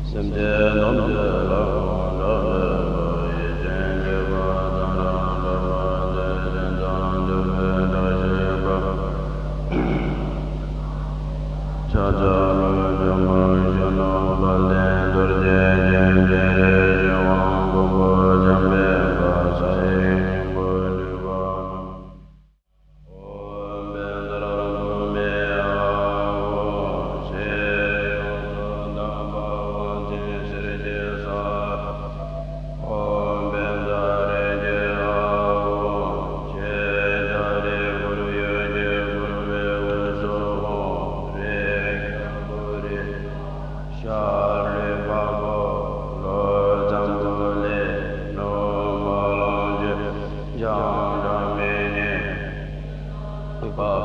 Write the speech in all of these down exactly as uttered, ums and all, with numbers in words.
སེམས་ཅན་ཐམས་ཅད་ལ་ཡང་བཀྲ་ཤིས་པའི་ཡིད་ཅན་གྱི་བར་མཚམས་རང་གྲོལ་བ་དེ་བཞིན་དང་འཇུག་པའི་བཀྲ་ཤིས་པ། ཕྱག་འཚལ་ལོ། ཇོ་མོ་གཞོན་ནུ་དཔལ་ལྡན་རྡོ་རྗེ་འཆང་། སྤྱན་རས་གཟིགས་དབང་པོ་སྐྱོང་བའི་བཀའ་ཡི་སྙིང་པོ་སྒྲུབ་པ་ན། ཨོཾ་བཛྲ་བྷཱུ་མི་ཨཱཿཧཱུྃ། ཞེས་ཡོངས་སུ་དག་པ་དབང་ཆེན་གསེར་གྱི་ས། ཨོཾ་བཛྲ་རེ་ཁྱེ་ཨཱཿཧཱུྃ། ཞེས་ལྕགས་རི་ཁོར་ཡུག་གི་ཁོར་བའི་དབུས་སུ་ཧཱུྃ། རེ་ཁྱེ་པུ་རི། ཤར་ལུས་འཕགས་པོ། ལྷོ་འཛམ་བུ་གླིང་། ནུབ་མ་ལང་གཅིག། བྱང་སྒྲ་མི་སྙན། ལྷོ་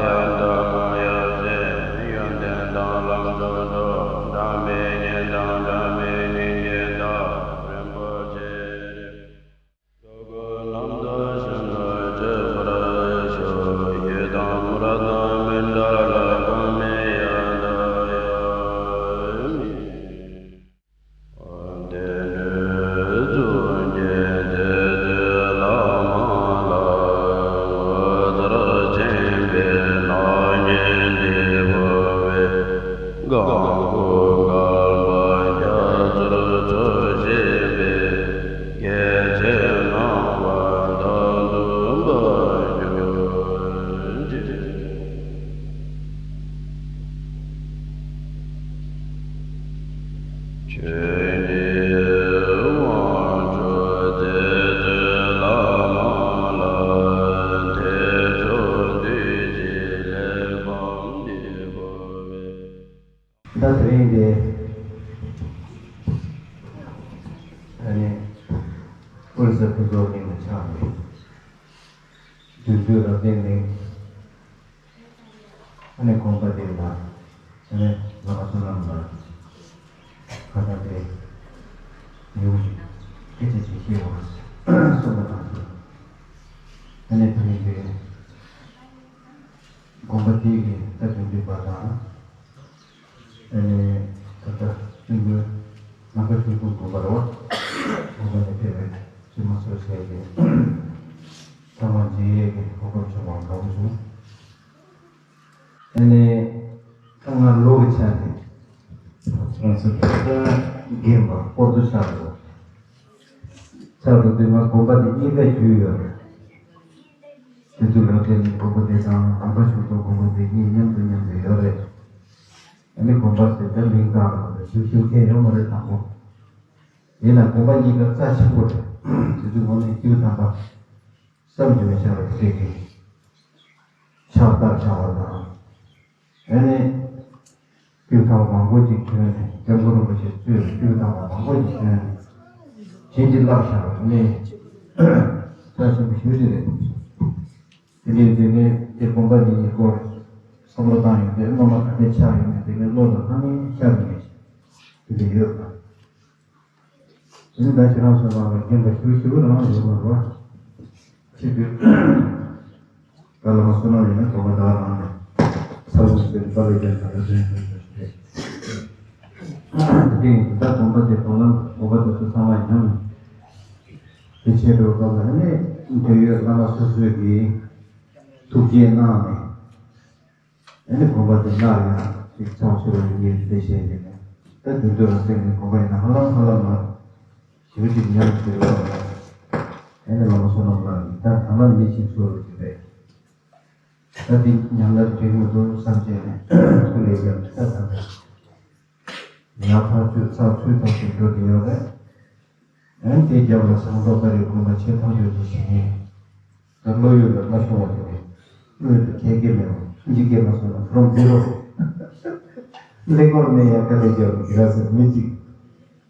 ཡངས་དང་ནུབ་ཡབ་སྲས། ཡོན་ཏན་དང་ལམ་རྫོགས་སུ། སྒྲ་མི་སྙན་དང་སྒྲ་མི་སྙན་གྱི་བདག་རིན་པོ་ཆེ། ཚོགས་ཀྱི་རྣམ་ཐར་ཤིན་ཏུ་གཅེས་པར་བྱ། ཡིད་དང་མུར་དང་མི་འབྲལ་ལ། གང་མི་གཡེལ་དང་གཡེལ་མི་ཉན། དེ་ནས་གཙུག་གི་རྗེ་བཙུན་བླ་མ་ལ། ངོ་མཚར་ཆེན་པོའི་སྣང་བརྙན་འདི་ཕུལ་བས། གང་གི་བསྐལ་པ་རྒྱ་མཚོར་འཚོ་བྱེད་པའི། སྐྱེ་ཚེ་རྣམ་པར་དག་ཏུ་འབབ་གྱུར་ཅིག། ཆོས་ཀྱི་དབང་ཕྱུག་རྗེ་བཙུན་བླ་མ་ལ། དེ་ཕྱོགས་འདུས་ཀྱི་གླེགས་བམ་འདི་ཕུལ་བས། ད་དེ་རིང་འདི་ཨ་ནི་ཨོ་རི་ས་ཕུན་ཚོགས་གླིང་དུ་ཆགས་པའི་བདུད་འདུལ་རབ་བརྟན་གླིང་ཨ་ནི་དགོན་པ་འདི་ལ་ཨ་ནི་བླ་མ་བསོད་ནམས་ལགས་ཁ་སང་དེ་ཉིན་མོ་ཞིག་སྐད་ཆ་ཅིག་བཤད་འོང་གསུངས་པ་དང་། ཨ་ནི་དེ་རིང་འདི་དགོན་པ་དེ་གི་ད་དུང་འདུས་པ་དང་། ཨ་ནི་ད་ལྟ་སྤྲུལ་སྐུ་ནམ་མཁའ་ཆོས་སྐྱོང་དགོན་པ་རེད་བ། དགོན་པ་ནས་ཕེབས་པའི་བཙུན་མ་ཚོ་བྱས་ཏེ་ཚང་མ་མཇལ་ཡས་ཀྱི་གོ་སྐབས་བྱུང་བ་དགའ་པོ་བྱུང་། ཨ་ནི་ད་ང་ལོ་གི་ཆ་ནས་ང་ཚོ་ད་རྒན་པ་སྐོར་དུ་ཆགས་འགྲོ། ཆགས་འགྲོ་དུས་ང་དགོན་པ་དེ་གཉིས་ཀ་བརྒྱུད་ཡོད་རེད། དེ་ཚོ་ལ་བརྟེན་ནས་དགོན་པ་དེ་དང་ནམ་མཁའ་ཆོས་སྐྱོང་དགོན་པ་དེ་གཉིས་མཉམ་དུ་མཉམ་དུ་ཡོད་རེད། ཨ་ནི་དགོན་པ་ཟེར་ད་མིང་བཏགས་པ་དང་ཞིབ་ཞིབ་མཁན་ཡོད་མ་རེད་དང་པོ། ཡིན་ན་དགོན་པ་གཉིས་ཀ་རྩ་ཆེན་པོ་རེད། དེ་ཚོའི་ངོས་ནས་སྐྱེས་བུ་དམ་པ་བསམ་གྱིས་མི་ཁྱབ་པ་དེ་འདྲས་ཀྱི་ཕྱག་བཏབ་བཞག་པ་དང་། ཨ་ནི་སྐྱེས་བུ་དམ་པ་མང་པོ་ཅིག་བྱོན་ནས་སྐྱབས་མགོན་རིན་པོ་ཆེ་གཙོས་སྐྱེས་བུ་དམ་པ་མང་པོ་ཅིག་བྱོན་ནས་བྱིན་གྱིས་བརླབས་བཞག་པ་ནི་རྩ་ཆེན་པོ་ཞེ་པོ་ཅིག་རེད། དེ་འདྲའི་དེ་ནས་དེ་དགོན་པ་འདི་ཡི་སྐོར་བསམ་བློ་བཏང་ཡོང་དུས་སྔོན་མ་ག་འདྲ་ཆགས་ཡོད་མེད་དེ་ནས་བློ་ལ་སྣང་མེད་ཤར་ནས་དེ་འདྲ་ཡོད་པ། དེ་ནས་ད་ཁྱེད་རང་ཚོ་ནང་ལ་རྒན་པ་ཞུ་ཞུ་རང་ཡོད་མ་རེད་བ། ཁྱེད་ཀྱི་ད་ལ་མ་བསོད་ནམས་ཡིན་ན་དགོན་པ་ད་རང་ནས་ས་ལུང་ཟེར་པ་ལས་ཀྱང་ད་ལ་ཟེར་ཟེར་ཟེར་ཏེ། དེ་ཡིན་ད་དགོན་པ་དེ་དགོན་ལམ་དགོན་པ་དེ་ཚོ་ཚང་མ་ཡང་དེ་བྱས་འགྲོ་སྐབས་ལ་ནི་འབྲེལ་ཡོད་བླ་མ་སོ་སོས་ཀྱིས་ཐུགས་རྗེ་གནང་ནས། ཨ་ནི་དགོན་པ་འདི་སླར་ཡང་ཅིག་ཚགས་ཚུད་པ་ཡོང་གི་རེད་ཞེས་བྱས་ནས་ད་དུས་ཚོད་རང་བཙན་གྱི་དགོན་པ་ཡིན་ན་ཧ་ལམ་ཧ་ལམ་ལ་ཞེ་པོ་ཅིག་ཉམས་སུ་ལེན་པ་ལ། ཨ་ནི་བླ་མ་བསོད་ནམས་ལགས་ཀྱིས་ད་ཧ་ལམ་ཡིད་ཆེས་སུ་རུ་ཅིག་རེད། ད་འདི་ཉམས་ལ་འགྲིག་མི་འདུག་བསམ་བྱས་ནས་ཐུགས་ལས་བརྒྱབ་ནས་ད་ད་ད་ཡར་ཐག་ཆོད་ཚགས་ཚུད་ཐག་ཆོད་འགྲོ་བསྡད་ཡོད་རེད། ཨ་ནི་དེའི་རྒྱབ་ལ་ཟངས་མདོག་དཀར་ཡོལ་དགོན་པ་ཆེ་མཐོང་ཡོད་ཅེས་བྱེད་མཁན། ད་བློ་ཡུལ་ལ་མ་ཤོང་བ་དེ་རེད། བློ་ཡུལ་དུ་ཁྱད་ཀྱི་མེད་པ་ཁྱིམ་གྱི་སྐད་མ་སོང་ན་from zero། གླེང་སྐོར་ནས་ཡང་དཀའ་ལས་རྒྱབ་ཀྱི་ར་ཟེར་མི་གཅིག་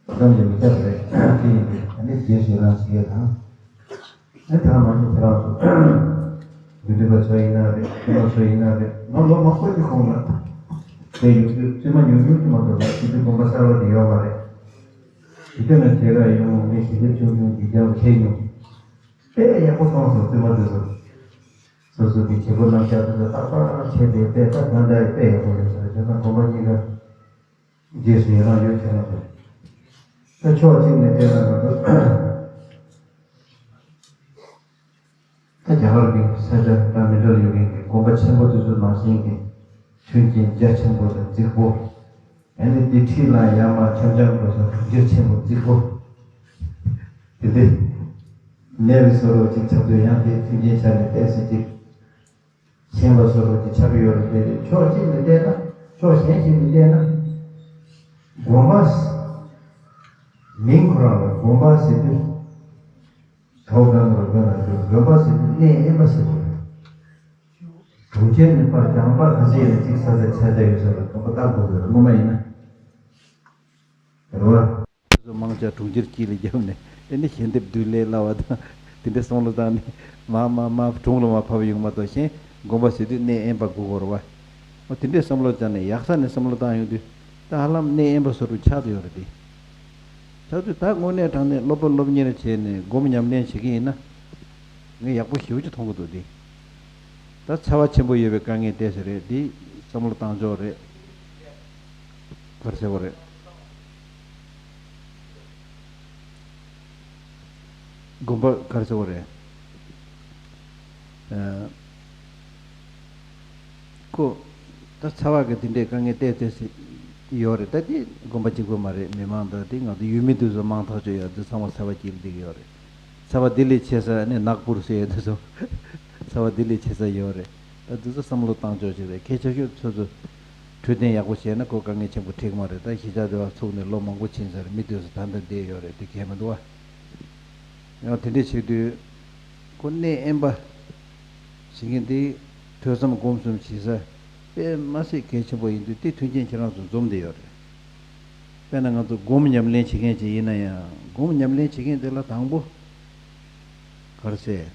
བསམ་གྱི་མི་ཁྱབ་རེད། དེ་ཡིན་དུས་ཨ་ནི་རྗེས་ཞེ་དྲག་བྱེད་ཡས་དང་། ཨ་ད་མ་ཉེས་ཁྱེད་རང་ཚོ་དགེ་འདུན་པ་ཚོ་ཡིན་ན་རེད། དགེ་འདུན་པ་ཚོ་ཡིན་ན་རེད། ང་ལོ་མང་པོ་ཞིག་གོང་ལ་དེ་ཡོད་དུས་བཙུན་མ་ཉུང་ཉུང་དུ་མ་གཏོགས་ལ་དགེ་འདུན་དགོན་པ་གསར་པ་དེ་ཡོད་མ་རེད། དེ་དུས་ན་དེ་ག་ཡོང་ནས་དགེ་འདུན་ཆུང་ཆུང་གི་རྒྱབ་ཁྱེད་ཉུང་། དཔེ་ཡག་པོ་གཏོང་སོང་བཙུན་མ་དེ་ཚོ། སོ་སོ་གི་བྱེད་སྒོ་རྣམ་གཞག་དེ་ཚོ་ཏག་ཏག་བྱས་ཏེ་དཔེ་ད་ད་ལྟ་དཔེ་ཡག་པོ་ཡོད་ས་རེད། བྱས་ཙང་དགོན་པ་གཉིས་ཀ་ རྗེས་སུ་ཡི་རང་ཡོད་ཁྱེད་རང་ཚོ། ད་ཕྱོགས་གཅིག་ནས་བལྟས་ན་ང་ཚོ། ད་རྒྱ་གར་གྱི་ས་ཆ་དང་མི་འདྲ་ཡོད་མཁན་གྱི་དགོན་པ་ཆེན་པོ་དེ་ཚོ་ནང་བཞིན་གྱི་མཐུན་རྐྱེན་རྒྱ་ཆེན་པོ་དང་རྫིག་པོ། ཨ་ནི་དེ་འཁྲིས་ལ་ཡར་མར་འཆམ་འཆམ་འགྲོ་ས་གྲོང་ཁྱེར་ཆེན་པོ་རྫིག་པོ། དེ་འདི་གནས་པའི་བཟོ་འདྲ་ཅིག་ཆགས་དུས་ཡང་དེ་མཐུན་རྐྱེན་ཆ་ནས་བལྟས་ཟིན་ཅིག་ཞེན་པ་བཟོ་འདྲ་ཅིག་ཆགས་ཀྱི་ཡོད་རེད་དེ། ཕྱོགས་གཅིག་ནས་བལྟས་ན། ཕྱོགས་གཞན་ཞིག་ནས་བལྟས་ན། དགོན་པ་ཟེར། མིང་ཁོ་རང་ལ་དགོན་པ་ཟེར་དུས། ད་ག་ནང་ལ་དགོན་ལ་དགོན་པ་ཟེར་དུས་གནས་དབེན་པ་ཟེར་དགོས་རེད། གྲོང་ཁྱེར་ནས་ཕར་གྱང་པ་ག་ཚོད་ཡིན་ན་གཅིག་ས་ཆ་ཆ་ཆ་ཡོད་ས་ལ་དགོན་པ་བཏགས་དགོས་རེད། སྔོན་མ་ཡིན་ན། རེད་བ། སོ་མང་ཆ་གྲོང་ཁྱེར་དཀྱིལ་ལ་བརྒྱབ་ནས་ཨེ་ནི་ཞལ་འདེབས་བདུད་ལས་སླ་བ་དང་དེ་འདྲའི་བསམ་བློ་བཏང་ནས་མ་མ་མ་གྲོང་ལ་མ་ཕབ་ཡོང་མ་གཏོགས། གཞན་དགོན་པ་ཟེར་དུས་གནས་དབེན་པ་དགོས་ཀྱི་རེད་བ། འོ་དེ་འདྲའི་བསམ་བློ་བཏང་ནས་ཡག་ས་ནས་བསམ་བློ་བཏང་ཡོང་དུས། ད་ཧ་ལམ་གནས་དབེན་པ་བཟོ་འདྲ་ཆགས་བསྡད་ཡོད་རེད་དེ། ཆགས་དུས་ད་དངོས་གནས་དྲང་གནས་སློབ་པ་སློབ་གཉེར་བྱས་ནས་སྒོམ་ཉམས་ལེན་བྱེད་ཀྱི་ཡིན་ན། ངས་ཡག་པོ་ཞེ་པོ་ཅིག་མཐོང་གི་འདུག་དེ། ད་ཚ་བ་ཆེན་པོ་ཡོད་པའི་དཀའ་ངལ་ཏོག་ཙམ་རེད་དེ། བསམ་བློ་བཏང་ཕྱོགས་རེད། ག་རེ་ཟེར་བ་རེད། དགོན་པ་ག་རེ་ཟེར་བ་རེད། ཨ། ཁོ། ད་ཚ་བ་གི་དེ་འདྲའི་དཀའ་ངལ་ཏོག་ཙམ་ཡོད་རེད། ད་དེ་དགོན་པ་གཅིག་པོ་མ་རེད། མི་མང་དང་དེ་ང་ཚོ་ཡུལ་མི་དེ་ཚོ་མང་ཐག་ཆོད་ཡོད། དེ་ཚང་མ་ཚ་བ་སྐྱེལ་བསྡད་ཀྱི་ཡོད་རེད། ཚ་བ་དེ་ལས་ཆེ་ས་ནི་ནག་པུར་ཟེར་ཡ་དེ་ཚོ། ཚ་བ་དེ་ལས་ཆེ་ས་ཡོད་རེད། ད་དེ་ཚོ་བསམ་བློ་བཏང་ཕྱོགས་ཅིག་རེད། གལ་ཆེ་ཤོས་ཚོ་ཚོ་འཕྲོད་བསྟེན་ཡག་པོ་བྱས་ན་ཁོ་དཀའ་ངལ་ཆེན་པོ་འཕྲད་ཀྱི་མ་རེད། ད་གཞིས་ཆགས་དེ་བ་ཚུགས་ནས་ལོ་མང་པོ་ཕྱིན་ས་རེད། མི་དེ་ཚོ་ད་ལྟ་བསྡད་ཡོད་རེད། དེ་གལ་མི་འདུག་བ། ཡང་དེ་འདྲས་བྱེད་དུས། ཁོ་གནས་དབེན་པ་ཟེར་མཁན་དེ་ཐོས་བསམ་སྒོམ་གསུམ་བྱེད་ས་དཔེ་མ་སྲིད་གལ་ཆེན་པོ་ཡིན་དུས། དེ་མཐུན་རྐྱེན་ཁྱེད་རང་ཚོ་འཛོམས་བསྡད་ཡོད་རེད། དཔེར་ན་ང་ཚོ་སྒོམ་ཉམས་ལེན་བྱེད་མཁན་ཅིག་ཡིན་ན་ཡང་། སྒོམ་ཉམས་ལེན་བྱེད་མཁན་དེ་ལ་དང་པོ་ག་རེ་ཟེར།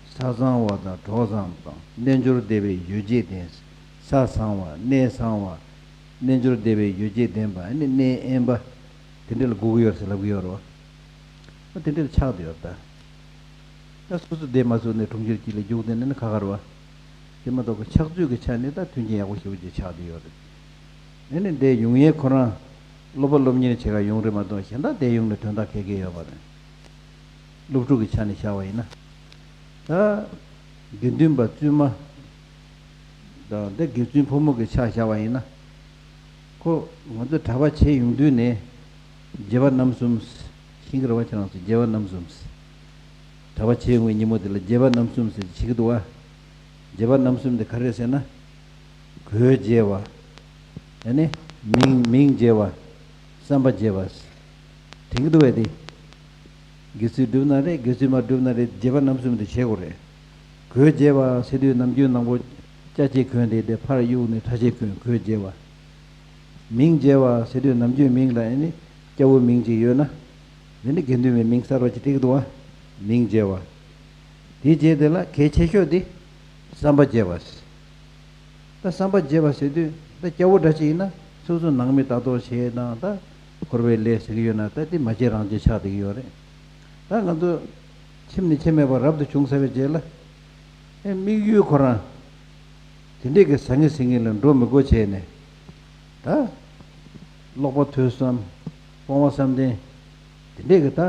ས་གཙང་བ་དང་གྲོགས་བཟང་དང་། རྣལ་འབྱོར་སྡེ་པའི་ཡོ་བྱད་ལྡན། ས་གཙང་བ། གནས་གཙང་བ། རྣལ་འབྱོར་སྡེ་པའི་ཡོ་བྱད་ལྡན་པ། ཨ་ནི་གནས་དབེན་པ། དེ་འདྲ་ལ་སྒུག་གི་ཡོད་ཟེར་ལབ་ཀྱི་ཡོད་རེད་བ། ཨ། དེ་འདྲ་ལ་ཆགས་བསྡད་ཡོད་རེད་ད། ད་སོ་སོ་བསྡད་མ་ཚུགས་ནས་གྲོང་ཁྱེར་གཅིག་ལ་རྒྱུགས་བསྡད་ན་ནི་ཁག་ཁག་རེད་བ། དེ་མ་གཏོགས་ཁོ་ཕྱག་ཚོད་ཀྱི་ཆ་ནས་ད་མཐུན་རྐྱེན་ཡག་པོ་ཞེ་པོ་ཅིག་ཆགས་བསྡད་ཡོད་རེད། ཨ་ནི་འདིར་ཡོང་མཁན་ཁོ་རང་སློབ་པ་སློབ་གཉེར་བྱེད་གར་ཡོང་རེད་མ་གཏོགས། གཞན་དག་འདིར་ཡོང་ནས་དོན་དག་ག་གེ་ཡོད་མ་རེད། སློབ་ཕྲུག་གི་ཆ་ནས་བཞག་པ་ཡིན་ན། ད་དགེ་འདུན་པ་བཙུན་མ་དང་། འདིར་དགེ་བཙུན་ཕོ་མོ་གི་ཆ་བཞག་པ་ཡིན་ན། ཁོ་ང་ཚོ་གྲྭ་པ་བྱས་ཡོང་དུས་ནས་རྒྱལ་བ་རྣམ་གསུམ་ཤེས་ཀྱི་རེད་བ། ཁྱེད་རང་ཚོ་རྒྱལ་བ་རྣམ་གསུམ། གྲྭ་པ་བྱས་ཡོང་བའི་ཉིན་མོ་དེ་ལ་རྒྱལ་བ་རྣམ་གསུམ་ཟེར་བྱེད་ཀྱི་འདུག་བ། རྒྱལ་བ་རྣམ་གསུམ་དེ་ག་རེ་རེད་ཟེར་ན། གོས་རྒྱལ་བ། ཨ་ནི་མིང་མིང་རྒྱལ་བ། བསམ་པ་རྒྱལ་བ། དྲན་གྱི་འདུག་བས་དེ། དགེ་ཚུལ་བསྒྲུབས་ན་རེད། དགེ་ཚུལ་མ་བསྒྲུབས་ན་རེད། རྒྱལ་བ་རྣམ་གསུམ་དེ་བྱེད་དགོས་རེད། གོས་རྒྱལ་བ་ཟེར་དུས་ནམ་རྒྱུན་ནང་པོ་སྐྱ་ཅིག་གོན་ཏེ་དེ་ཕར་གཡུགས་ནས་ཁྲ་ཅིག་གོན། གོས་རྒྱལ་བ། མིང་རྒྱལ་བ་ཟེར་དུས་ནམ་རྒྱུན་མིང་ལ་ཨ་ནི་སྐྱ་བོ་མིང་ཅིག་ཡོད་ན། དེ་ནི་དགེ་འདུན་པའི་མིང་གསར་པ་ཅིག་བཏགས་ཀྱི་འདུག་བ། མིང་རྒྱལ་བ། དེའི་རྗེས་དེ་ལ་གལ་ཆེ་ཤོས་དེ་བསམ་པ་རྒྱས་པ། ད་བསམ་པ་རྒྱས་པ་ཟེར་དུས། ད་སྐྱ་བོ་འདྲ་ཅིག་ཡིན་ན་སོ་སོ་ནང་མི་ལྟ་རྟོག་བྱེད་དང་། ད་འཁོར་བའི་ལས་ཟེར་གྱི་ཡོད་ན། ད་དེ་མ་བྱེད་རང་བྱེད་ཆགས་བསྡད་ཀྱི་ཡོད་རེད། ད་ང་ཚོ་ཁྱིམ་ནས་ཁྱིམ་མེད་པར་རབ་ཏུ་བྱུང་ཚར་བའི་རྗེས་ལ། ཨེ། དམིགས་ཡུལ་ཁོ་རང་དེ་འདྲས་ཀྱི་ཟང་ངེ་ཟིང་ངེ་ལ་འགྲོ་མི་དགོས་བྱས་ནས། ད་ཀློག་པ་ཐོས་བསམ། སྤོང་བ་བསམ་གཏན། དེ་འདྲས་ཀྱི་ད་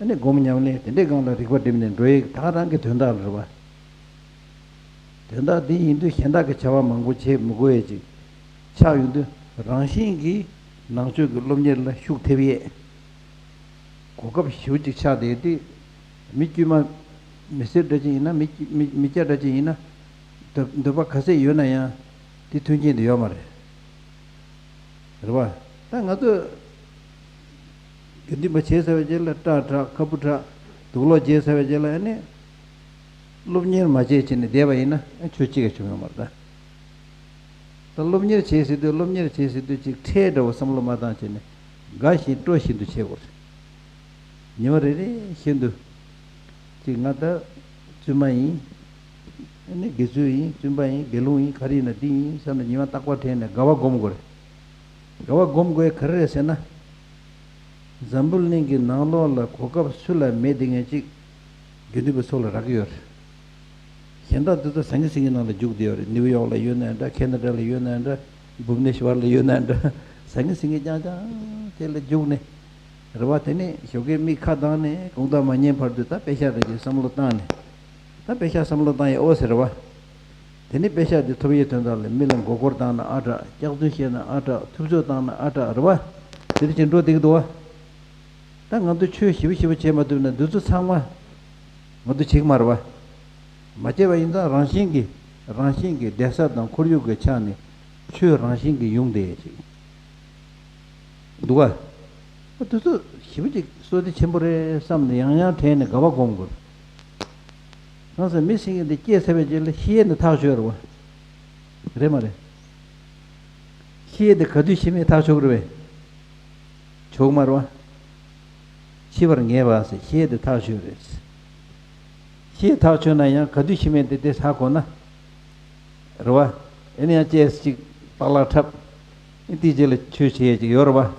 ཨ་ནི་སྒོམ་ཉམས་ལེན་དེ་འདྲས་སྒང་ལ་རིག་པ་བསྒྲིམས་ནས་འགྲོ་ཡས་ད་ག་རང་གི་དོན་དག་རེད་བ། དོན་དག་འདི་ཡིན་དུས་གཞན་དག་གི་བྱ་བ་མང་པོ་བྱེད་མི་དགོས་ཡས་ཅིག་ཆགས་ཡོང་དུས། རང་བཞིན་གྱིས་ནང་ཆོས་ཀྱི་སློབ་གཉེར་ལ་ཤུགས་ཐེབས་ཡས་གོ་སྐབས་ཞེ་པོ་ཅིག་ཆགས་བསྡད་དེ། མི་དཀྱུས་མ། མི་སེར་འདྲ་ཅིག་ཡིན་ན། མི་མི་མི་སྐྱ་འདྲ་ཅིག་ཡིན་ན། འདོད་འདོད་པ་ག་ཚད་ཡོད་ན་ཡང་དེ་མཐུན་རྐྱེན་དེ་ཡོད་མ་རེད། རེད་བ། ད་ང་ཚོ་དགེ་འདུན་པ་བྱས་ཚར་བའི་རྗེས་ལ་སྐྲ་བྲེག། ཁ་སྤུ་བྲེག། དུག་ལོག་བརྗེས་ཚར་བའི་རྗེས་ལ་ཨ་ནི་སློབ་གཉེར་མ་བྱས་བྱས་ནས་བསྡད་པ་ཡིན་ན། ཨ། ཆོས་གཅིག་ཀྱང་བྱུང་ཡོད་མ་རེད་ད། ད་སློབ་གཉེར་བྱེད་ཟེར་དུས། སློབ་གཉེར་བྱེད་ཟེར་དུས་ཅིག་ཁྲལ་འདྲ་བོ་བསམ་བློ་མ་བཏང་བྱས་ནས་དགའ་བཞིན་སྤྲོ་བཞིན་དུ་བྱེད་དགོས་རེད། ཉི་མ་རེ་རེ་བཞིན་དུ་ཅིག་ང་ད་བཙུན་མ་ཡིན། ཨ་ནི་དགེ་ཚུལ་ཡིན། བཙུན་པ་ཡིན། དགེ་སློང་ཡིན། ག་རེ་ཡིན་ན་འདི་ཡིན་བསམ་ནས་ཉི་མ་རྟག་པར་དྲན་ནས་དགའ་བ་སྒོམ་དགོས་རེད། དགའ་བ་སྒོམ་དགོས་ག་རེ་རེད་ཟེར་ན། འཛམ་བུ་གླིང་གི་ནང་ལོགས་ལ་གོ་སྐབས་སུ་ལ་མེད་དེ་ངས་ཅིག་དགེ་འདུན་པའི་ཚོགས་ལ་རག་གི་ཡོད་རེད། གཞན་དག་འདི་ཚོ་ཟང་ངེ་ཟིང་ངེ་ནང་ལ་རྒྱུགས་བསྡད་ཡོད་རེད། ནིའུ་ཡོག་ལ་ཡོད་ན་འདྲ། ཁེ་ན་ཌ་ལ་ཡོད་ན་འདྲ། བྷུབ་ནེ་ཤྭར་ལ་ཡོད་ན་འདྲ། ཟ་ངེ་ཟིང་ངེ་རྐྱང་རྐྱང་དེ་ལ་རྒྱུགས་ནས། རེད་བ། དེ་ནས་ཞོགས་ཀས་མིག་ཁ་གདངས་ནས་དགོང་དག་མ་ཉལ་བར་དུ་ད་དཔེ་ཤག་རེ་གི་བསམ་བློ་བཏང་ནས། ད་དཔེ་ཤག་བསམ་བློ་བཏང་ཡས་ཨོ་ཟེར་བ། དེ་ནས་དཔེ་ཤག་དེ་ཐོབ་ཡས་དོན་དག་ལ་མི་ལ་མགོ་སྐོར་བཏང་ན་ཨ་དྲག་སྐྱག་རྫུན་བཤད་ན་ཨ་དྲག་ཐུབ་ཚོད་བཏང་ན་ཨ་དྲག་རེད་བ། དེ་འདྲ་བྱས་འགྲོ་བསྡད་ཀྱི་འདུག་བ། ད་ང་ཚོ་ཆོས་ཞིབ་ཞིབ་བྱེད་མ་ཐུབ་ན་འདི་ཚོ་ཚང་མ་ང་ཚོ་བྱེད་ཀྱི་མ་རེད་བ། མ་བྱས་པ་ཡིན་ཙང་རང་བཞིན་གྱིས་རང་བཞིན་གྱིས་བསྡད་ས་དང་ཁོར་ཡུག་གི་ཆ་ནས་ཆོས་རང་བཞིན་གྱིས་ཡོང་བསྡད་ཅིག་འདུག་ག་འདི་ཚོ་ཞིབ་ཅིག་བསོད་བདེ་ཆེན་པོ་རེད་བསམ་ནས་ཡང་ཡང་དྲན་ནས་དགའ་བ་སྒོམ་དགོས། གང་ཟེར་མི་ཟེར་མཁན་དེ་སྐྱེས་ཚར་བའི་རྗེས་ལ་ཤི་ཡས་ནི་ཐག་ཆོད་རེད་བ། རེད་མ་རེད། ཤི་ཡས་དེ་ག་དུས་ཤི་མིན་ཐག་ཆོད་ཀྱི་རེད་བས། ཆོག་མ་རེད་བ། འཆི་བར་ངེས་པ་ཟེར་ཤི་ཡས་དེ་ཐག་ཆོད་རེད། ཤི་ཡས་ཐག་ཆོད་ན་ཡང་ག་དུས་ཤི་མིན་དེ་དེ་ཧ་གོ་ན། རེད་བ། ཨེ་ནི་ཡང་ཅེས་ཅིག་པག་ལག་འཁྲབ། ཨེ་དེའི་རྗེས་ལ་ཆོས་བྱེད་ཡས་ཅིག་ཡོད་རེད་བ།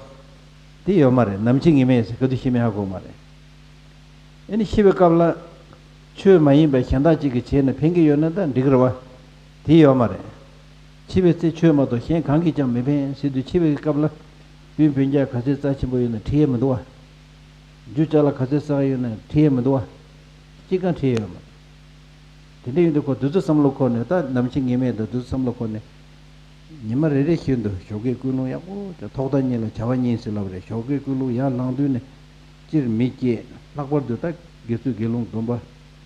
དེ་ཡོད་མ་རེད། ནམ་འཆི་ངེས་མེད་ཟེར་ག་དུས་ཤི་མིན་ཧ་གོ་མ་རེད། ཨེ་ནི་ཤི་བའི་སྐབས་ལ། ཆོས་མ་ཡིན་པ་གཞན་དག་ཅིག་གིས་བྱས་ན་ཕན་གྱི་ཡོད་ན་ད་འགྲིག་གི་རེད་བ། དེ་ཡོད་མ་རེད། འཆི་བའི་ཚེ་ཆོས་མ་གཏོགས་གཞན་གང་གིས་ཀྱང་མི་ཕན་ཟེར་དུས་འཆི་བའི་སྐབས་ལ། སྤུན་སྤུན་ཀྱག་ག་ཚོད་རྩ་ཆེན་པོ་ཡོད་ན་ཁྲིད་ཡས་མི་འདུག་བ། རྒྱུ་ཅ་ལག་ག་ཚོད་བསགས་ཡོད་ན་ཁྲིད་ཡས་མི་འདུག་བ། གཅིག་ཀྱང་ཁྲིད་ཡས་ཡོད་མ་རེད། དེ་འདྲ་ཡིན་དུས་ཁོ་དུས་ཚོད་བསམ་བློ་འཁོར་ནས་ད་ནམ་འཆི་ངེས་མེད་དང་དུས་ཚོད་བསམ་བློ་འཁོར་ནས། ཉི་མ་རེ་རེ་བཞིན་དུ་ཞོགས་ཀས་ཀུན་སློང་ཡག་པོ་བྱ། ཐོག་མཐའ་གཉིས་ལ་བྱ་བ་གཉིས་ཟེར་ལབ་རེད། ཞོགས་ཀས་ཀུན་སློང་ཡར་ལངས་དུས་ནས་སྤྱིར་མི་སྐྱེ། ལྷག་པར་དུ་ད་དགེ་ཚུལ་དགེ་སློང་སྡོམ་པ་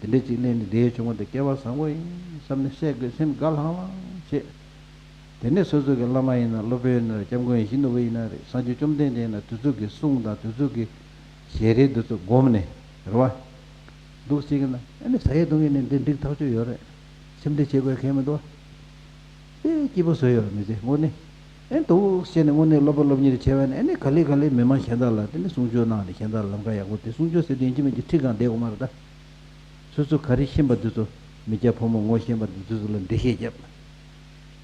དེ་འདྲ་ཅིག་གླེང་ནས་བསྡད་བྱུང་བ་དེ་སྐལ་བ་བཟང་པོ་ཡིན་བསམ་ནས་སེམས་དགའ་ལྷང་ལྷང་བྱེད། དེ་ནས་སོ་སོ་གི་བླ་མ་ཡིན་ན་སློབ་དཔོན་ཡིན་ན་སྐྱབས་མགོན་ཡིན་ན་ཡིན་ན་རེད། སངས་རྒྱས་བཅོམ་ལྡན་འདས་ཡིན་ན་དེ་ཚོ་གི་གསུང་དང་དེ་ཚོ་གི་ཞལ་རས་དེ་ཚོ་བསྒོམས་ནས་རེད་བ། འདུག་ཟེར་གི་ན་ཨ་ནི་ཟ་ཡས་འཐུང་ཡས་ནི་འདི་འགྲིག་ཐག་ཆོད་ཡོད་རེད། སེམས་ཁྲལ་བྱེད་དགོས་མཁན་མི་འདུག་བ། དེ་སྐྱིད་པོ་བཟོས་ཡོད་རེད་མི་ཚེ་དངོས་གནས། ཨེ་འདུག་ཟེར་ནས་དངོས་གནས་སློབ་པ་སློབ་གཉེར་བྱས་པ་ནི་ཨ་ནི་ག་ལེ་ག་ལེ་མི་མང་གཞན་དག་ལ་དེ་ནི་གསུང་ཆོས་གནང་ནས་གཞན་དག་ལ་ལམ་ཁ་ཡག་པོ་དེ་གསུང་ཆོས་ཟེར་དུས་ཡིན་གཅིག་མིན་གཅིག་ཁྲིད་གང་བསྡད་དགོས་མ་རེད་ད། སོ་སོ་ག་རེ་ཤེས་པ་འདི་ཚོ་མི་སྐྱ་ཕོ་མོ་ངོ་ཤེས་པ་འདི་ཚོ་ལ་འགྲེལ་བཤད་བརྒྱབ།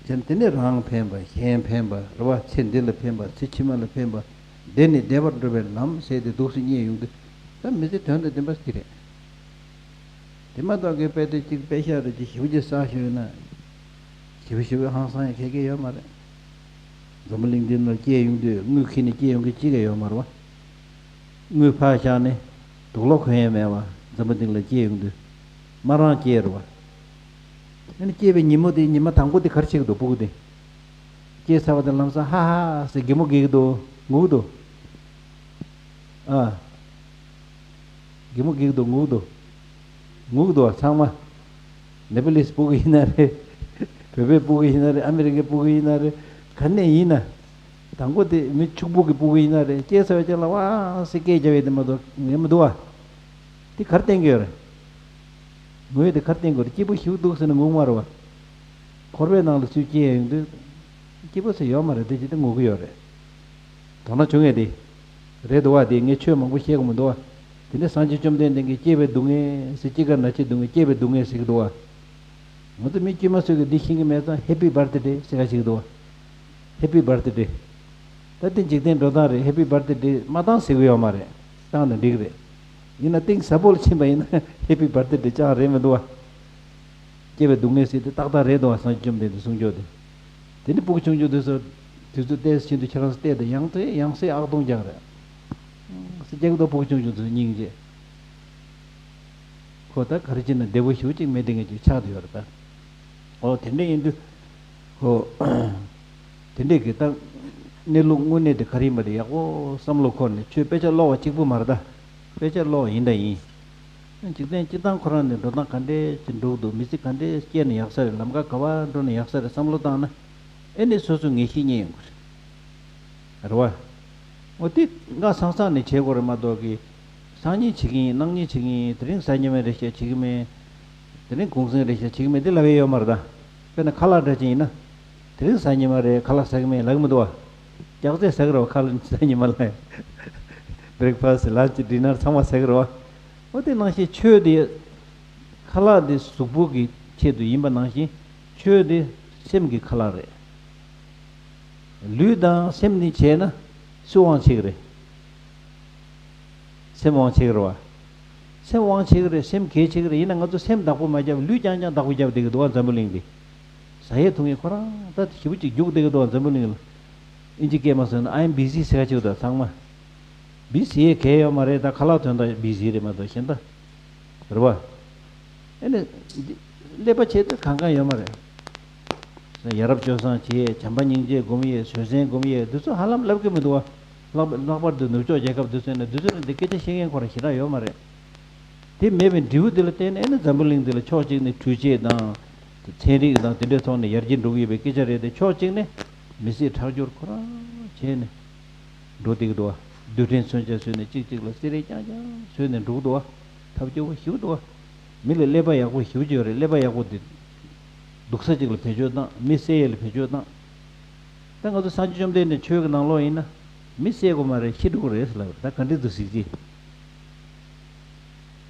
བྱས་ན་དེ་ནས་རང་ཕན་པ་གཞན་ཕན་པ་རེད་བ། ཚེ་འདི་ལ་ཕན་པ་ཚེ་ཕྱི་མ་ལ་ཕན་པ། འདི་ནི་བདེ་བར་འགྲོ་བའི་ལམ་ཟེར་ཏེ་འདུག་སེ་རྙེད་ཡོང་དུས་ད་མི་ཚེ་དོན་དང་ལྡན་པ་ཞིག་རེད། དེ་མ་གཏོགས་ཀྱི་དཔེ་དེ་གཅིག་དཔེ་ཤག་རེ་གཅིག་ཞིབ་ཅིག་བསགས་ཤེས་ན། ཞིབ་ཞིབ་ཧང་སང་ཡང་ཁེ་ཁེ་ཡོད་མ་རེད། འཛམ་བུ་གླིང་འདི་ནང་སྐྱེས་ཡོང་དུས་དངུལ་ཁྱེར་ནས་སྐྱེས་ཡོང་མཁན་གཅིག་ཀྱང་ཡོད་མ་རེད་བ། དངུལ་ཕར་བཞག་ནས་དུག་ལོག་གོན་ཡས་མེད་བ། འཛམ་བུ་གླིང་ལ་སྐྱེས་ཡོང་དུས་མ་རང་སྐྱེས་རེད་བ། ཨ་ནི་སྐྱེས་པའི་ཉིན་མོ་དེ་ཉི་མ་དང་པོ་དེ་ག་རེ་བྱེད་ཀྱི་འདུག་སྤུ་གུ་དེ། སྐྱེས་ཚར་བ་དང་ལམ་སང་ཧ་ཧ་ཟེར་གད་མོ་བགད་ཀྱི་འདུག་ངུ་གི་འདུག་ཨ། གད་མོ་བགད་ཀྱི་འདུག་ངུ་གི་འདུག་ངུ་གི་འདུག་བ་ཚང་མ། ནེ་པ་ལིས་སྤུ་གུ་ཡིན་ན་རེད། བོད་པའི་སྤུ་གུ་ཡིན་ན་རེད། ཨ་མི་རི་ཀའི་སྤུ་གུ་ཡིན་ན་རེད། ག་ནས་ཡིན་ན། དང་པོ་དེ་མི་ཕྱུག་པོ་གི་སྤུ་གུ་ཡིན་ན་རེད། སྐྱེས་ཚར་བའི་རྗེས་ལ་ཝ་ཟེར་སྐད་རྒྱབ་ཡས་དེ་མ་གཏོགས་ངས་མི་འདུག་བ། དེ་ག་རེ་བསྟན་གྱི་ཡོད་རེད། ངུ་ཡས་དེ་ག་རེ་བསྟན་གྱི་ཡོད་རེད། སྐྱིད་པོ་ཞིག་འདུག་ཟེར་ནས་ངུ་མ་རེད་བ། འཁོར་བའི་ནང་ལ་ཚུར་སྐྱེས་ཡོང་དུས། སྐྱིད་པོ་ཟེར་ཡོད་མ་རེད། དེ་ཅི་སྟེ་ངུ་གི་ཡོད་རེད། དོ་སྣང་བྱུང་ངས་དེ། རེད་འདུག་བ། དེ་ངས་ཆོས་མང་པོ་བཤད་གི་མི་འདུག་བ། དེ་ནས་སངས་རྒྱས་བཅོམ་ལྡན་འདས་ཀྱིས་སྐྱེས་པའི་སྡུག་བསྔལ་ཟེར། སྐྱེ་རྒ་ན་འཆིའི་སྡུག་བསྔལ། སྐྱེས་པའི་སྡུག་བསྔལ་ཟེར་གི་འདུག་བ། ང་ཚོ་མི་དཀྱུས་མ་ཚོས་ཀྱིས་འདི་ཤེས་ཀྱི་མེད་ཙང་ཧེ་པི་བར་ཐི་ཌེ་ཟེར་ག་ཞིག་འདུག་བ། ཧེ་པི་བར་ཐི་ཌེ། ད་འདི་འཇིག་རྟེན་འགྲོ་སྟངས་རེད། ཧེ་པི་བར་ཐི་ཌེ་མ་བཏང་ཟེར་གི་ཡོད་མ་རེད། བཏང་ན་འགྲིག་རེད། ཡིན་ན་གཏིང་ཟབ་པོ་ལ་ཕྱིན་པ་ཡིན་ན་ཧེ་པི་བར་ཐི་ཌེ་ཅང་རེད་མི་འདུག་བ། སྐྱེ་བའི་སྡུག་བསྔལ་ཟེར་དེ་ཏག་ཏག་རེད་འདུག་བ། སངས་རྒྱས་བཅོམ་ལྡན་འདས་གསུང་ཆོས་དེ། དེ་ནི་སྤུ་གུ་ཆུང་ཆུང་དེ་ཚོ་དུས་ཚོད་ཏོག་ཙམ་ཕྱིན་དུས་ཁྱེད་རང་ཚོ་བལྟས་དང་། ཡང་ཏོག་ཙམ་ཡང་སེ་ཨག་སྟོང་རྒྱག་རེད། སེ་རྒྱག་གི་འདུག་སྤུ་གུ་ཆུང་ཆུང་ཚོ་སྙིང་རྗེ། ཁོ་ད་ག་རེ་བྱས་ན་བདེ་པོ་ཞེ་པོ་ཅིག་མེད་དེ་ངེས་ཅིག་ཆགས་བསྡད་ཡོད་རེད་ད། ཨོ་དེ་འདྲ་ཡིན་དུས། ཁོ། དེ་འདྲས་ཀྱི་ད། གནས་ལུགས་དངོས་གནས་དེ་ག་རེ་ཡིན་པ་དེ་ཡག་པོ་བསམ་བློ་འཁོར་ནས། ཆོས་དཔེ་ཆ་ཀློག་པ་གཅིག་པུ་མ་རེད་ད། དཔེ་ཆ་ཀློག་པ་ཡིན་ད་ཡིན། འཇིག་རྟེན་སྤྱིར་བཏང་ཁོ་རང་ནས་འགྲོ་སྟངས་ག་འདྲས་ཅིག་འགྲོ་གི་འདུག་མི་ཚེ་ག་འདྲས་སྐྱེལ་ན་ཡག་ས་རེད། ལམ་ཁ་ག་པར་འགྲོ་ན་ཡག་ས་རེད་བསམ་བློ་བཏང་ན། ཨེ་ནས་སོ་སོ་ངེས་ཤེས་རྙེད་ཡོང་གི་རེད། རེད་བ། འོ་དེ་སྔ་སང་སང་ནས་བྱེད་དགོས་རེད་མ་གཏོགས་ཀྱི། སང་ཉིན་བྱེད་ཀྱི་ཡིན། གནངས་ཉིན་བྱེད་ཀྱི་ཡིན། དེ་རིང་གཟའ་ཉི་མ་རེད་ཤག་བྱེད་ཀྱི་མེད། དེ་རིང་གུང་སེང་རེད་ཤག་བྱེད་ཀྱི་མེད། དེ་ལབ་ཡས་ཡོད་མ་རེད་ད། དཔེར་ན་ཁ་ལག་འདྲ་ཅིག་ཡིན་ན། དེ་རིང་གཟའ་ཉི་མ་རེད། ཁ་ལག་ཟ་གི་མེད་ལབ་ཀྱི་མི་འདུག་བ། སྐྱག་རྫས་ཟ་གི་རེད་བ། ཁ་ལག་གཟའ་ཉི་མ་ལ། བྷི་རེག་ཕ་སི་ཊི། ལན་ཆི། ཌི་ནར་ཚང་མ་ཟ་གི་རེད་བ། འོ་དེ་ནང་བཞིན་ཆོས་དེ། ཁ་ལག་དེ་གཟུགས་པོ་གི་ཆེད་དུ་ཡིན་པ་ནང་བཞིན། ཆོས་དེ་སེམས་ཀྱི་ཁ་ལག་རེད། ལུས་དང་སེམས་གཉིས་བྱས་ན་སུ་དབང་ཆེ་གི་རེད། སེམས་དབང་ཆེ་གི་རེད་བ། སེམས་དབང་ཆེ་གི་རེད། སེམས་གལ་ཆེ་གི་རེད། ཡིན་ན་ང་ཚོ་སེམས་བདག་པོ་མ་བརྒྱབ། ལུས་རྐྱང་རྐྱང་བདག་པོ་བརྒྱབ་བསྡད་ཀྱི་འདུག་བ། འཛམ་བུ་གླིང་འདི། ཟ་ཡས་འཐུང་ཡས་ཁོ་རང་ད་ཞེ་པོ་ཅིག་རྒྱུགས་བསྡད་ཀྱི་འདུག་བ། འཛམ་བུ་གླིང་ལ། ཨིན་ཇི་སྐད་མ་སོང་ན་I'm busy ཟེར་ཆོག་ད་ཚང་མ། བི་སི་ཨེ་གལ་ཡོད་མ་རེད། ད་ཁ་ལག་དོན་དག་བི་སི་ཨེ་རེད་མ་གཏོགས་གཞན་དག་རེད་བ། ཨེ་ནི་ཀླད་པ་བྱེད་ད་གང་གང་ཡོད་མ་རེད། ཡ་རབས་སྤྱོད་བཟང་བྱེད། བྱམས་པ་སྙིང་རྗེ་སྒོམ་ཡས། བཟོད་བསྲན་སྒོམ་ཡས། འདི་ཚོ་ཧ་ལམ་ལབ་གི་མི་འདུག་བ། ལྷག་ལྷག་པར་དུ་ནུབ་ཕྱོགས་རྒྱལ་ཁབ་འདི་ཚོ་ནས་འདི་ཚོ་ནས་འདི་སྐད་ཆ་བཤད་མཁན་ཁོ་རང་ཞེ་དྲག་ཡོད་མ་རེད། དེ་མེད་པའི་འབྲས་བུ་དེ་ལ་བརྟེན་ནས་ཨེ་ནི་འཛམ་བུ་གླིང་འདི་ལ་ཕྱོགས་གཅིག་ནས་འཕྲུལ་ཆས་དང་། ཚན་རིག་དང་དེ་འདྲའི་ཐོག་ནས་ཡར་རྒྱས་འགྲོ་གི་ཡོད་པའི་སྐད་ཆ་རེད་དེ། ཕྱོགས་གཅིག་ནས་མི་སེར་ཁྲག་སྦྱོར་ཁོ་རང་བྱས་ནས་འགྲོ་བསྡད་ཀྱི་འདུག་བ། རྡུལ་ཕྲན་མཚོན་ཆ་བཟོས་ནས་གཅིག་གཅིག་ལ་བསྲེ་རེས་རྐྱང་རྐྱང་བཟོས་ནས་འགྲོ་གི་འདུག་བ། ཐབས་སྐྱོ་པོ་ཞེ་པོ་འདུག་བ། མི་ལ་ཀླད་པ་ཡག་པོ་ཞེ་པོ་ཅིག་ཡོད་རེད། ཀླད་པ་ཡག་པོ་དེ་སྡུག་ས་ཅིག་ལ་བེད་སྤྱོད་བཏང་། མི་བསད་ཡས་ལ་བེད་སྤྱོད་བཏང་། ད་ང་ཚོ་སངས་རྒྱས་བཅོམ་ལྡན་འདས་ཆོས་ཀྱི་ནང་ལོགས་ཡིན་ན་མི་བསད་དགོས་མ་རེད། ཤི་འགྲོ་གི་རེད་ཟེར་ལབ་རེད། ད་ག་འདྲ་འདུག་གཟིགས་ཅིག་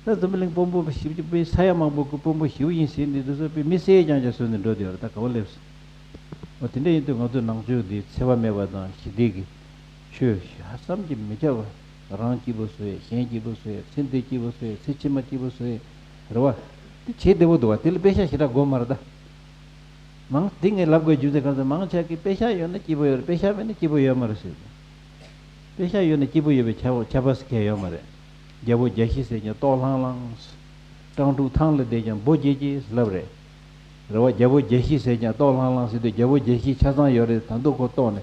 ད་འཛམ་བུ་གླིང་དཔོན་པོ་ཞེ་པོ་ཅིག་དཔེ་ས་ཡ་མང་པོ་གི་དཔོན་པོ་ཞེ་པོ་ཡིན་ཟེར་ནས་འདུག་ས། དཔེ་མི་བསད་རྐྱང་རྐྱང་བཟོས་ནས་འགྲོ་བསྡད་ཡོད་རེད། ད་ག་བ་སླེབས་སོང་། འོ་དེ་འདྲ་ཡིན་དུས་ང་ཚོའི་ནང་ཆོས་འདི་འཚེ་བ་མེད་པ་དང་ཞི་བདེ་གི་ཆོས་ཧ་བསམ་གྱིས་མི་ཁྱབ་པ། རང་སྐྱིད་པོ་བཟོ་ཡས། གཞན་སྐྱིད་པོ་བཟོ་ཡས། ཚེ་འདི་སྐྱིད་པོ་བཟོ་ཡས། ཚེ་ཕྱི་མ་སྐྱིད་པོ་བཟོ་ཡས་རེད་བ། དེ་བྱེད་བདེ་པོ་འདུག་བ། དེ་ལ་དཔེ་ཤག་ཞེ་དྲག་དགོས་མ་རེད་ད། མང་འདི་ངས་ལབ་དགོས་རྒྱུ་མཚན་གང་ཟེར། མང་ཆེ་གིས་དཔེ་ཤག་ཡོད་ན་སྐྱིད་པོ་ཡོད་རེད། དཔེ་ཤག་མེད་ན་སྐྱིད་པོ་ཡོད་མ་རེད་ཟེར། དཔེ་ཤག་ཡོད་ན་སྐྱིད་པོ་ཡོད་པའི་ཁྱབ་ཁྱབ་པ་ཟེར་མཁན་ཡོད་མ་རེད། རྒྱལ་པོ་བརྒྱ་བཞི་ཟེར་ཀྱང་ལྟོགས་ལྷང་ལྷང་། སྤྲང་ཕྲུག་ཐང་ལ་བསྡད་ཀྱང་འབོ་སྐྱེས་སྐྱེས་ལབ་རེད། རེད་བ། རྒྱལ་པོ་བརྒྱ་བཞི་ཟེར་ཀྱང་ལྟོགས་ལྷང་ལྷང་ཟེར་དུས་རྒྱལ་པོ་བརྒྱ་བཞི་ཆ་ཚང་ཡོད་རེད། ད་དུང་ཁོ་ལྟོགས་ནས་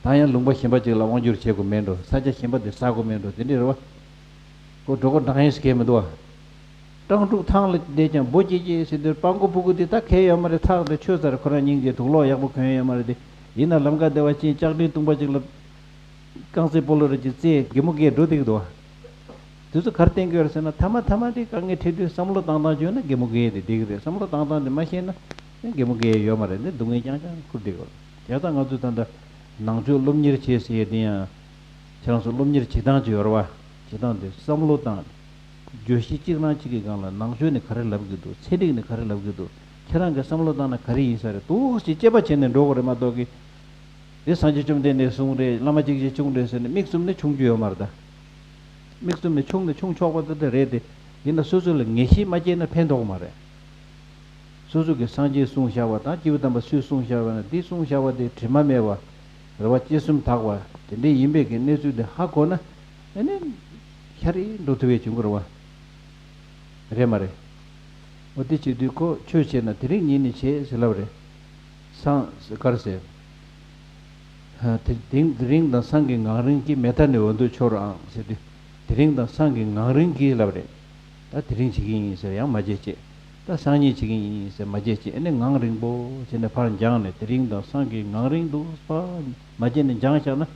ད་ཡང་ལུང་པ་གཞན་པ་ཅིག་ལ་དབང་བསྒྱུར་བྱེད་དགོས་མེད་འགྲོ། ས་ཆ་གཞན་པ་དེ་ཟ་དགོས་མེད་འགྲོ། དེ་འདྲ་རེད་བ། ཁོ་འགྲོ་སྒོ་འགྲང་ཡས་ཟེར་མཁན་མི་འདུག་བ། སྤྲང་ཕྲུག་ཐང་ལ་བསྡད་ཀྱང་འབོ་སྐྱེས་སྐྱེས་ཟེར་དུས་སྤྲང་པོ་ཕྲུ་གུ་དེ་ད་ཁེལ་ཡོད་མ་རེད། ཐག་དེ་ཆོད་ཚར། ཁོ་རང་སྙིང་རྗེ། དུག་ལོག་ཡག་པོ་གོན་ཡོད་མ་རེད་དེ། ཡིན་ན་ལམ་ཁ་བདེ་བ་ཅན་ལྕགས་ཀྲིན་བཏུང་པ་ཅིག་ལ་རྐང་རྩེད་སྤོ་ལོ་རེ་ཅིག་རྩེས་གད་མོ་བགད་འགྲོ་བསྡད་ཀྱི་འདུག་བ། དེ་ཚོ་ག་རེ་བསྟན་གྱི་ཡོད་རེད་ཟེར་ན། མཐའ་མ་མཐའ་མ་དེ་དཀའ་ངལ་འཕྲད་དུས་བསམ་བློ་བཏང་སྟངས་བྱུང་ན་གད་མོ་བགད་དེ་བསྡད་ཀྱི་རེད། བསམ་བློ་བཏང་སྟངས་དེ་མ་ཤེས་ན་གད་མོ་བགད་ཡོད་མ་རེད། འདི་སྡུག་བསྔལ་རྐྱང་རྐྱང་ཁུར་བསྡད་ཀྱི་ཡོད་རེད། བྱས་ཙང་ང་ཚོས་ད་ལྟ་ནང་ཆོས་སློབ་གཉེར་བྱེད་ཟེར་ཡས་དེ་ཡང་ཁྱེད་རང་ཚོ་སློབ་གཉེར་བྱེད་སྟངས་ཅིག་ཡོད་རེད་བ། བྱེད་སྟངས་དེ་བསམ་བློ་བཏང་། བརྗོད་གཞི་གཅིག་རང་གཅིག་གི་སྒང་ལ་ནང་ཆོས་ནས་ག་རེ་ལབ་ཀྱི་འདུག་ཚན་རིག་ནས་ག་རེ་ལབ་ཀྱི་འདུག་ཁྱེད་རང་གིས་བསམ་བློ་བཏང་ན་ག་རེ་ཡིན་ས་རེད་འདུག་ཅེས་དཔྱད་པ་བྱས་ནས་འགྲོ་དགོས་རེད་མ་གཏོགས་ཀི། དེ་སངས་རྒྱས་བཅོམ་ལྡན་འདས་གསུངས་རེད། བླ་མ་གཅིག་གིས་གསུངས་རེད་ཟེར་ནས་མིག་བཙུམ་ནས་ཆུང་རྒྱུ་ཡོད་མ་རེད་ད། མིག་བཙུམ་ནས་ཆུང་ནས་ཆུང་ཆོག་པ་དེ་དེ་རེད་དེ། ཡིན་ན་སོ་སོ་ལ་ངེས་ཤེས་མ་སྐྱེས་ན་ཕན་ཐོགས་མ་རེད། སོ་སོ་གིས་སངས་རྒྱས་གསུངས་བཞག་པ་དང་སྐྱེས་བུ་དམ་པ་སུས་གསུངས་བཞག་པ་ན་འདི་གསུངས་བཞག་པ་དེ་དྲི་མ་མེད་པ་རེད་བ། དཔྱད་གསུམ་དག་པ་དེ་འདྲའི་ཡིན་པའི་གི་གནས་ཚུལ་དེ་ཧ་གོ་ན་ཨ་ནི་ཤ་རིག་འགྲོ་ཐུབ་པའི་བྱུང་གི་རེད་བ། རེད་མ་རེད། འོ་དེ་བྱེད་དུས་ཁོ་ཆོས་བྱེད་ན་དེ་རིང་ཉིད་ནས་བྱེད་ཟེར་ལབ་རེད། སངས་ག་རེ་ཟེར། ཧ། དེ་དེ་དེ་རིང་དང་སང་གི་ངང་རིང་གིས། མལ་ཐ་ནི་འོ་འདོད་ཆོར་རོ་ཨང་ཟེར་དུས། དེ་རིང་དང་སང་གི་ངང་རིང་གིས་ལབ་རེད། ད་དེ་རིང་བྱེད་ཀྱི་ཡིན་ཟེར་ཡང་མ་བརྗེད་བྱེད། ད་སང་ཉིན་བྱེད་ཀྱི་ཡིན་ཟེར་མ་བརྗེད་བྱེད། ཨ་ནི་ངང་རིང་པོ་བྱས་ནས་ཕར་འགྱངས་ནས་དེ་རིང་དང་སང་གི་ངང་རིང་དུ་ཕར་མ་བརྗེད་ནས་འགྱངས་བཞག་ན།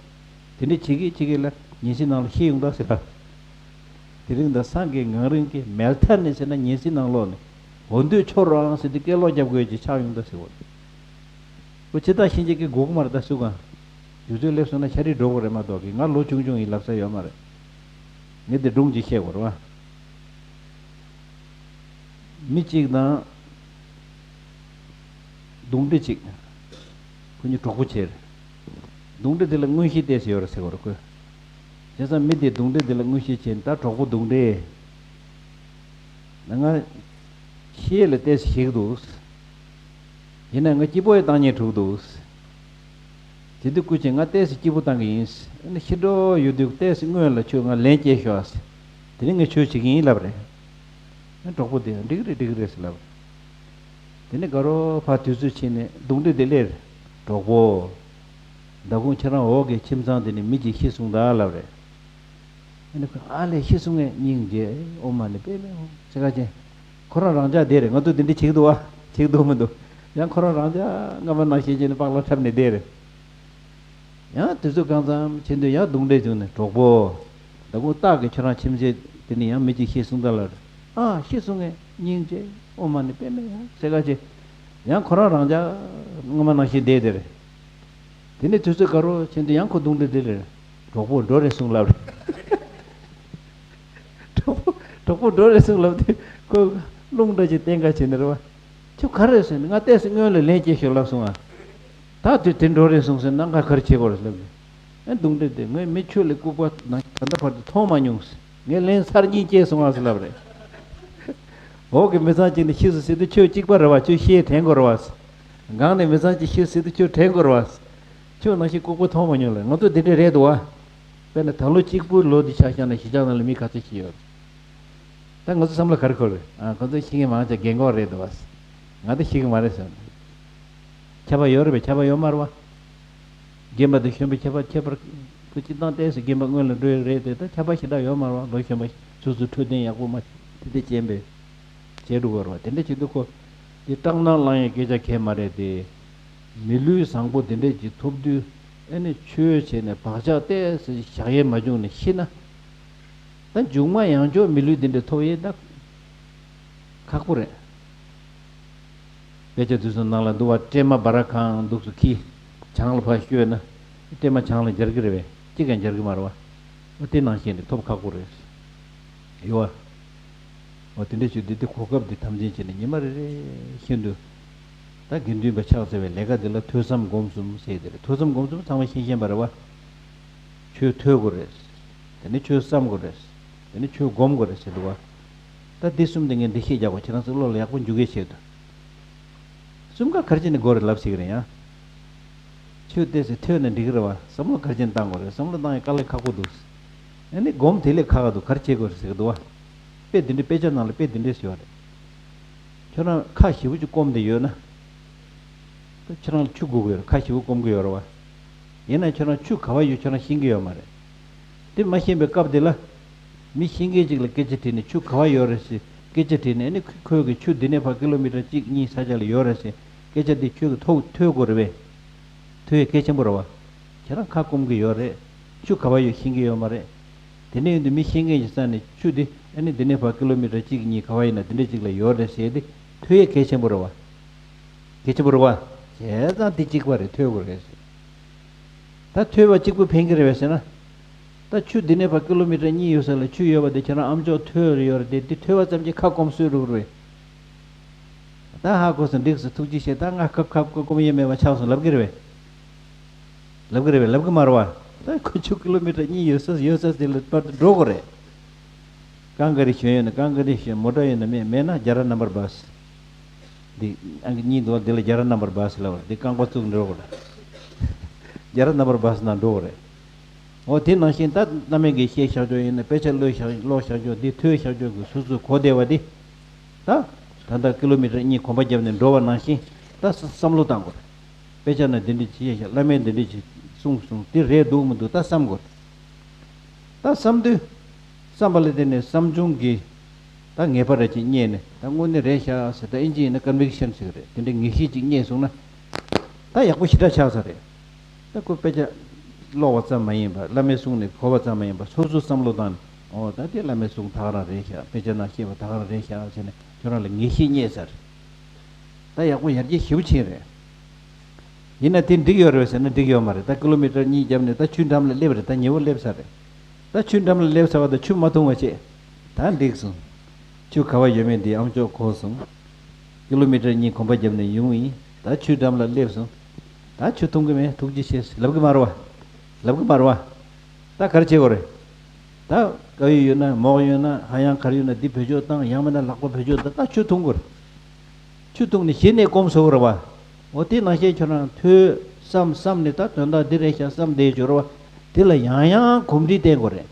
དེ་འདྲ་བྱེད་ཀྱི་བྱེད་ཀྱི་ལ་ཉིན་ཤས་ནང་ལ་ཤི་ཡོང་ད་ཟེར་ལབ། དེ་རིང་དང་སང་གི་ངང་རིང་གིས། མལ་ཐ་ནི་ཟེར་ན་ཉིན་ཤས་ནང་ལོགས་ནས། འོ་འདོད་ཆོར་རོ་ཨང་ཟེར་དུས་སྐད་ལོག་རྒྱབ་དགོས་ཀྱི་ཆགས་ཡོང་ད་ཟེར་བ། འོ་ཇི་ལྟར་ཤེས་བྱེད་ཀྱི་སྒུག་མར་ད་སུ་གང་། དུས་ཚོད་སླེབས་སོང་ན་ཤ་རིག་འགྲོ་དགོས་རེད་མ་གཏོགས་ཀྱི་ང་ལོ་ཆུང་ཆུང་ཡིན་ལབ་ས་ཡོད་མ་རེད། ངས་འདི་སྒྲུང་ཅིག་བཤད་དགོས་རེད་བ། མི་གཅིག་དང་གདུང་འདྲེ་གཅིག་ཁོ་གཉིས་གྲོགས་པོ་བྱས་རེད། གདུང་འདྲེ་དེ་ལ་མངོན་ཤེས་ཏོག་ཙམ་ཡོད་རེད་ཟེར་བ་རེད་ཁོས། བྱས་ཙང་མི་དེས་གདུང་འདྲེ་དེ་ལ་མངོན་ཤེས་བྱས་ནས། ད་གྲོགས་པོ་གདུང་འདྲེ། ང་ཤི་ཡས་ལ་ཏོག་ཙམ་ཞིག་འདུག་ཡིན་ན་ང་སྐྱིད་པོ་ཡང་བཏང་སྙིང་བྲོ་གི་འདུག་དེ་དུས་སྐུ་མཁྱེན། ང་ཏོག་ཙམ་སྐྱིད་པོ་བཏང་གི་ཡིན། ཨ་ནི་ཤི་འགྲོ་ཡོད་དུས་ཏོག་ཙམ་སྔོན་ལ་ཁྱོད་ང་ལན་སྐྱེལ་ཤོག་ཨ། དེ་རིང་ངས་ཆོས་བྱེད་ཀྱི་ཡིན་ལབ་རེད། ཨ་གྲོགས་པོ་དེས་འགྲིག་གི་རེད་འགྲིག་གི་རེད་ཟེར་ལབ་རེད། དེ་ནས་དགའ་རོགས་ཕར་དུས་ཚོད་ཕྱིན་ནས་གདུང་འདྲེ་དེ་སླེབས་རེད། གྲོགས་པོ། མདང་དགོང་ཁྱེད་རང་འོག་གི་ཁྱིམ་ཚང་དེ་ནས་མི་གཅིག་ཤི་སོང་ད་ལབ་རེད། ཨ་ནི་ཁོས་ཨ་ལས་ཤི་སོང་ངས་སྙིང་རྗེ་ཨོཾ་མ་ཎི་པདྨེ་ཧཱུྃ་ཟེར་ག་ཅན། ཁོ་རང་རང་འཇགས་བསྡད་རེད། ང་ཚོ་འདི་འདྲ་བྱེད་ཀྱི་འདུག་བ། བྱེད་ཀྱི་འདུག་མི་འདུག་ཡང་ཁོ་རང་རང་འཇགས་སྔ་མ་ནང་བཞིན་བྱས་ནས་པགས་ལ་འཁྲབ་ནས་བསྡད་རེད། ཡང་དུས་ཚོད་གང་ཙམ་ཕྱིན་དུས་ཡང་གདུང་འདྲེ་བྱུང་ནས་གྲོགས་པོ། མདང་དགོང་སྟག་གིས་ཁྱོད་རང་ཁྱིམ་མཚེས་དེ་ནས་ཡང་མི་གཅིག་ཤི་སོང་ད་ལབ་རེད། ཨ་ཤི་སོང་ངས་སྙིང་རྗེ་ཨོཾ་མ་ཎི་པདྨེ་ཧཱུྃ་ཟེར་ག་ཅན། ཡང་ཁོ་རང་རང་འཇགས་སྔ་མ་ནང་བཞིན་བསྡད་བསྡད་རེད། དེ་ནས་དུས་ཚོད་དགའ་རོགས་ཕྱིན་དུས་ཡང་ཁོ་གདུང་འདྲེ་དེ་ལ། གྲོགས་པོ་འགྲོ་རེད་གསུངས་ལབ་རེད། གྲོགས་པོ་གྲོགས་པོ་འགྲོ་རེད་གསུངས་ལབ་དུས་ཁོ་རླུང་འདྲ་ཅིག་བསྟན་ག་བྱས་ནས་རེད་བ། ཁྱོད་ག་རེ་ཟེར་ནས། ང་ཏོག་ཙམ་སྔོན་ལ་ལན་སྐྱེལ་ཤོག་ལབ་སོང་ཨ། ད་དུས་དེ་འགྲོ་རེད་གསུངས་ཟེར་ན་ང་ག་རེ་བྱེད་དགོས་རེད་ལབ་ནས། ཨེ་གདུང་འདྲེ་དེ་ངས་མི་ཁྱོད་ལས་ལྐུགས་པ་ནང་ད་ལྟ་བར་དུ་མཐོང་མ་མྱོང་ཟེར། ངས་ལན་ཚར་གཉིས་སྐྱེལ་སོང་ཨ་ཟེར་ལབ་རེད། འོག་གི་མི་ཚང་གཅིག་ནས་ཤི་སོང་ཟེར་དུས་ཁྱོད་གཅིག་པ་རེད་བ། ཁྱོད་ཤི་ཡས་དྲན་དགོས་རེད་བ། སྒང་ནས་མི་ཚང་གཅིག་ཤི་སོང་ཟེར་དུས་ཁྱོད་དྲན་དགོས་རེད་བ། ཁྱོད་ནང་བཞིན་ལྐུགས་པ་མཐོང་མ་མྱོང་ལ། ང་ཚོ་འདི་འདྲ་རེད་འདུག་བ། དཔེར་ན་ད་ལོ་གཅིག་པུ་ལོ་འདི་ཆ་བཞག་ན་གཞིས་ཆགས་ནང་ལ་མི་ག་ཚོད་ཤི་ཡོད། ད་ང་ཚོ་བསམ་བློ་ག་རེ་འཁོར་རེད། ཨ། ཁོ་ཚོ་ཤི་མཁན་མང་ཆེ་རྒན་གོག་རེད་འདུག་བ། ང་ཚོ་ཤི་གི་མ་རེད་བསམ། ཁྱད་པར་ཡོད་རེད་པས། ཁྱད་པར་ཡོད་མ་རེད་བ། རྒན་པ་དང་གཞོན་པའི་ཁྱད་པར། ཁྱད་པར་ཁོ་སྤྱིར་བཏང་བལྟས་སུ་རྒན་པ་སྔོན་ལ་འགྲོ་ཡི་རེད་དེ། ད་ཁྱད་པར་ཞེ་དྲག་ཡོད་མ་རེད་བ། ལོ་གཞོན་པ་སོ་སོའི་འཕྲོད་བསྟེན་ཡག་པོ་མ་དེ་འདྲ་ཅན་པས་བྱས་འགྲོ་གི་རེད་བ། དེ་འདྲ་བྱེད་དུས་ཁོ་དེ་སྐྲག་སྣང་ལངས་ཡའི་སྐད་ཆ་གང་ཡང་མ་རེད་དེ། མི་ལུས་བཟང་པོ་དེ་འདྲ་ཅིག་ཐོབ་དུས། ཨ་ནི་ཆོས་བྱས་ནས་བག་ཆགས་བལྟས་སུ་བཞག་ཡས་མ་བྱུང་ནས་ཤི་ན། ད་མཇུག་མ་ཡང་བསྐྱར་མི་ལུས་འདི་འདྲ་ཐོབ་ཡས་ད་ཁག་པོ་རེད། དཔེ་ཆ་དེ་ཚོ་ནང་ལ་འདུག་བ། སྲན་མ་སྦ་ར་གང་འདུག་སུ་ཁྱི་བྱང་ལ་ཕར་བཤོས་ན། སྲན་མ་བྱང་ལ་འབྱར་གི་རེད་པས། གཅིག་ཀྱང་འབྱར་གི་མ་རེད་བ། འོ་དེ་ནང་བཞིན་རེད། ཐོབ་ཁག་པོ་རེད། ཡོད་བ། འོ་དེ་འདྲ་བྱུང་དུས་དེ་གོ་སྐབས་འདི་དམ་འཛིན་བྱས་ནས་ཉི་མ་རེ་རེ་བཞིན་དུ། ད་དགེ་འདུན་པ་ཕྱག་འཚལ་བའི་ལས་ཀ་འདི་ལ་ཐོས་བསམ་སྒོམ་གསུམ་ཟེར་དེ་རེད། ཐོས་བསམ་སྒོམ་གསུམ་ཚང་མ་ཤེས་ཤེས་པ་རེད་བ། ཆོས་ཐོས་དགོས་རེད། དེ་ནས་ཆོས་བསམ་དགོས་རེད། དེ་ནས་ཆོས་སྒོམ་དགོས་རེད་ཟེར་འདུག་བ། ད་འདི་གསུམ་དེ་ངས་འདི་བཤད་རྒྱག་གོ། ཁྱེད་རང་ཚོ་བློ་ལ་ཡག་པོ་འཇུག་གི་ཆེད་དུ། གསུམ་ཀ་ག་རེ་བྱས་ནས་དགོས་རེད་ལབ་ཟེར་གི་རེད་ཡ། ཆོས་དེ་ཚོ་ཐོས་ན་འགྲིག་གི་རེད་བ། བསམ་བློ་ག་རེ་བྱས་ནས་བཏང་དགོས་རེད། བསམ་བློ་བཏང་ཡ་དཀའ་ལས་ཁག་པོ་འདུག་ཨ་ནི་སྒོམ་དེ་ལས་ཁག་ག་འདུག་ག་རེ་བྱེད་དགོས་རེད་ཟེར་གི་འདུག་བ། དཔེ་འདི་འདྲའི་དཔེ་ཆ་ནང་ལ་དཔེ་འདི་འདྲས་ཟེར་བ་རེད། ཁྱོད་རང་ཁ་ཞེ་པོ་ཅིག་སྐོམ་བསྡད་ཡོད་ན། ད་ཁྱོད་རང་ལ་ཆུ་དགོས་ཀྱི་ཡོད་རེད། ཁ་ཞེ་པོ་སྐོམ་གྱི་ཡོད་རེད་བ། ཡིན་ན་ཁྱོད་རང་ཆུ་ག་བ་ཡོད་ཁྱོད་རང་ཤེས་ཀྱི་ཡོད་མ་རེད། དེ་མ་ཤེས་པའི་སྐབས་དེ་ལ། མི་གཞན་སྐད་ཅིག་ལ་སྐད་ཆ་དྲིས་ནས་ཆུ་ག་བ་ཡོད་རེད་ཟེར་སྐད་ཆ་དྲིས་ནས། ཨ་ནི་ཁོས་ཀྱིས་ཆུ་འདི་ནས་ཕར་ཀི་ལོ་མི་ཊར་གཅིག་གཉིས་ས་ཆ་ལ་ཡོད་རེད་ཟེར་སྐད་ཆ་འདི་ཁྱོད་ཀྱིས་ཐོས་ཐོས་དགོས་རེད་པས། ཐོས་ཡས་གལ་ཆེན་པོ་རེད་བ། ཁྱེད་རང་ཁ་སྐོམ་གྱི་ཡོད་རེད། ཆུ་ག་བ་ཡོད་ཤེས་ཀྱི་ཡོད་མ་རེད། དེ་འདྲ་ཡིན་དུས་མི་ཤེས་མཁན་གྱི་ས་ནས་ཆུ་འདི་ཨ་ནི་འདི་ནས་ཕར་ཀི་ལོ་མི་ཊར་གཅིག་གཉིས་ག་བ་ཡིན་ན་འདི་འདྲ་ཅིག་ལ་ཡོད་རེད་ཟེར་ཏེ་ཐོས་ཡས་གལ་ཆེན་པོ་རེད་བ། གལ་ཆེན་པོ་རེད་བ། བྱས་ཙང་འདི་གཅིག་པ་རེད། ཐོས་དགོས་རེད་ཟེར། ད་ཐོས་པ་གཅིག་པུ་ཕན་གྱི་རེད་པས་ཟེར་ན། ད་ཆུ་འདི་ནས་ཕར་ཀི་ལོ་མི་ཊར་གཉིས་ཡོད་ས་ལ་ཆུ་ཡོད་པ་དེ་ཁྱེད་རང་ཨམ་ཅོག་ཐོས་རེ་ཡོད་རེད་དེ། འདི་ཐོས་པ་ཙམ་གྱིས་ཁ་སྐོམ་སོས་རུག་རེད། ད་ཧ་གོ་སོང་། འགྲིག་སོང་། ཐུགས་རྗེ་ཆེ། ད་ང་ཁ་ཁ་སྐོམ་ཡས་མེད་པ་ཆགས་སོང་ལབ་ཀྱི་རེད་པས། ལབ་ཀྱི་རེད་པས། ལབ་ཀྱི་མ་རེད་བ། ད་ཁོ་ཆུ་ཀི་ལོ་མི་ཊར་གཉིས་ཡོད་ས་ཡོད་ས་དེ་ལ་བར་དུ་འགྲོ་དགོས་རེད། རྐང་ག་རེ་ཞོན་ཡོད་ན། རྐང་ག་རེ་ཞོན། མོ་ཊ་ཡོད་ན་མེད། མེད་ན་རྒྱ་ར་རྣམ་པར་སྦས། འདི་ཨང་ཀི་གཉིས་འདུག་བ། འདི་ལ་རྒྱ་ར་རྣམ་པར་སྦས་ལབ་པ་རེད། འདི་རྐང་པ་བཙུགས་འགྲོ་དགོས་རེད། རྒྱ་ར་རྣམ་པར་སྦས་ནང་འགྲོ་དགོས་རེད། འོ་དེ་ནང་བཞིན་ད་བླ་མས་ཀྱིས་བཤད་བཞག་ཆོག་ཡིན་ན། དཔེ་ཆ་ཀློག་བཞག་ཀློག་བཞག་ཆོག་འདི་ཐོས་བཞག་ཆོག་གི་སོ་སོའི་གོ་བདེ་བ་འདི། ད་ད་ལྟ་ཀི་ལོ་མི་ཊར་གཉིས་གོམ་པ་བརྒྱབ་ནས་འགྲོ་བ་ནང་བཞིན་ད་བསམ་བློ་བཏང་དགོས་རེད། དཔེ་ཆ་ནང་འདི་འདྲ་ཅིག་བཤད་བཞག་བླ་མས་འདི་འདྲ་ཅིག་གསུངས་གསུངས། འདི་རེད་འདུག་མི་འདུག་ད་བསམ་དགོས་རེད། ད་བསམ་དུས། བསམ་པ་ལ་བརྟེན་ནས་བསམ་བྱུང་གི་ད་ངེས་པ་རེ་ཅིག་རྙེད་ནས། ད་དངོས་གནས་རེད་ཤག་ཟེར། ད་ཨིན་ཇི་ཡིན་ན་ཀོན་བིག་ཤན་ཟེར་གི་རེད། དེ་འདྲའི་ངེས་ཤེས་ཅིག་རྙེད་སོང་ན། ད་ཡག་པོ་ཞེ་དྲག་ཆགས་ས་རེད། ད་ཁོ་དཔེ་ཆ་ཀློག་པ་ཙམ་མ་ཡིན་པ། བླ་མའི་གསུང་ནས་གོ་བ་ཙམ་མ་ཡིན་པ། སོ་སོ་བསམ་བློ་བཏང་ནས། འོ་ད་དེ་བླ་མའི་གསུང་ད་ག་རང་རེད་ཤག་དཔེ་ཆ་ནང་བཤད་པ་ད་ག་རང་རེད་ཤག་ཟེར་ནས་ཁྱོད་རང་ལ་ངེས་ཤེས་རྙེད་ས་རེད། ད་ཡག་པོ་ཡར་རྒྱས་ཞེ་པོ་ཕྱིན་རེད། ཡིན་ན་དེ་འགྲིག་ཡོད་རེད་ཟེར་ན་འགྲིག་ཡོད་མ་རེད། ད་ཀི་ལོ་མི་ཊར་གཉིས་བརྒྱབ་ནས་ད་ཆུའི་འགྲམ་ལ་སླེབས་རེད། ད་ཉེ་བོ་སླེབས་ཚར་རེད། ད་ཆུའི་འགྲམ་ལ་སླེབས་ཚར་བ་དང་ཆུ་མ་འཐུང་བ་བྱས། ད་འགྲིག་སོང་། ཆུ་ག་བ་ཡོད་མེད་འདི་ཨམ་ཅོག་གོ་སོང་། ཀི་ལོ་མི་ཊར་གཉིས་གོམ་པ་བརྒྱབ་ནས་ཡོང་ཡིན། ད་ཆུའི་འགྲམ་ལ་སླེབས་སོང་། ད་ཆུ་འཐུང་གི་མེད། ཐུགས་རྗེ་ཆེ་ལབ་གི་མ་རེད་བ། ལབ་གི་མ་རེད་བ། ད་ག་རེ་བྱེད་དགོས་རེད། ད་དཀར་ཡོལ་ཡོད་ན་མོག་ཡོད་ན་ཧ་ཡང་ག་རེ་ཡོད་ན་འདི་བེད་སྤྱོད་བཏང་། ཡང་མིན་ན་ལག་པ་བེད་སྤྱོད་བཏང་། ད་ཆུ་འཐུང་དགོས་རེད། ཆུ་འཐུང་ནས་གཞི་ནས་སྐོམ་གསོ་དགོས་རེད་བ། འོ་དེ་ནང་བཞིན་ཁྱོད་རང་ཐོས་བསམ་བསམ་ནས་ད་དོན་དག་འདི་རེད་ཤག་བསམ་བསྡད་ཡོད་རེད་བ། དེ་ལ་ཡང་ཡང་གོམས་འདྲིས་བསྟེན་དགོས་རེད།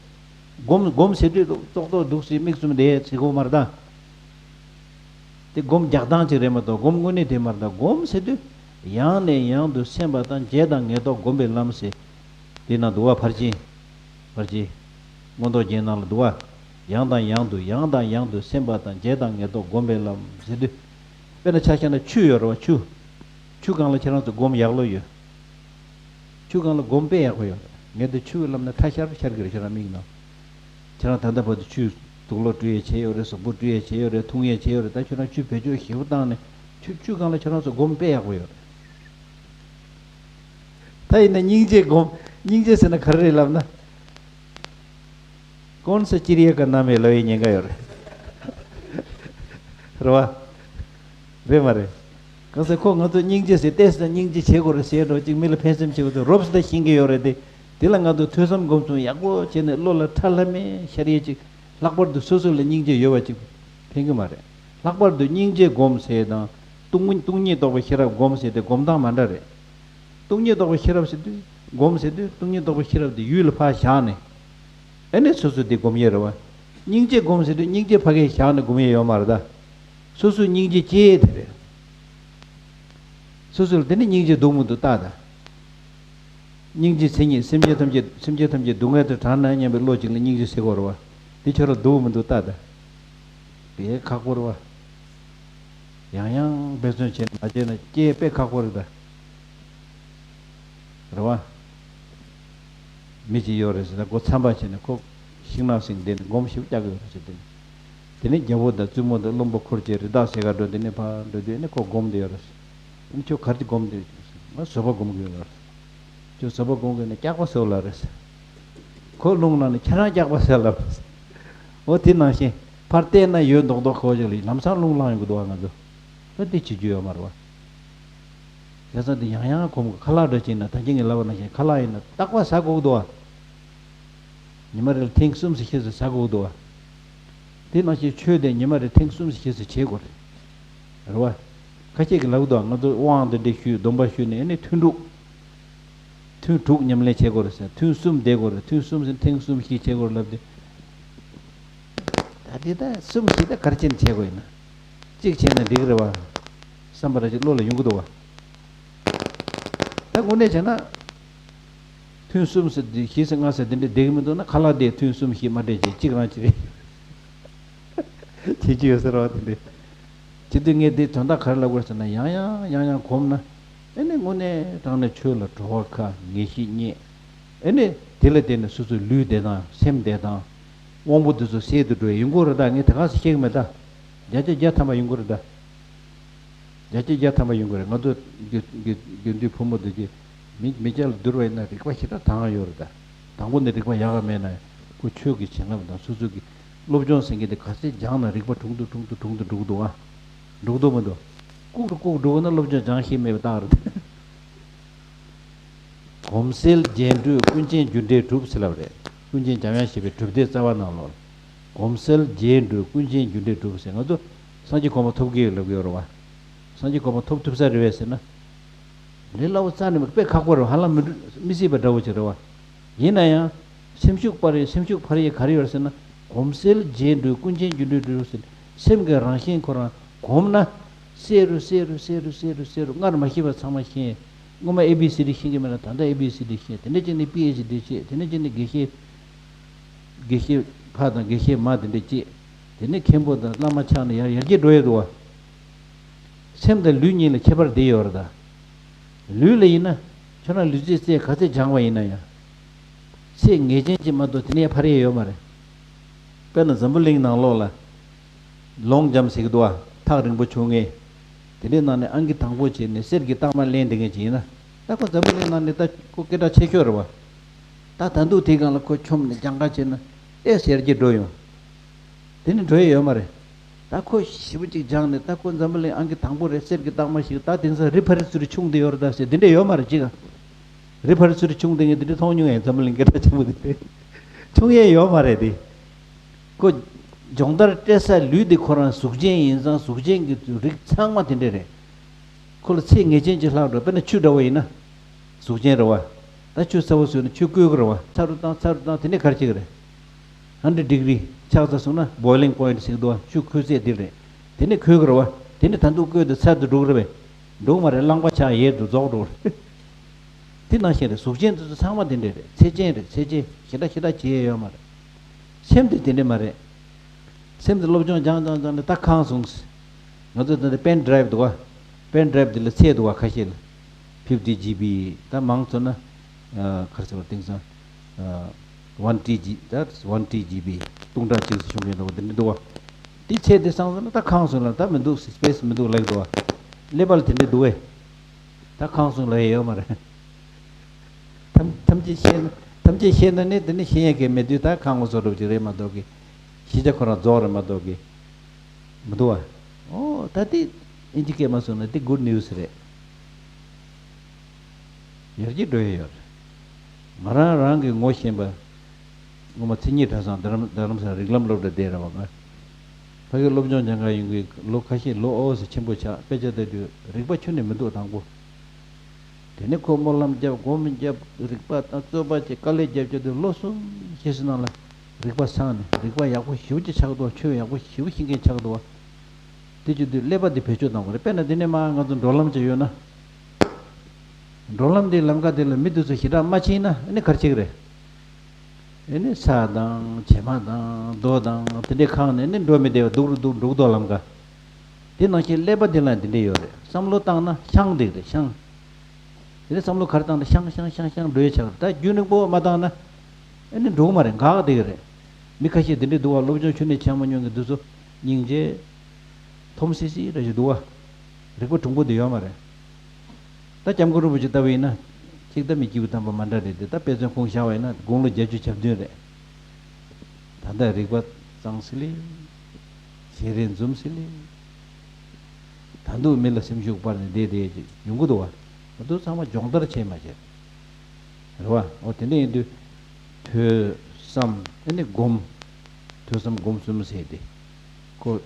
སྒོམ་སྒོམ་ཟེར་དུས་ཙོག་ཙོག་འདུག་སེ་མིག་བཙུམ་བསྡད་ཟེར་དགོས་མ་རེད་ད། དེ་སྒོམ་རྒྱག་སྟངས་ཅིག་རེད་མ་གཏོགས་སྒོམ་དངོས་གནས་དེ་མ་རེད་ད། སྒོམ་ཟེར་དུས་ཡང་ནས་ཡང་དུ་སེམས་པ་དང་བརྗེད་དང་ངེས་རྟོག་སྒོམ་པའི་ལམ་ཟེར། དེ་ན་འདུག་བ། ཕར་ཕྱིན། ཕར་ཕྱིན། མངོན་རྟོགས་རྒྱན་ནང་ལ་འདུག་བ། ཡང་དང་ཡང་དུ་ཡང་དང་ཡང་དུ་སེམས་པ་དང་བརྗེད་དང་ངེས་རྟོག་སྒོམ་པའི་ལམ་ཟེར་དུས། དཔེར་ན་ཆ་བཞག་ན་ཆུ་ཡོད་རེད་བ། ཆུ། ཆུ་སྒང་ལ་ཁྱེད་རང་ཚོ་སྒོམ་ཡག་ལོས་ཡོད། ཆུ་སྒང་ལ་སྒོམ་དཔེ་ཡག་པོ་ཡོད་རེད། ངས་འདི་ཆུ་གི་ལམ་ན་ཁྲ་ཤར་ཤར་གི་རེད། ཁྱེད་རང་མིག་ནང་། ཁྱེད་རང་ད་ལྟ་བར་དུ་ཆུ་དུག་ལོག་བཀྲུ་ཡས་བྱས་ཡོད་རེད། གཟུགས་པོ་བཀྲུ་ཡས་བྱས་ཡོད་རེད། འཐུང་ཡས་བྱས་ཡོད་རེད། ད་ཁྱོད་རང་ཆུ་བེད་སྤྱོད་ཞེ་པོ་བཏང་ནས་ཆུ་ཆུ་སྒང་ལ་ཁྱོད་རང་ཚོ་སྒོམ་དཔེ་ཡག་པོ་ཡོད་རེད། ད་ཡིན་ན་སྙིང་རྗེ་སྒོམ། སྙིང་རྗེ་ཟེར་ན་ག་རེ་རེད་ལབ་ན། कौन सा चिड़िया का नाम है ལབ་ཡས་ཉེན་ཁ་ཡོད་རེད། རེད་བ། རེད་མ་རེད། གང་ཟེར་ཁོ་ང་ཚོ་སྙིང་རྗེ་ཟེར་ཏེ་ཟེར་སྙིང་རྗེ་བྱེད་དགོས་རེད་ཟེར་འགྲོ་ཅིག་མི་ལ་ཕན་སེམས་བྱེད་དགོས་དེ་རོབ་ཙམ་ད་ཤེས་ཀྱི་ཡོད་རེད་དེ། དེ་ལ་ང་ཚོ་ཐོས་བསམ་སྒོམ་གསུམ་ཡག་པོ་བྱས་ནས་བློ་ལ་ཁྲ་ལྷམ་མེ་ཤར་ཡས་ཅིག་ལྷག་པར་དུ་སོ་སོ་ལ་སྙིང་རྗེ་ཡོད་པ་ཅིག་ཕན་གི་མ་རེད། ལྷག་པར་དུ་སྙིང་རྗེ་སྒོམ་ཟེར་དང་། སྟོང་སྟོང་ཉིད་རྟོགས་པའི་ཤེས་རབ་སྒོམ་ཟེར་དེ་སྒོམ་སྟངས་མ་འདྲ་རེད། སྟོང་ཉིད་རྟོགས་པའི་ཤེས་རབ་ཟེར་དུས་སྒོམ་ཟེར་དུས་སྟོང་ཉིད་རྟོགས་པའི་ཤེས་རབ་དེ་ཡུལ་ལ་ཕར་བཞག་ནས། ཨེ་ནས་སོ་སོ་དེ་སྒོམ་ཡས་རེད་བ། སྙིང་རྗེ་སྒོམ་ཟེར་དུས་སྙིང་རྗེ་ཕ་གིར་བཞག་ནས་སྒོམ་ཡས་ཡོད་མ་རེད་ད། སོ་སོའི་སྙིང་རྗེ་སྐྱེ་ཡས་དེ་རེད། སོ་སོ་ལ་དེ་ནས་སྙིང་རྗེ་འདུག་མི་འདུག་བལྟ་ད། སྙིང་རྗེའི་མཚན་ཉིད་སེམས་ཅན་ཐམས་ཅད་སེམས་ཅན་ཐམས་ཅད་སྡུག་བསྔལ་དུ་དྲངས་ན་སྙམ་པའི་བློ་ཅིག་ལ་སྙིང་རྗེ་ཟེར་གོ་རེད་བ། དེ་ཁྱོད་ལ་འདུག་མི་འདུག་བལྟ་ད། དཔེ་ཁག་པོ་རེད་བ། ཡང་ཡང་འབད་བརྩོན་བྱས་ནས་མ་བྱས་ན་སྐྱེ་དཔེ་ཁག་པོ་རེད་ད། རེད་བ། མི་གཅིག་ཡོད་རེད་ཟེར་ན་ཁོ་མཚམས་པ་བྱས་ནས་ཁོ་ཤིང་ནགས་སེང་བསྡད་ནས་སྒོམ་ཞིབ་རྒྱག་གི་ཡོད་རེད་ཟེར་དེ་ནས། དེ་ནས་རྒྱལ་པོ་དང་བཙུན་མོ་དང་བློན་པོ་འཁོར་བཅས་རི་དྭགས་སེ་ག་འགྲོ་དེ་ནས་ཕར་འགྲོ་དུས་ནས་ཁོ་སྒོམ་བསྡད་ཡོད་རེད་ཟེར། དེ་ནས་ཁྱོད་ག་རེ་སྒོམ་བསྡད་ཡོད་ཟེར། ང་བཟོད་པ་སྒོམ་གི་ཡོད་རེད་ཟེར། ཁྱོད་བཟོད་པ་སྒོམ་གི་ཡོད་ན་སྐྱག་པ་ཟོས་ལ་རེད་ཟེར། ཁོ་རླུང་ལངས་ནས་ཁྱེད་རང་སྐྱག་པ་ཟོས་ལ་རེད་ཟེར། འོ་དེ་ནང་བཞིན་ཕར་བལྟས་ན་ཡོད་མདོག་མདོག་ཁོ་ཅིག་ལ་ལམ་སང་རླུང་ལངས་ཡོང་གི་འདུག་བ་ང་ཚོ། ད་དེ་བྱེད་རྒྱུ་ཡོད་མ་རེད་བ། བྱས་ཙང་དེ་ཡང་ཡང་གོམས་དགོས། ཁ་ལག་འདྲ་བྱས་ན་ད་གིན་ངས་ལབ་པ་ནང་བཞིན་ཁ་ལག་ཡིན་ན་རྟག་པར་ཟ་དགོས་ཀྱི་འདུག་བ། ཉི་མ་རེ་ལ་ཐེངས་གསུམ་ཙམ་ཞིག་ཟ་དགོས་ཀྱི་འདུག་བ། དེ་ནང་བཞིན་ཆོས་དེ་ཉི་མ་རེ་ཐེངས་གསུམ་ཙམ་ཞིག་བྱེད་དགོས་རེད། རེད་བ། ཁ་ཤས་ཀྱིས་ལབ་ཀྱི་འདུག་ང་ཚོ་དབང་དེ་འདྲ་ཞུས་སྡོམ་པ་ཞུས་ནས་ཨ་ནི་ཐུན་དྲུག་ཐུན་དྲུག་ཉམས་ལེན་བྱེད་དགོས་རེད་ཟེར། ཐུན་གསུམ་བསྡད་དགོས་རེད། ཐུན་གསུམ་ཟེར་ཐེངས་གསུམ་ཞིག་བྱེད་དགོས་རེད་ལབ་དུས། ད་དེ་ད་གསུམ་ཞིག་ད་ག་རེ་བྱས་ནས་བྱེད་དགོས་ཡིན་ན། གཅིག་བྱས་ན་འགྲིག་གི་རེད་བ། བསམ་པ་ར་ཅིག་བློ་ལ་ཡོང་གི་འདུག་བ། ད་དངོས་གནས་བྱས་ན། ཐུན་གསུམ་ཟེར་འདི་བཞི་ཟེར་ལྔ་ཟེར་འདི་འདྲ་བསྡད་ཀྱི་མི་འདུག་ན་ཁ་ལག་དེ་ཐུན་གསུམ་བཞི་མ་སྤྲད་ཅིག་གཅིག་རང་ཅིག་རེད། བྱེད་ཀྱི་ཡོད་ཟེར་བ་དེ་འདྲ། དེ་དུས་ངས་འདི་དོན་དག་ག་རེ་ལབ་དགོས་ཟེར་ན་ཡང་ཡང་ཡང་ཡང་གོམས་ན། ཨེ་ནི་དངོས་གནས་དྲང་གནས་ཆོས་ལ་བྲོ་བ་ཁ་ངེས་ཤེས་རྙེད། ཨེ་ནི་དེ་ལ་བརྟེན་ནས་སོ་སོའི་ལུས་བདེ་ཐང་སེམས་བདེ་ཐང་། དབང་པོ་འདི་ཚོ་གསལ་དུ་འགྲོ་ཡ་ཡོང་གི་རེད་ད། ངས་དེ་ག་ཚོད་བཤད་གི་མེད་ད། བརྒྱ་ཆ་བརྒྱ་ཐམ་པ་ཡོང་གི་རེད་ད། བརྒྱ་ཆ་བརྒྱ་ཐམ་པ་ཡོང་གི་རེད། ང་ཚོ་དགེ་དགེ་དགེ་འདུན་ཕོ་མོ་འདི་གི་མི་མི་སྐྱ་ལ་བསྡུར་བ་ཡིན་ན་རིག་པ་ཞེ་དྲག་དྭངས་ཡོད་རེད་ད། དང་པོ་ནས་རིག་པ་ཡག་ག་མེད་ན་ཁོ་ཆོས་ཀྱི་བྱིན་རླབས་དང་སོ་སོ་གི་སློབ་སྦྱོང་ཟེར་མཁན་དེ་ག་ཚད་སྦྱངས་ན་རིག་པ་གྲུང་དུ་གྲུང་དུ་གྲུང་དུ་འགྲོ་གི་འདུག་ཨ། འགྲོ་གི་འདུག་མི་འདུག་ལྐུགས་རུ་ལྐུགས་འགྲོ་གི་ན་སློབ་སྦྱོང་སྦྱང་ཤེས་མེད་པའི་རྟགས་རེད། གོམས་སེལ་རྒྱན་སྤྲོས་ཀུན་མཁྱེན་རྒྱུ་འབྲས་གྲུབ་ཟེར་ལབ་རེད། ཀུན་མཁྱེན་འཇམ་དབྱངས་བཞད་པའི་གྲུབ་སྡེ་རྩ་བ་ནང་ལོགས། གོམས་སེལ་རྒྱན་སྤྲོས་ཀུན་མཁྱེན་རྒྱུ་འབྲས་གྲུབ་ཟེར། ང་ཚོ་སངས་རྒྱས་གོ་འཕང་ཐོབ་ཀྱི་ཡོད་ལབ་ཀྱི་ཡོད་རེད་བ། སངས་རྒྱས་གོ་འཕང་ཐོབ་ཐུབ་ས་རེད་བས་ཟེར་ན། ལས་སླ་བོ་རྩ་ནས་མེད། དཔེ་ཁག་པོ་རེད་བ། ཧ་ལམ་མི་འགྲུ་མི་སྲིད་པ་འདྲ་བོ་ཅིག་རེད་བ། ཡིན་ན་ཡང་། སེམས་ཤུགས་སྤར་ཡས་སེམས་ཤུགས་འཕར་ཡས་ག་རེ་ཡོད་རེད་ཟེར་ན། གོམས་སེལ་རྒྱན་སྤྲོས་ཀུན་མཁྱེན་རྒྱུ་འབྲས་གྲུབ་ཟེར། སེམས་ཀྱི་རང་བཞིན་ཁོ་རང་གོམས་ན། གསལ་རུ་གསལ་རུ་གསལ་རུ་གསལ་རུ་གསལ་རུ་སྔར་མ་ཤེས་པ་ཚང་མ་ཤེས། སྔོན་མ་ཨེ་བི་སི་ཌི་ཤེས་ཀྱི་མེད་ན་ད་ལྟ་ཨེ་བི་སི་ཌི་ཤེས། དེ་འདྲ་བྱས་ནས་པི་ཨེཆ་ཌི་བྱས། དེ་འདྲ་བྱས་ནས་དགེ་བཤེས། དགེ་བཤེས་ཕ་དང་དགེ་བཤེས་མ་དེ་འདྲ་བྱས། དེ་ནས་མཁན་པོ་དང་བླ་མ་ཆགས་ནས་ཡར་ཡར་རྒྱས་འགྲོ་ཡས་འདུག་བ། སེམས་དང་ལུས་གཉིས་ལ་ཁྱད་པར་དེ་ཡོད་རེད་ད། ལུས་ལ་ཡིན་ན། ཁྱོད་རང་ལུས་རྩལ་རྩལ་ག་ཚད་སྦྱངས་པ་ཡིན་ན་ཡང་། ཚད་ངེས་ཅན་ཅིག་མ་གཏོགས་དེ་ནས་འཕར་ཡས་ཡོད་མ་རེད། དཔེར་ན་འཛམ་བུ་གླིང་ནང་ལོགས་ལ། ལོང་ཇམ་ཟེར་གི་འདུག་བ། ཐག་རིང་པོ་མཆོང་མཁན། དེ་འདྲའི་ནང་ནས་ཨང་ཀི་དང་པོ་བྱས་ནས་གསེར་གྱི་རྟགས་མ་ལེན་བསྡད་མཁན་ཅིག་ཡིན་ན། ད་ཁོ་འཛམ་བུ་གླིང་ནང་ནས་ད་ཁོ་སྐད་གྲགས་ཆེ་ཤོས་རེད་བ། ད་ད་འདུག་དེའི་སྒང་ལ་ཁོ་མཆོངས་ནས་སྦྱང་ག་བྱས་ན་ཏོག་ཙམ་ཡར་རྒྱས་འགྲོ་ཡོང་། དེ་ནི་འགྲོ་ཡས་ཡོད་མ་རེད། ད་ཁོ་ཞེ་པོ་ཅིག་སྦྱངས་ནས་ད་ཁོ་འཛམ་བུ་གླིང་ཨང་ཀི་དང་པོ་རེད། གསེར་གྱི་རྟགས་མ་ཞིག་ད་དེང་སང་རི་ཕ་རི་ཚུར་མཆོངས་བསྡད་ཡོད་རེད་ད་ཟེར་དེ་འདྲ་ཡོད་མ་རེད་ཅིག་རི་ཕ་རི་ཚུར་མཆོངས་བསྡད་མཁན་དེ་འདྲ་མཐོང་མྱོང་ཡས། འཛམ་བུ་གླིང་སྐད་གྲགས་ཆེན་པོ་དེ་འདྲ་མཆོང་ཡས་ཡོད་མ་རེད་དེ། ཁོ་སྦྱོང་བརྡར་སྤྲད་ས་ལུས་དེ་ཁོ་རང་གཟུགས་ཅན་ཡིན་ཙང་གཟུགས་ཅན་གྱི་རིགས་ཚང་མ་དེ་འདྲ་རེད། ཁོ་ལ་ཚད་ངེས་ཅན་ཅིག་ལྷག་འགྲོ། དཔེར་ན་ཆུ་འདྲ་བོ་ཡིན་ན། གཟུགས་ཅན་རེད་བ། ད་ཆུ་ཚ་བོ་བཟོས་ནས་ཆུ་བསྐོལ་གི་རེད་བ། ཚ་རུ་བཏང་ཚ་རུ་བཏང་དེ་ནས་ག་རེ་བྱེད་ཀྱི་རེད། ཧན་ཌེ་ཌི་གྷི་རི་ཆགས་ཚར་སོང་ན་བོའི་ལིང་པོ་ཡིན་ཊི་ཟེར་གི་འདུག་བ། ཆུ་ཁོལ་ཚད་འདི་རེད། དེ་ནས་ཁོལ་གི་རེད་བ། དེ་ནས་ད་དུང་བསྐོལ་དུས་ཚ་དུ་འགྲོ་གི་རེད་པས། འགྲོ་གི་མ་རེད། རླངས་པ་ཆགས་ཡལ་དུ་རྫོགས་འགྲོ་གི་རེད། དེ་ནང་བཞིན་རེད། གཟུགས་ཅན་དེ་ཚོ་ཚང་མ་དེ་འདྲ་རེད། ཚད་ཅན་རེད། ཚད་ཅན་ཞེ་དྲག་ཞེ་དྲག་བྱེད་ཡས་ཡོད་མ་རེད། སེམས་དེ་དེ་འདྲ་མ་རེད། སེམས་དེ་སློབ་སྦྱོང་སྦྱངས་སྦྱངས་སྦྱངས་ནས་ད་ཁེངས་སོང་། ང་ཚོ་ད་ལྟ་པེན་ཌ་རའིབ་འདུག་ག་པེན་ཌ་རའིབ་དེ་ལ་ཚད་འདུག་ག་ཁ་ཤས་ལ། ཕིབ་ཊི་ཇི་བི། ད་མང་ཚོ་ན། ཨ། ག་རེ་ཟེར་བ། དེང་སང་། ཨ། ཝན་ཊི་ཇི། ད་ཝན་ཊི་ཇི་བི། སྟོང་ཕྲག་གཅིག་ཙམ་ཤོང་མཁན་འདུག་ག་དེ་འདྲ་འདུག་ག་དེ་ཚད་དེ་སང་སོང་ན་ད་ཁེངས་སོང་ལ། ད་མི་འདུག་སི་པེ་སི་མི་འདུག་ལབ་ཀྱི་འདུག་ག་ཀླད་པ་ལ་དེ་འདྲ་འདུག་གས། ད་ཁེངས་སོང་ལབ་ཡས་ཡོད་མ་རེད། ཐམས་ཐམས་ཅད་ཤེས་ན། ཐམས་ཅད་ཤེས་ན་ནི་དེ་ནི་ཤེས་ཡས་གང་མེད་དུས་ད་ཁེངས་པ་བཟོ་འདྲ་ཅིག་རེད་མ་གཏོགས་ཀྱི། ཤེས་བྱ་ཁོ་རང་རྫོགས་རེད་མ་གཏོགས་ཀྱི། མི་འདུག་བ། ཨོ་ད་དེ་ཨིན་ཇི་སྐད་མ་སོང་ན་དེ་གུཌ་ནིའུ་སི་རེད། ཡར་རྒྱས་འགྲོ་ཡས་ཡོད་རེད། ང་རང་རང་གིས་ངོ་ཤེས་པ། ངོ་མ་མཚན་ཉིད་གྲྭ་ཚང་རྡ་རམ་རྡ་རམ་ས་ལ་རིགས་ལམ་སློབ་གྲྭ་བསྡད་རེད་བ། ང་ཕ་གིར་སློབ་སྦྱོང་སྦྱང་གར་ཡོང་གི་ལོ་ཁ་ཤས། ལོ་ཨོ་ཙི་ཆེན་པོ་ཆགས། དཔེ་ཆ་ལྟ་དུས་རིག་པ་ཁྱོན་ནས་མི་འདུག་དང་པོ། དེ་ནས་ཁོ་སྨོན་ལམ་བརྒྱབ། སྒོམ་བརྒྱབ། རིག་པ་དང་རྩོད་པ་བྱས། དཀའ་ལས་བརྒྱབ་བརྒྱབ་དུས་ལོ་གསུམ་ཞེ་གཅིག་ནང་ལ་རིག་པ་སངས་ནས། རིག་པ་ཡག་པོ་ཞེ་པོ་ཅིག་ཆགས་འདུག། ཆོས་ཡག་པོ་ཞེ་པོ་ཤེས་མཁན་ཆགས་འདུག། དེ་བྱེད་དུས་ཀླད་པ་འདི་བེད་སྤྱོད་གཏང་དགོས་རེད། དཔེར་ན་འདི་ནས་མར་ང་ཚོ་འགྲོ་ལམ་ཅིག་ཡོད་ན། འགྲོ་ལམ་འདིའི་ལམ་ཁ་འདི་ལ་མི་འདི་ཚོ་ཞེ་དྲག་མ་ཕྱིན་ན་ཨ་ནི་ག་རེ་བྱེད་ཀྱི་རེད། ཨེ་ནི་ས་དང་བྱེ་མ་དང་རྡོ་དང་དེ་འདྲའི་ཁང་ནས་ནི་འགྲོ་མི་བདེ་བ་འདུག་རུ་འདུག་འགྲོ་གི་འདུག་ལམ་ཁ། དེ་ནང་བཞིན་ཀླད་པ་འདི་ལ་འདི་འདྲ་ཡོད་རེད། བསམ་བློ་བཏང་ན་ཤང་འདི་རེད། ཤང་། དེ་ནས་བསམ་བློ་ག་རེ་བཏང་ན་ཤང་ཤང་ཤང་ཤང་འགྲོ་ཡས་ཆགས་རེད། ད་རྒྱུན་རིང་པོ་མ་བཏང་ན་ཨེ་ནི་འགྲོ་གི་མ་རེད། འགག་བསྡད་ཀྱི་རེད། མི་ཁ་ཤས་འདི་འདྲ་འདུག་བ། སློབ་སྦྱོང་ཆུ་ནས་ཆེན་མོ་མྱོང་གི་འདུག་ཚོ། སྙིང་རྗེ། འཐོམ་སི་སི་རེ་ཞིག་འདུག་བ། རིག་པ་གྲུང་པོ་འདི་ཡོད་མ་རེད། ད་སྐྱབས་མགོན་རིན་པོ་ཆེ་ལྟ་བུ་ཡིན་ན། གཅིག་ད་མི་སྐྱིད་པོ་དམ་པ་མ་འདྲ་རེད་དེ། ད་དཔེ་མཚོན་ཁུངས་བཞག་པ་ཡིན་ན་དགུང་ལོ་བརྒྱད་ཅུ་གྱ་བདུན་རེད། ད་ལྟ་རིག་པ་གཙང་སི་ལི། ཞལ་རས་འཛུམ་སི་ལི། ད་དུང་མི་ལ་སེམས་ཤུགས་སྤར་ནས་བསྡད་བསྡད་ཅིག་ཡོང་གི་འདུག་བ། ད་དུང་ཚང་མ་སྦྱོང་བརྡར་བྱས་མ་བྱས། རེད་བ། འོ་དེ་འདྲ་ཡིན་དུས། ཐོས་བསམ་ཨེ་ནི་སྒོམ། ཐོས་བསམ་སྒོམ་གསུམ་ཟེར་ཏེ། ཁོ།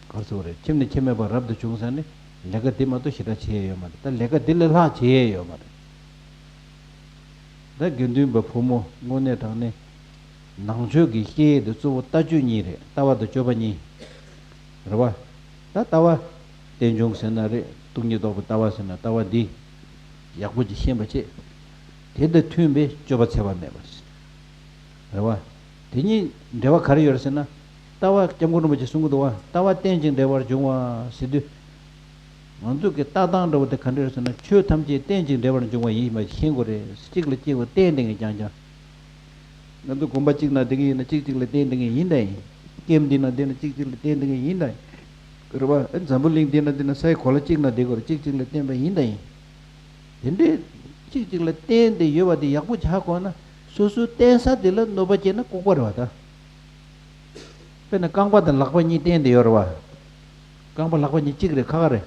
ག་རེ་ཟེར་དགོས་རེད། ཁྱིམ་ནས་ཁྱིམ་མེད་པར་རབ་ཏུ་བྱུང་ཟེར་ནས་ལས་ཀ་དེ་མ་གཏོགས་ཞེ་དྲག་བྱེད་ཡས་ཡོད་མ་རེད། ད་ལས་ཀ་དེ་ལས་ལྷག་བྱེད་ཡས་ཡོད་མ་རེད། ད་དགེ་འདུན་པ་ཕོ་མོ་དངོས་གནས་དྲང་གནས་ནང་ཆོས་ཀྱི་བཤད་ཡས་དེ་གཙོ་བོ་ལྟ་སྤྱོད་གཉིས་རེད། ལྟ་བ་དང་སྤྱོད་པ་གཉིས། རེད་བ། ད་ལྟ་བ། རྟེན་འབྱུང་ཟེར་ན་རེད། སྟོང་ཉིད་རྟོགས་པའི་ལྟ་བ་ཟེར་ན་ལྟ་བ་འདི་ཡག་པོ་ཅིག་ཤེས་པ་བྱེད། དེ་དང་མཐུན་པའི་སྤྱོད་པ་འཚེ་བ་མེད་པ། རེད་བ། དེ་གཉིས་འབྲེལ་བ་ག་རེ་ཡོད་རེད་ཟེར་ན། ལྟ་བ་སྐྱབས་མགོན་རིན་པོ་ཆེ་གསུང་གི་འདུག་བ། ལྟ་བ་རྟེན་ཅིང་འབྲེལ་བར་འབྱུང་བ་ཟེར་དུས། ང་ཚོ་གི་ལྟ་སྟངས་འདྲ་བོ་དེ་ག་འདྲ་རེད་ཟེར་ན། ཆོས་ཐམས་ཅད་རྟེན་ཅིང་འབྲེལ་བར་འབྱུང་བ་ཡིན་པ་ཤེས་དགོས་རེད། གཅིག་ལ་གཅིག་པ་བརྟེན་བསྡད་མཁན་རྐྱང་རྐྱང་། ང་ཚོ་དགོན་པ་གཅིག་ནང་བསྡད་མཁན་ཡིན་ན་གཅིག་གཅིག་ལ་བརྟེན་བསྡད་མཁན་ཡིན་དང་ཡིན། ཀེམ་འདི་ནང་བསྡད་ན་གཅིག་གཅིག་ལ་བརྟེན་བསྡད་མཁན་ཡིན་དང་ཡིན། རེད་བ། ཨ། འཛམ་བུ་གླིང་འདི་ནང་བསྡད་ན་སའི་གོ་ལ་གཅིག་ནང་བསྡད་དགོས་རེད། གཅིག་གཅིག་ལ་བརྟེན་པ་ཡིན་དང་ཡིན། དེ་འདྲའི་གཅིག་གཅིག་ལ་བརྟེན་ཏེ་ཡོད་པ་དེ་ཡག་པོ་ཆགས་དགོས་ན། སོ་སོའི་བརྟེན་ས་དེ་ལ་གནོད་པ་སྐྱེལ་ན་ལྐུགས་པ་རེད་བ་ད། དཔེར་ན་རྐང་པ་དང་ལག་པ་གཉིས་བརྟེན་ཏེ་ཡོད་རེད་བ། རྐང་པ་ལག་པ་གཉིས་གཅིག་རེད། ཁ་ཁ་རེད།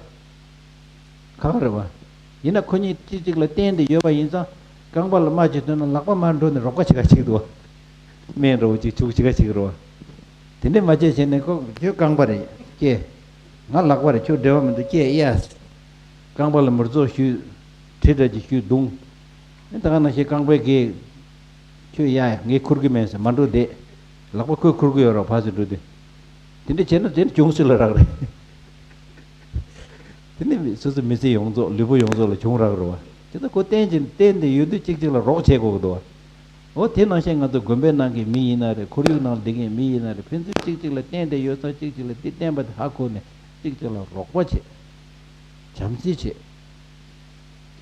ཁ་ཁ་རེད་བ། ཡིན་ན་ཁོ་གཉིས་གཅིག་གཅིག་ལ་བརྟེན་ཏེ་ཡོད་པ་ཡིན་ཙང་། རྐང་པ་ལ་རྨ་ཅིག་ཐོན་ན་ལག་པ་མར་འགྲོ་ནས་རོགས་པ་བྱེད་ག་བྱེད་འདུག་བ། སྨན་འདྲ་བོ་ཅིག་བྱུག་བྱེད་ག་བྱེད་ཀྱི་རེད་བ། དེ་འདྲས་མ་བྱས་བྱས་ནས་ཁོ་ཁྱོད་རྐང་པ་རེད་ཀྱེ། ང་ལག་པ་རེད། ཁྱོད་འབྲེལ་བ་མི་འདུག་ཀྱེ་ཡ། རྐང་པ་ལ་མུར་ཙོག་གཞུས། གྲི་འདྲ་ཅིག་གཞུས་བརྡུངས། ཨེ་ད་ག་ནང་བཞིན་རྐང་པའི་གེ། ཁྱོད་ཡ་ཡ་ངས་ཁུར་གི་མེད་ཟེར་མར་འགྲོ་བསྡད། ལག་པ་ཁོས་ཁུར་གི་ཡོད་རེད་བ། ཕར་ཚུར་འགྲོ་དུས། དེ་འདྲ་བྱས་ན་དེ་ནི་གྱོང་སུ་ལ་རག་རེད། དེ་ནི་སོ་སོ་མི་ཚེ་ཡོངས་རྫོགས་ལུས་པོ་ཡོངས་རྫོགས་ལ་གྱོང་རག་རེད་བ། དེ་ལྟར་ཁོ་བརྟེན་ཅིང་བརྟེན་ཏེ་ཡོད་དུས་གཅིག་གཅིག་ལ་རོགས་བྱེད་དགོས་ཀྱི་འདུག་བ། འོ་དེ་ནང་བཞིན་ང་ཚོ་དགོན་པའི་ནང་གི་མི་ཡིན་ན་རེད། ཁོར་ཡུག་ནང་ལ་བསྡད་མཁན་མི་ཡིན་ན་རེད། ཕན་ཚུན་གཅིག་གཅིག་ལ་བརྟེན་ཏེ་ཡོད་ཙང་གཅིག་གཅིག་ལ་འདི་བརྟེན་པ་དེ་ཧ་གོ་ནས་གཅིག་གཅིག་ལ་རོགས་པ་བྱེད། བྱམས་བརྩེ་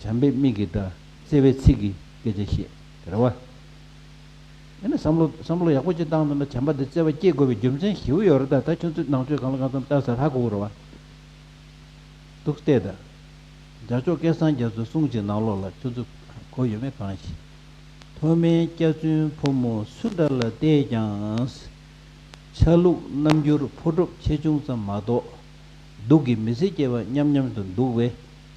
བྱེད། བྱམས་པའི་མིག་གིས་ལྟ། བརྩེ་བའི་ཚིག་གིས་སྐད་ཆ་བཤད། རེད་བ། ཨ་ནི་བསམ་བློ་བསམ་བློ་ཡག་པོ་ཅིག་བཏང་འདུག་ན་བྱམས་པ་དེ་བརྩེ་བ་སྐྱེ་དགོས་པའི་རྒྱུ་མཚན་ཞེ་པོ་ཡོད་རེད། ད་ད་ཁྱོད་ཚོས་ནང་ཆོས་གང་ལ་གང་འཚམ་ལྟ་ས་ཧ་གོ་གི་རེད་བ། འདུག་སྟེ་ད། རྒྱལ་མཆོག་སྐལ་བཟང་རྒྱ་མཚོའི་གསུང་གི་ནང་ལོགས་ལ་ཁྱོད་ཚོས་གོ་ཡོད་མེད་གང་ཤེས། མཐོ་དམན་སྐྱ་བཙུན་ཕོ་མོ་སུ་འདྲ་ལ་བལྟས་ཀྱང་། ཆ་ལུགས་རྣམ་འགྱུར་ཕོ་གྲུབ་ཆེ་ཆུང་ཙམ་མ་གཏོགས། སྡུག་གིས་མི་སྲིད་སྐྱེ་བ་མཉམ་མཉམ་དུ་འདུག་པས།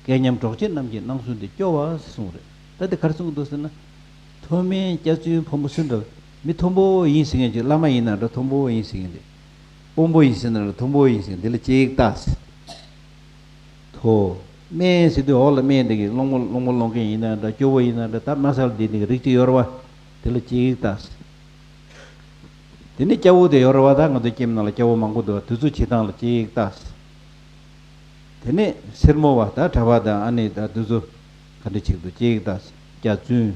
སྐལ་མཉམ་གྲོགས་མཆེད་རྣམས་ཀྱི་སྣང་ཚུལ་འདི་སྐྱོ་བ་གསུངས་རེད། ད་འདི་ག་རེ་གསུངས་འདུག་ཟེར་ན། མཐོ་དམན་སྐྱ་བཙུན་ཕོ་མོ་སུ་འདྲ། མི་མཐོན་པོ་ཡིན་ཟེར་མཁན་ཅིག་བླ་མ་ཡིན་ན་འདྲ་མཐོན་པོ་ཡིན་ཟེར་མཁན་དེ། དཔོན་པོ་ཡིན་ཟེར་ན་འདྲ་མཐོན་པོ་ཡིན་ཟེར་མཁན་དེ་ལ་གཅིག་ལྟ་ཟེར། མཐོ། དམན་ཟེར་དུས་འོག་ལ་དམན་དེ་གི་སློང་མོ་སློང་མོ་སློང་མཁན་ཡིན་ན་འདྲ་སྐྱོ་བོ་ཡིན་ན་འདྲ་ད་དམའ་ས་ལ་བསྡད་དེ་གི་རིགས་གཅིག་ཡོད་རེད་བ། དེ་ལ་གཅིག་ལྟ་ཟེར། དེ་ནས་སྐྱ་བོ་དེ་ཡོད་རེད་བ། ད་ང་ཚོའི་ཁྱིམ་ནང་ལ་སྐྱ་བོ་མང་པོ་འདུག་བ། དེ་ཚོ་བྱེད་སྟངས་ལ་གཅིག་ལྟ་ཟེར། དེ་ནས་སེར་མོ་བ་ད་གྲྭ་པ་དང་ཨ་ནེ་ད་དེ་ཚོ་ག་འདྲ་བྱེད་འདུག་གཅིག་ལྟ་ཟེར། སྐྱ་བཙུན།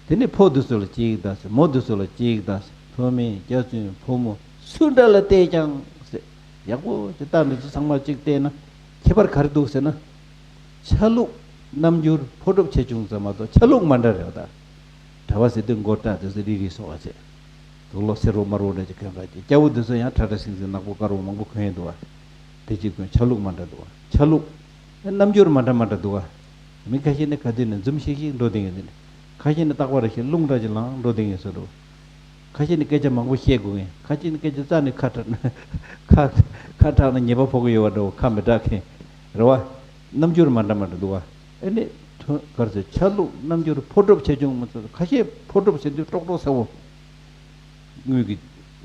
དེ་ནས་ཕོ་དེ་ཚོ་ལ་གཅིག་ལྟ་ཟེར། མོ་དེ་ཚོ་ལ་གཅིག་ལྟ་ཟེར། མཐོ་དམན་སྐྱ་བཙུན་ཕོ་མོ་སུ་འདྲ་ལ་བལྟས་ཀྱང་ཟེར། ཡག་པོ་ཅིག་ལྟ། འདི་ཚོ་ཚང་མ་གཅིག་བལྟས་ན་ཁྱད་པར་ག་རེ་འདུག་ཟེར་ན། ཆ་ལུགས་རྣམ་འགྱུར་ཕོ་གྲུབ་ཆེ་ཆུང་ཙམ་མ་གཏོགས་ཆ་ལུགས་མ་འདྲ་རེད་བ་ད། གྲྭ་པ་ཟེར་དུས་མགོ་སྐྲ་དེ་ཚོ་རིལ་རིལ་སོགས་པ་བྱས། དུག་ལོག་སེར་པོ་དམར་པོ་འདྲ་ཅིག་གོན་ག་ཅིག་སྐྱ་བོ་དེ་ཚོ་ཡང་ཁྲ་ཁྲ་སིང་སིང་ནག་པོ་དཀར་པོ་མང་པོ་གོན་ཡོད་འདུག་བ། དེ་གཅིག་གོན། ཆ་ལུགས་མ་འདྲ་འདུག་བ། ཆ་ལུགས། རྣམ་འགྱུར་མ་འདྲ་མ་འདྲ་འདུག་བ། མི་ཁ་ཤས་ནི་ག་དུས་ནས་འཛུམ་ཤིག་ཤིག་འགྲོ་བསྡད་མཁན་དེ་འདྲ། ཁ་ཤས་ནི་རྟག་པར་ཞིག་རླུང་འདྲ་ཅིག་ལངས་འགྲོ་བསྡད་མཁན་བཟོ་འདྲ། ཁ་ཤས་ནི་སྐད་ཆ་མང་པོ་བཤད་དགོས་མཁན། ཁ་ཤས་ནི་སྐད་ཆ་རྩ་ནས་ཁ་གྲག་ན་ཁ་ཁ་གྲག་ན་ཉེས་པ་ཕོག་གི་ཡོད་པ་འདྲ་བོ་ཁ་མི་གྲག་མཁན། རེད་བ། རྣམ་འགྱུར་མ་འདྲ་མ་འདྲ་འདུག་བ། ཨ་ནི། ཐོན་ག་རེ་ཟེར། ཆ་ལུགས་རྣམ་འགྱུར་ཕོ་གྲུབ་ཆེ་ཆུང་མ་ཚོ། ཁ་ཤས་ཕོ་གྲུབ་ཟེར་དུས་ཀྲོག་ཀྲོག་ཟེར་བོ། དངུལ་གྱི་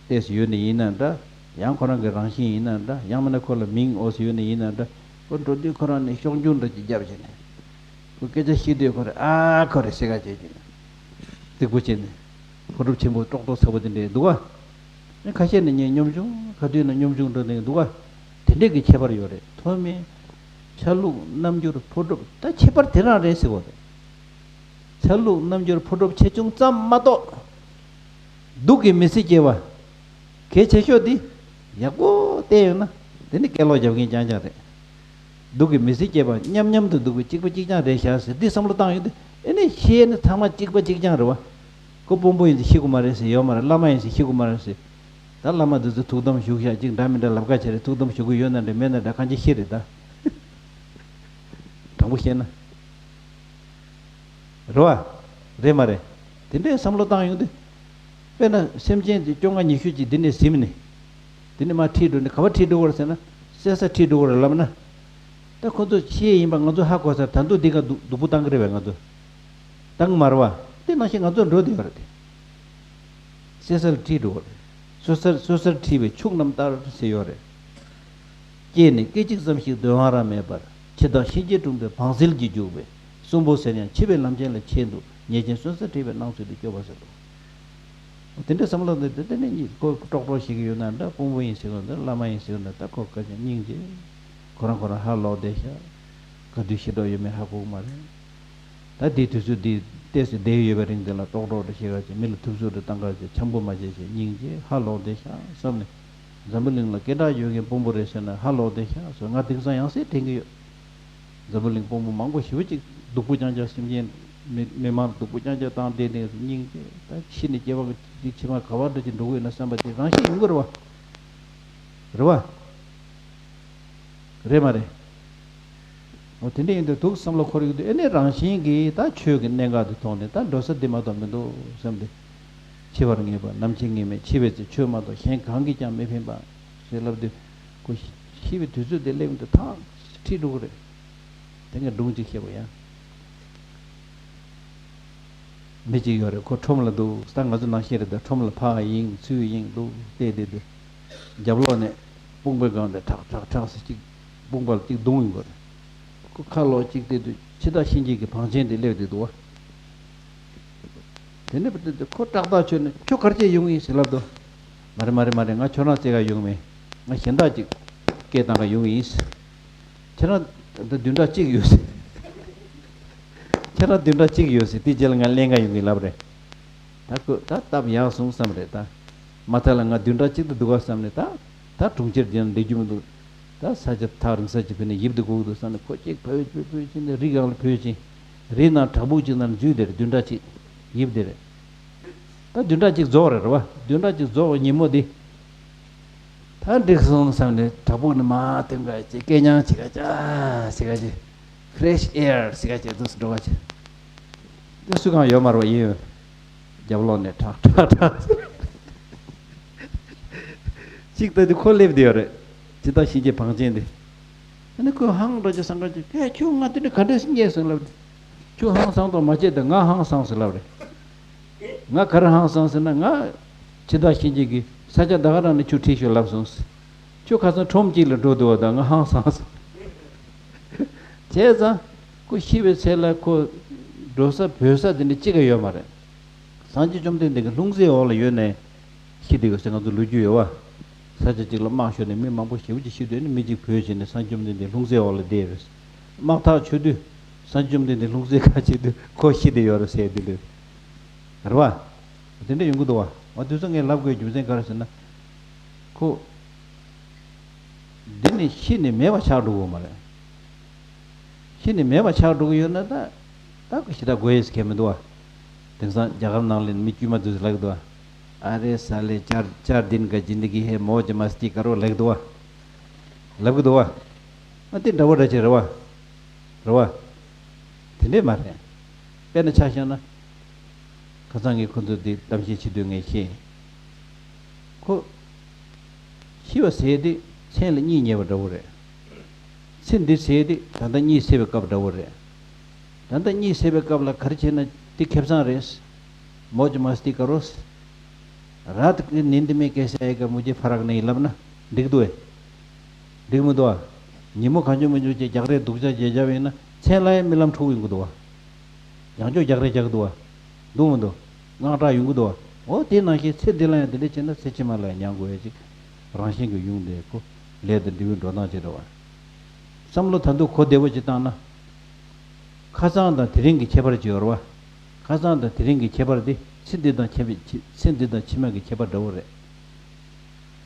ལྟས་སུ་ཡོད་ནི་ཡིན་ན་འདྲ། ཡང་ཁོ་རང་གི་རང་བཞིན་ཡིན་ན་འདྲ། ཡང་མིན་ན་ཁོ་ལ་མིང་འོ་སུ་ཡོད་ནི་ཡིན་ན་འདྲ། ཁོ་འགྲོ་དུས་ཁོ་རང་ནས་གཤོག་འགྱུར་འདྲ་ཅིག་བརྒྱབ་བྱས་ནས། ཁོ་སྐད་ཆ་བཤད་དུས་ཁོ་རེ་ཨ་ཁོ་རེ་ཟེར་ག་བྱེད་ཀྱི། རྫིག་པོ་བྱས་ནས། ཕོ་གྲུབ་ཆེན་པོ་ཀྲོག་ཀྲོག་ཚ་པོ་དེ་འདྲས་འདུག་ག་ཁ་ཤས་ནི་ངས་སྙོམ་ཆུང་ཁ་ཐུག་ན་སྙོམ་ཆུང་འགྲོ་ནས་འདུག་ག་དེ་འདྲས་ཀྱི་ཁྱད་པར་ཡོད་རེད། མཐོ་དམན། ཆ་ལུགས་རྣམ་འགྱུར་ཕོ་གྲུབ་ད་ཁྱད་པར་དེ་རང་རེད་ཟེར་བ་རེད། ཆ་ལུགས་རྣམ་འགྱུར་ཕོ་གྲུབ་ཆེ་ཆུང་ཙམ་མ་གཏོགས། སྡུག་གི་མི་ཚེ་སྐྱེལ་བ། གལ་ཆེ་ཤོས་འདི། ཡག་པོ་བལྟས་ཡོང་ན། དེ་ནི་སྐད་ལོག་རྒྱབ་མཁན་རྐྱང་རྐྱང་རེད། སྡུག་གི་མི་ཚེ་སྐྱེལ་བ་མཉམ་མཉམ་དུ་སྡུག་པའི་གཅིག་པ་གཅིག་རྐྱང་རེད་ཤག་ཟེར་འདི་བསམ་བློ་བཏང་ཡོང་དུས་ཨེ་ནི་ཤེས་ནི་ཚང་མ་གཅིག་པ་གཅིག་རྐྱང་རེད་བ། ཁོ་དཔོན་པོ་ཡིན་ཟེར་ཤེས་དགོས་མ་རེད་ཟེར་ཡོད་མ་རེད། བླ་མ་ཡིན་ཟེར་ཤེས་དགོས་མ་རེད་ཟེར། ད་བླ་མ་འདི་ཚོ་ཐུགས་དམ་བཞུགས་ཤག་ཅིག་འདྲ་མི་འདྲ་ལབ་ཁ་བྱས་རེད། ཐུགས་དམ་བཞུགས་གི་ཡོད་ན་འདྲ་མེད་ན་འདྲ་གང་ཅི་ཤེས་རེད་ད། དྲང་པོ་བཤད་ན། རེད་བ། རེད་མ་རེད། དེ་འདྲའི་བསམ་བློ་བཏང་ཡོང་དུས། དཔེར་ན་སེམས་ཅན་དེ་བཅོ་ལྔ་ཉི་ཤུ་ཅིག་འདི་ནས་ཟིན་ནས། འདི་ནས་མར་ཁྲིད་འགྲོ་ནས་ག་པར་ཁྲིད་འགྲོ་གི་རེད་ཟེར་ན། བསད་ས་ཁྲིད་འགྲོ་གི་རེད་ལབ་ན། ད་ཁོ་ཚོ་ཤི་ཡས་ཡིན་པ་ང་ཚོ་ཧ་གོ་ས་ད་དུང་འདི་ག་སྡུག་སྡུག་པོ་བཏང་གི་རེད་བས་ང་ཚོ། བཏང་གི་མ་རེད་བ། དེ་ནང་བཞིན་ང་ཚོ་འགྲོ་བསྡད་ཡོད་རེད་དེ། བསད་སར་ཁྲིད་འགྲོ་བ་རེད། གསོད་སར་གསོད་སར་ཁྲིད་པའི་ཕྱུགས་རྣམས་ལྟར་ཟེར་ཡོད་རེད། སྐྱེས་ནས་སྐད་ཅིག་ཙམ་ཞིག་འདོད་དབང་རང་མེད་པར་འཆི་བདག་གཤིན་རྗེ་དྲུང་དུ་བང་ཟིལ་གྱིས་བརྒྱུགས་པས་གསོན་པོ་ཟེར་ཡང་འཆི་བའི་ལམ་ཆེན་ལ་ཆས་འདུག་ཉེས་ཅན་གསོད་སར་ཁྲིད་པའི་སྣང་ཚུལ་དུ་སྐྱོ་བ་ཟེར་འདུག་དེ་འདྲ་བསམ་བློ་འདི་དེ་ནས་གཉིད་ཁོ་ཀྲོག་ཀྲོག་ཞིག་ཡོད་ན་འདྲ་དཔོན་པོ་ཡིན་ཟེར་གི་འདུག་བླ་མ་ཡིན་ཟེར་གི་འདུག་ད་ཁོ་སྐད་ཆ་སྙིང་རྗེ། ཁོ་རང་ཁོ་རང་ཧ་ལོག་བསྡད་ཤག་ག་དུས་ཤི་འགྲོ་ཡོད་མེད་ཧ་གོ་གི་མ་རེད། ད་འདིའི་དུས་ཚོད་འདི་ཏོག་ཙམ་བསྡད་ཡོད་པའི་རིང་འདི་ལ་ཀྲོག་ཀྲོག་འདྲ་བཤད་ག་ཅིག་མི་ལ་ཐུབ་ཚོད་འདྲ་བཏང་ག་ཅིག་འཆམ་པོ་མ་བྱེད་ཅིག་སྙིང་རྗེ་ཧ་ལོག་བསྡད་ཤག་བསམ་ནས། འཛམ་བུ་གླིང་ལ་སྐད་གྲགས་ཡོད་མཁན་དཔོན་པོ་རེད་ཟེར་ན་ཧ་ལོག་བསྡད་ཤག་བཟོ། ང་དེང་སང་ཡང་སེ་དྲན་གི་ཡོད། འཛམ་བུ་གླིང་དཔོན་པོ་མང་པོ་ཞེ་པོ་ཅིག་སྡུག་པོ་རྐྱང་རྐྱང་སེམས་ཅན་མི་མི་མང་སྡུག་པོ་རྐྱང་རྐྱང་བཏང་བསྡད་ནས་སྙིང་རྗེ་ད་ཤི་ནས་སྐྱེ་བ་ཅིག་ཕྱི་མ་ག་བ་འདྲ་ཅིག་འགྲོ་གི་ཡོད་ན་བསམ་པ་དེ་རང་བཞིན་ཡོང་གི་རེད་བ། རེད་བ། རེད་མ་རེད། འོ་དེ་འདྲ་ཡིན་དུས་དུག་བསམ་བློ་འཁོར་ཡོང་དུས་ཨེ་ནས་རང་བཞིན་གྱིས་ད་ཆོས་ཀྱི་གནད་འགག་དེ་མཐོང་ནས་ད་འགྲོ་ས་འདི་མ་གཏོགས་མི་འདུག་བསམ་སྟེ། འཆི་བར་ངེས་པ་ནམ་འཆི་ངེས་མེད་འཆི་བའི་ཚེ་ཆོས་མ་གཏོགས་གཞན་གང་གིས་ཀྱང་མི་ཕན་པ། ཞེས་ལབ་དུས་ཁོ་ཤི་བའི་དུས་ཚོད་དེ་སླེབས་དུས་ཐག་ཁྲིད་འགྲོ་གི་རེད། དེ་ངས་སྒྲུང་གཅིག་བཤད་དགོས་ཡ། མི་གཅིག་ཡོད་རེད། ཁོ་ཁྲོམ་ལ་འདུག་ད་ང་ཚོ་ནང་བཞིན་རེད་ད། ཁྲོམ་ལ་ཕར་གཡེང་ཚུར་གཡེང་འདུག་བལྟས་བསྡད་དུས། རྒྱབ་ལོགས་ནས་དཔུང་པའི་སྒང་ནས་ཁྲག་ཁྲག་ཁྲག་ཟེར་གཅིག་དཔུང་པ་ལ་གཅིག་བརྡུངས་ཡོང་གི་རེད། ཁོ་ཁ་ལོག་གཅིག་བལྟས་དུས་འཆི་བདག་གཤིན་རྗེ་གི་བང་ཆེན་དེ་སླེབས་བསྡད་འདུག་བ། དེ་ནས་བལྟས་དུས་ཁོ་ཏག་ཏག་ཁྱོད་ནི་ཁྱོད་ག་རེ་བྱས་ཡོང་ཡིན་ཟེར་ལབ་དུས། མ་རེད་མ་རེད་མ་རེད། ང་ཁྱོད་རང་བཙལ་ག་ཡོང་མེད། ང་གཞན་དག་ཅིག་སྐད་བཏང་ག་ཡོང་ཡིན། ཁྱེད་རང་ད་བདུན་ཕྲག་གཅིག་ཡོད་ཟེར། ཁྱེད་རང་བདུན་ཕྲག་གཅིག་ཡོད་ཟེར། དེ་རྗེས་ལ་ང་ལེན་ག་ཡོང་གི་ལབ་རེད། ད་ཁོས་ད་སྟབས་ཡག་སོང་བསམ་རེད་ད། མ་མཐའ་ལ་ང་བདུན་ཕྲག་གཅིག་ཏུ་འདུག་ག་བསམ་ནས་ད། ད་གྲོང་ཁྱེར་འདི་ན་བསྡད་རྒྱུ་མི་འདུག་ད་ས་ཆ་ཐག་རིང་ས་ཅིག་ཕེབས་ནས་ཡིབ་དུ་སྒུག་འདུག་བསམ་ནས་ཁོ་གཅིག་བོས་བོས་བོས་ཕྱིན་ནས་རི་སྒང་ལ་བོས་ཕྱིན། རི་ནང་བྲག་ཕུག་ཅིག་ནང་འཛུལ་བསྡད་རེད། བདུན་ཕྲག་གཅིག་ཡིབ་བསྡད་རེད། ད་བདུན་ཕྲག་གཅིག་རྫོགས་རེད་རེད་བ། བདུན་ཕྲག་གཅིག་རྫོགས་པའི་ཉིན་མོ་འདི། ད་འགྲིག་སོང་བསམ་ནས་བྲག་ཕུག་ནས་མར་ཐོན་ག་ཅིག་སྐད་ཉང་ཅིག་ག་ཅག་ཟེར་ག་ཅིག Fresh air ཟེར་ག་ཅིག་འདུག་སེ་འགྲོ་ག་ཅིག་དེ་སུ་གང་ཡོད་མ་རེད་བ། ཡིན། རྒྱབ་ལོགས་ནས་ཁྲག་ཁྲག་ཁྲག་ཅིག་ལྟ་དུས་ཁོ་སླེབས་བསྡད་ཡོད་རེད། འཆི་བདག་གཤིན་རྗེ་བང་ཆེན་དེ། ཨ་ནི་ཁོས་ཧང་འདྲ་ཅིག་བསམ་ག་ཅིག་ཨེ་ཁྱོད་ང་དེ་འདྲ་ག་འདྲས་སེ་རྙེད་སོང་ལབ། ཁྱོད་ཧང་སང་དོགས་མ་བྱེད་དང་ང་ཧང་སངས་སོང་ལབ་རེད། ང་ག་རེ་ཧང་སངས་ཟེར་ན། ང་འཆི་བདག་གཤིན་རྗེ་གིས་ས་ཆ་ད་ག་རང་ནས་ཁྱོད་ཁྲིད་ཤོག་ལབ་སོང་། ཁྱོད་ཁ་སང་ཁྲོམ་གཅིག་ལ་འགྲོ་འདུག་བ་དང་ང་ཧང་སངས་སོང་། བྱས་ཙང་ཁོ་ཤི་བའི་ཚེ་ལ་ཁོ་འགྲོ་ས་བོས་ས་དེ་འདྲ་གཅིག་ཀྱང་ཡོད་མ་རེད། སངས་རྒྱས་བཅོམ་ལྡན་འདས་ཀྱི་ལྷུང་བཟེད་འོག་ལ་ཡོད་ནས་ཤི་བསྡད་ཡོད་ཟེར་ང་ཚོ་ལོ་རྒྱུས་ཡོད་བ། ས་ཆ་གཅིག་ལ་དམག་ཤོར་ནས་མི་མང་པོ་ཞེ་པོ་ཅིག་ཤི་དུས་ནི་མི་གཅིག་བོས་བྱས་ནས་སངས་རྒྱས་བཅོམ་ལྡན་འདས་ལྷུང་བཟེད་འོག་ལ་བསྡད་རེད། དམག་ཐག་ཆོད་དུས་སངས་རྒྱས་བཅོམ་ལྡན་འདས་ལྷུང་བཟེད་ཁ་ཕྱེ་དུས་ཁོ་ཤི་བསྡད་ཡོད་རེད་ཟེར་དེ་འདྲ་རེད་བ། དེ་འདྲ་ཡོང་གི་འདུག་བ། འོ་དུས་ཚོད་ངས་ལབ་དགོས་རྒྱུ་མཚན་ག་རེ་ཟེར་ན། ཁོ། འདི་ནི་ཤི་ནས་མེད་པ་ཆགས་འགྲོ་གི་ཡོད་མ་རེད། ཤི་ནས་མེད་པ་ཆགས་འགྲོ་གི་ཡོད་ན་ད། ད་ཁོ་ཞེ་དྲག་དགོས་ཡས་ཁེལ་མི་འདུག་བ། དེང་སང་རྒྱ་གར་ནང་ལ་མི་དཀྱུས་མ་དེ་ཚོས་ལབ་ཀྱི་འདུག་བ། अरे साले, चार चार दिन का जिंदगी है, मौज मस्ती करो ལབ་ཀྱི་འདུག་བ། ལབ་ཀྱི་འདུག་བ། ཨ་དེ་འདྲ་བོ་འདྲ་ཅིག་རེད་བ། རེད་བ། དེ་འདྲས་མ་རེད། དཔེར་ན་ཆ་བཞག་ན། ཁ་སང་ངས་ཁོ་ཚོ་འདི་གཏམ་བཤད་བྱེད་དུས་ངས་བཤད། ཁོ། ཤི་བ་ཟེར་དེ་མཚན་ལ་གཉིད་ཉལ་བ་འདྲ་བོ་རེད། ཚེ་འདི་ཟེར་དེ་ད་ལྟ་གཉིད་སད་པའི་སྐབས་འདྲ་བོ་རེད། ད་ལྟ་གཉིད་སད་པའི་སྐབས་ལ་ག་རེ་བྱས་ན་དེ་ཁེ་བཟང་རེད། मौज मस्ती करो। रात की नींद में कैसे आएगा, मुझे फर्क नहीं ལབ་ན་འགྲིག་འདུག་ཨེ། འགྲིག་མི་འདུག་ཨ། ཉིན་མོ་གང་བྱུང་མང་བྱུང་ཅིག་རྒྱག་རེས་སྡུག་ཅག་བྱས་བྱས་པ་ཡིན་ན་ མཚན་ལ་ཡང་རྨི་ལམ་འཁྲུག་ཡོང་གི་འདུག་བ། ཡང་བསྐྱར་རྒྱག་རེས་རྒྱག་གི་འདུག་བ། འདུག་མི་འདུག་དངངས་སྐྲག་ཡོང་གི་འདུག་བ། འོ་དེ་ནང་བཞིན་ཚེ་འདི་ལ་ཡང་དེ་འདྲ་བྱས་ན་ཚེ་ཕྱི་མ་ལ་ཡང་མྱང་དགོས་ཡ་ཅིག་རང་བཞིན་གྱིས་ཡོང་དེ་ཁོ་ལས་དང་འབྲས་བུའི་འགྲོ་སྟངས་ཅིག་རེད་བ། བསམ་བློ་ད་དུང་གོ་བདེ་བོ་ཅིག་བཏང་ན། ཁ་སང་དང་དེ་རིང་གི་ཁྱད་པར་ཅིག་ཡོད་རེད་བ། ཁ་སང་དང་དེ་རིང་གི་ཁྱད་པར་དེ་ཚེ་འདི་དང་ཁྱད་པར་ཚེ་འདི་དང་ཕྱི་མ་གི་ཁྱད་པར་འདྲ་བོ་རེད།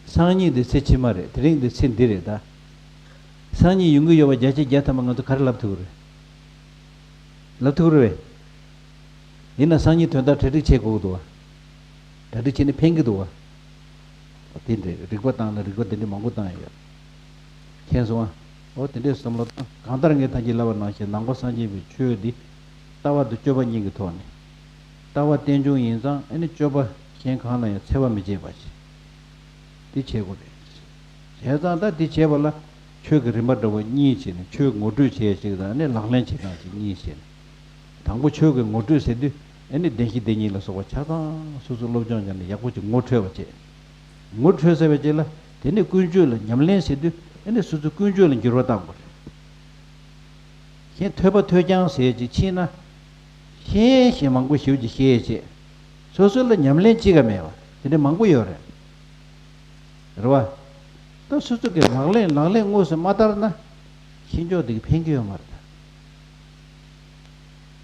སང་ཉིན་དེ་ཚེ་ཕྱི་མ་རེད། དེ་རིང་དེ་ཚེ་འདི་རེད་ད། སང་ཉིན་ཡོང་གི་ཡོད་པ་བརྒྱ་ཆ་བརྒྱ་ཐམ་པ་ང་ཚོ་ག་རེ་ལབ་ཐུབ་ཀྱི་རེད། ལབ་ཐུབ་ཀྱི་རེད་བས། ཡིན་ན་སང་ཉིན་དོན་དག་གྲ་སྒྲིག་བྱེད་དགོས་ཀྱི་འདུག་བ། གྲ་སྒྲིག་བྱས་ནས་ཕན་གྱི་འདུག་བ། དེ་འདྲའི་རིག་པ་བཏང་ན་རིག་པ་དེ་འདྲའི་མང་པོ་བཏང་ཡོད། མཁྱེན་སོང་ཨ། འོ་དེ་འདྲའི་བསམ་བློ་བཏང་གང་ལྟར་ངས་ད་གིན་ལབ་པ་ནང་བཞིན་ནང་པ་སངས་རྒྱས་པའི་ཆོས་འདི། ལྟ་བ་དང་སྤྱོད་པ་གཉིས་ཀྱི་ཐོག་ནས། ལྟ་བ་རྟེན་འབྱུང་ཡིན་ཙང་ཨ་ནི་སྤྱོད་པ་གཞན་གང་ལ་ཡང་འཚེ་བ་མི་བྱེད་པ་ཞིག་འདི་བྱེད་དགོས་རེད། བྱས་ཙང་ད་འདི་བྱེད་པ་ལ་ཆོས་ཀྱི་རིམ་པ་འདྲ་བོ་གཉིས་བྱས་ནས་ཆོས་ངོ་སྤྲོད་བྱེད་ཅིག་དང་ཨ་ནི་ལག་ལེན་བྱེད་སྟངས་ཅིག་གཉིས་བྱས་ནས། དང་པོ་ཆོས་ཀྱི་ངོ་སྤྲོད་ཟེར་དུས་ཨ་ནི་བདེན་བཞི་བདེན་གཉིས་ལ་སོགས་པ་ཆ་ཚང་སོ་སོ་སློབ་སྦྱོང་བྱས་ནས་ཡག་པོ་ཅིག་ངོ་འཕྲོད་པ་བྱེད། ངོ་འཕྲོད་ཟེར་བའི་རྗེས་ལ་དེ་ནས་ཀུན་སྤྱོད་ལ་ཉམས་ལེན་ཟེར་དུས་ཨ་ནི་སོ་སོ་ཀུན་སྤྱོད་ལ་འགྱུར་བ་བཏང་དགོས་རེད། གཞན་ཐོས་པ་ཐོས་རྐྱང་ཟེར་ཅིག་ཕྱིན་ན། ཤེས་ཤེས་མང་པོ་ཞེ་པོ་ཅིག་ཤེས་བྱས། སོ་སོ་ལ་ཉམས་ལེན་ཅིག་ག་མེད་པ་དེ་འདྲ་མང་པོ་ཡོད་རེད། རེད་བ། ད་སོ་སོ་གི་ལག་ལེན་ལག་ལེན་དངོས་སུ་མ་བསྟར་ན། ཤེས་འཇོག་དེ་གི་ཕན་གྱི་ཡོད་མ་རེད།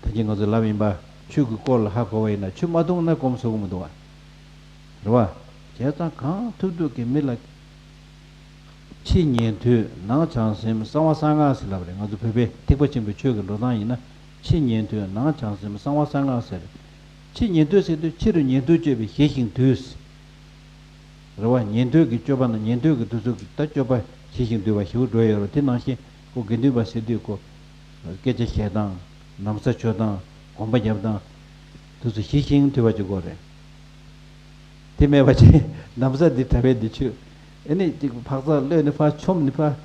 ད་གིན་ང་ཚོས་ལབ་ཡིན་པ། ཆོས་ཀྱི་སྐོར་ལ་ཧ་གོ་བ་ཡིན་ན་ཆོས་མ་མཐོང་ན་སྒོམ་ཟེར་གི་མི་འདུག་བ། རེད་བ། བྱས་ཙང་གང་ཐུབ་ཐུབ་ཀྱིས་མི་ལ། ཕྱི་ཉན་ཐོས་ནང་བྱང་སེམས་གསང་བ་གསང་སྔགས་ཟེར་ལབ་རེད། ང་ཚོ་བོད་པའི་ཐེག་པ་ཆེན་པོའི་ཆོས་ཀྱི་འགྲོ་སྟངས་ཡིན་ན། ཕྱི་ཉན་ཐོས་ནང་བྱང་སེམས་གསང་བ་གསང་སྔགས་ཟེར། ཕྱི་ཉན་ཐོས་ཟེར་དུས་ཕྱི་རུ་ཉན་ཐོས་སྤྱོད་པའི་ཞི་ཞིང་དུལ། རེད་བ། ཉན་ཐོས་ཀྱི་སྤྱོད་པ་ན་ཉན་ཐོས་ཀྱི་དུས་ཚོད་ཀྱི་ད་སྤྱོད་པ་ཞི་ཞིང་དུལ་བ་ཞེ་པོ་འགྲོ་ཡོད་རེད། དེ་ནང་བཞིན་ཁོ་དགེ་འདུན་པ་ཟེར་དུས་ཁོ། སྐད་ཆ་བཤད་སྟངས། ན་བཟའ་མཆོད་སྟངས། གོམ་པ་རྒྱབ་སྟངས། དུས་ཚོད་ཞི་ཞིང་དུལ་བ་ཅིག་དགོས་རེད། དེ་མེད་པ་ཅིག་ན་བཟའ་འདི་གྲྭ་པའི་འདི་ཆོས། ཨེ་ནི་ཅིག་འཕག་འཚག་གློད་ནི་ཕར་མཆོངས་ནི་ཕར།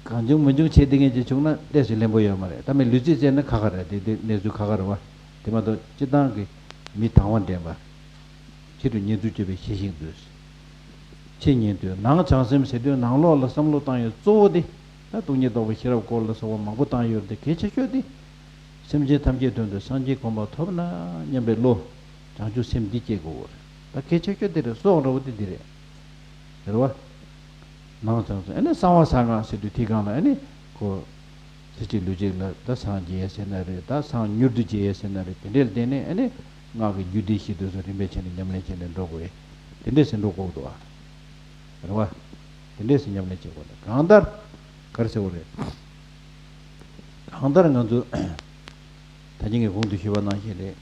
གང་བྱུང་མི་འབྱུང་བྱེད་བསྡད་མཁན་ཅིག་བྱུང་ན་ལས་སུ་ལེན་པོ་ཡོད་མ་རེད། ད་མི་ལུས་རྩལ་རྩེད་ན་ཁག་ཁག་རེད། དེ་དེ་གནས་ཚུལ་ཁག་ཁག་རེད་བ། དེ་མ་གཏོགས་སྤྱི་བཏང་གི་མི་དང་བ་འདྲེན་པ། ཕྱི་རུ་ཉན་ཐོས་སྤྱོད་པའི་ཞི་ཞིང་དུལ། ཕྱི་ཉན་ཐོས་ནང་བྱང་སེམས་ཟེར་དུས་ནང་ལོགས་ལ་བསམ་བློ་བཏང་ཡོད་གཙོ་བོ་དེ། ད་སྟོང་ཉིད་རྟོགས་པའི་ཤེས་རབ་སྐོར་ལ་སོགས་པ་མང་པོ་བཏང་ཡོད་དེ་གལ་ཆེ་ཤོས་དེ། སེམས་ཅན་ཐམས་ཅད་དོན་དུ་སངས་རྒྱས་གོ་འཕང་ཐོབ་ན་སྙམ་པའི་བློ། བྱང་ཆུབ་སེམས་འདི་སྐྱེ་དགོས་པ་རེད། ད་གལ་ཆེ་ཤོས་དེ་རེད། སྲོག་འདྲ་བོ་དེ་འདི་རེད། རེད་བ། ནང་བྱང་སེམས་ཨ་ནི་གསང་བ་གསང་སྔགས་ཟེར་དུས་དེའི་སྒང་ལ་ཨ་ནི་ཁོ། ཚེ་གཅིག་ལུས་གཅིག་ལ་ད་སངས་རྒྱས་ཟེར་ན་རེད། ད་སངས་མྱུར་དུ་རྒྱས་ཟེར་ན་རེད། དེ་འདྲའི་ལ་བརྟེན་ནས་ཨ་ནི་སྔགས་ཀྱི་རྒྱུད་སྡེ་བཞི་དེ་ཚོ་རིམ་པས་བྱས་ནས་ཉམས་ལེན་བྱས་ནས་འགྲོ་དགོས། དེ་འདྲས་སེ་འགྲོ་དགོས་འདུག་ཨ། རེད་བ། དེ་འདྲས་སེ་ཉམས་ལེན་བྱེད་དགོས་འདུག་གང་ལྟར། ག་རེ་ཟེར་དགོས་རེད། གང་ལྟར་ང་ཚོ། ད་གིན་གྱི་གོང་དུ་ཞུས་པ་ནང་བཞིན་རེད།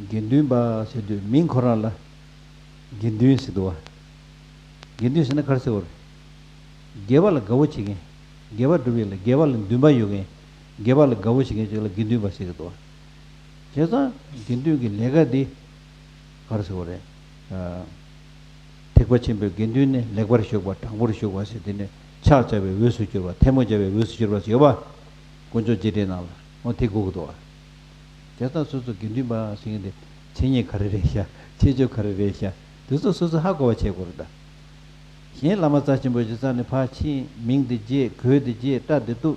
དགེ་འདུན་པ་ཟེར་དུས་མིང་ཁོ་རང་ལ། དགེ་འདུན་ཟེར་འདུག་བ། དགེ་འདུན་ཟེར་ན་ག་རེ་ཟེར་དགོས་རེད། དགེ་བ་ལ་དགའ་བོ་བྱེད་མཁན། དགེ་བ་སྒྲུབ་ཡས་ལ་དགེ་བ་ལ་འདུན་པ་ཡོད་མཁན། དགེ་བ་ལ་དགའ་བོ་བྱེད་མཁན་ཅིག་ལ་དགེ་འདུན་པ་ཟེར་གི་འདུག་བ། བྱས་ཙང་དགེ་འདུན་གྱི་ལས་ཀ་འདི། ག་རེ་ཟེར་དགོས་རེད། ཨ། ཐེག་པ་ཆེན་པོའི་དགེ་འདུན་ནི་ལེགས་པར་ཞུགས་པ་དྲང་པོར་ཞུགས་པ་ཟེར་དེ་ནི་ཕྱག་བྱ་བའི་འོས་སུ་གྱུར་པ་ཐལ་མོ་སྦྱར་བའི་འོས་སུ་གྱུར་པ་ཟེར་ཡོད་པ། དཀོན་མཆོག་རྗེས་དྲན་ནང་ལ་འོ་དེ་དགོས་ཀྱི་འདུག་བ། དེ་ལྟར་སོ་སོ་དགེ་འདུན་པ་ཟེར་མཁན་དེ་མཚན་ཉིད་ག་རེ་རེད་ཤག་ཁྱད་ཆོས་ག་རེ་རེད་ཤག་དེ་ཚོ་སོ་སོ་ཧ་གོ་བ་བྱེད་དགོས་རེད་ད། གཞན་བླ་མ་རྩ་ཆེན་པོ་ཞིག་རྩ་ནས་ཕར་ཕྱིན། མིང་དེ་བརྗེད། གོས་དེ་བརྗེད། སྐྲ་དེ་གཏུབ།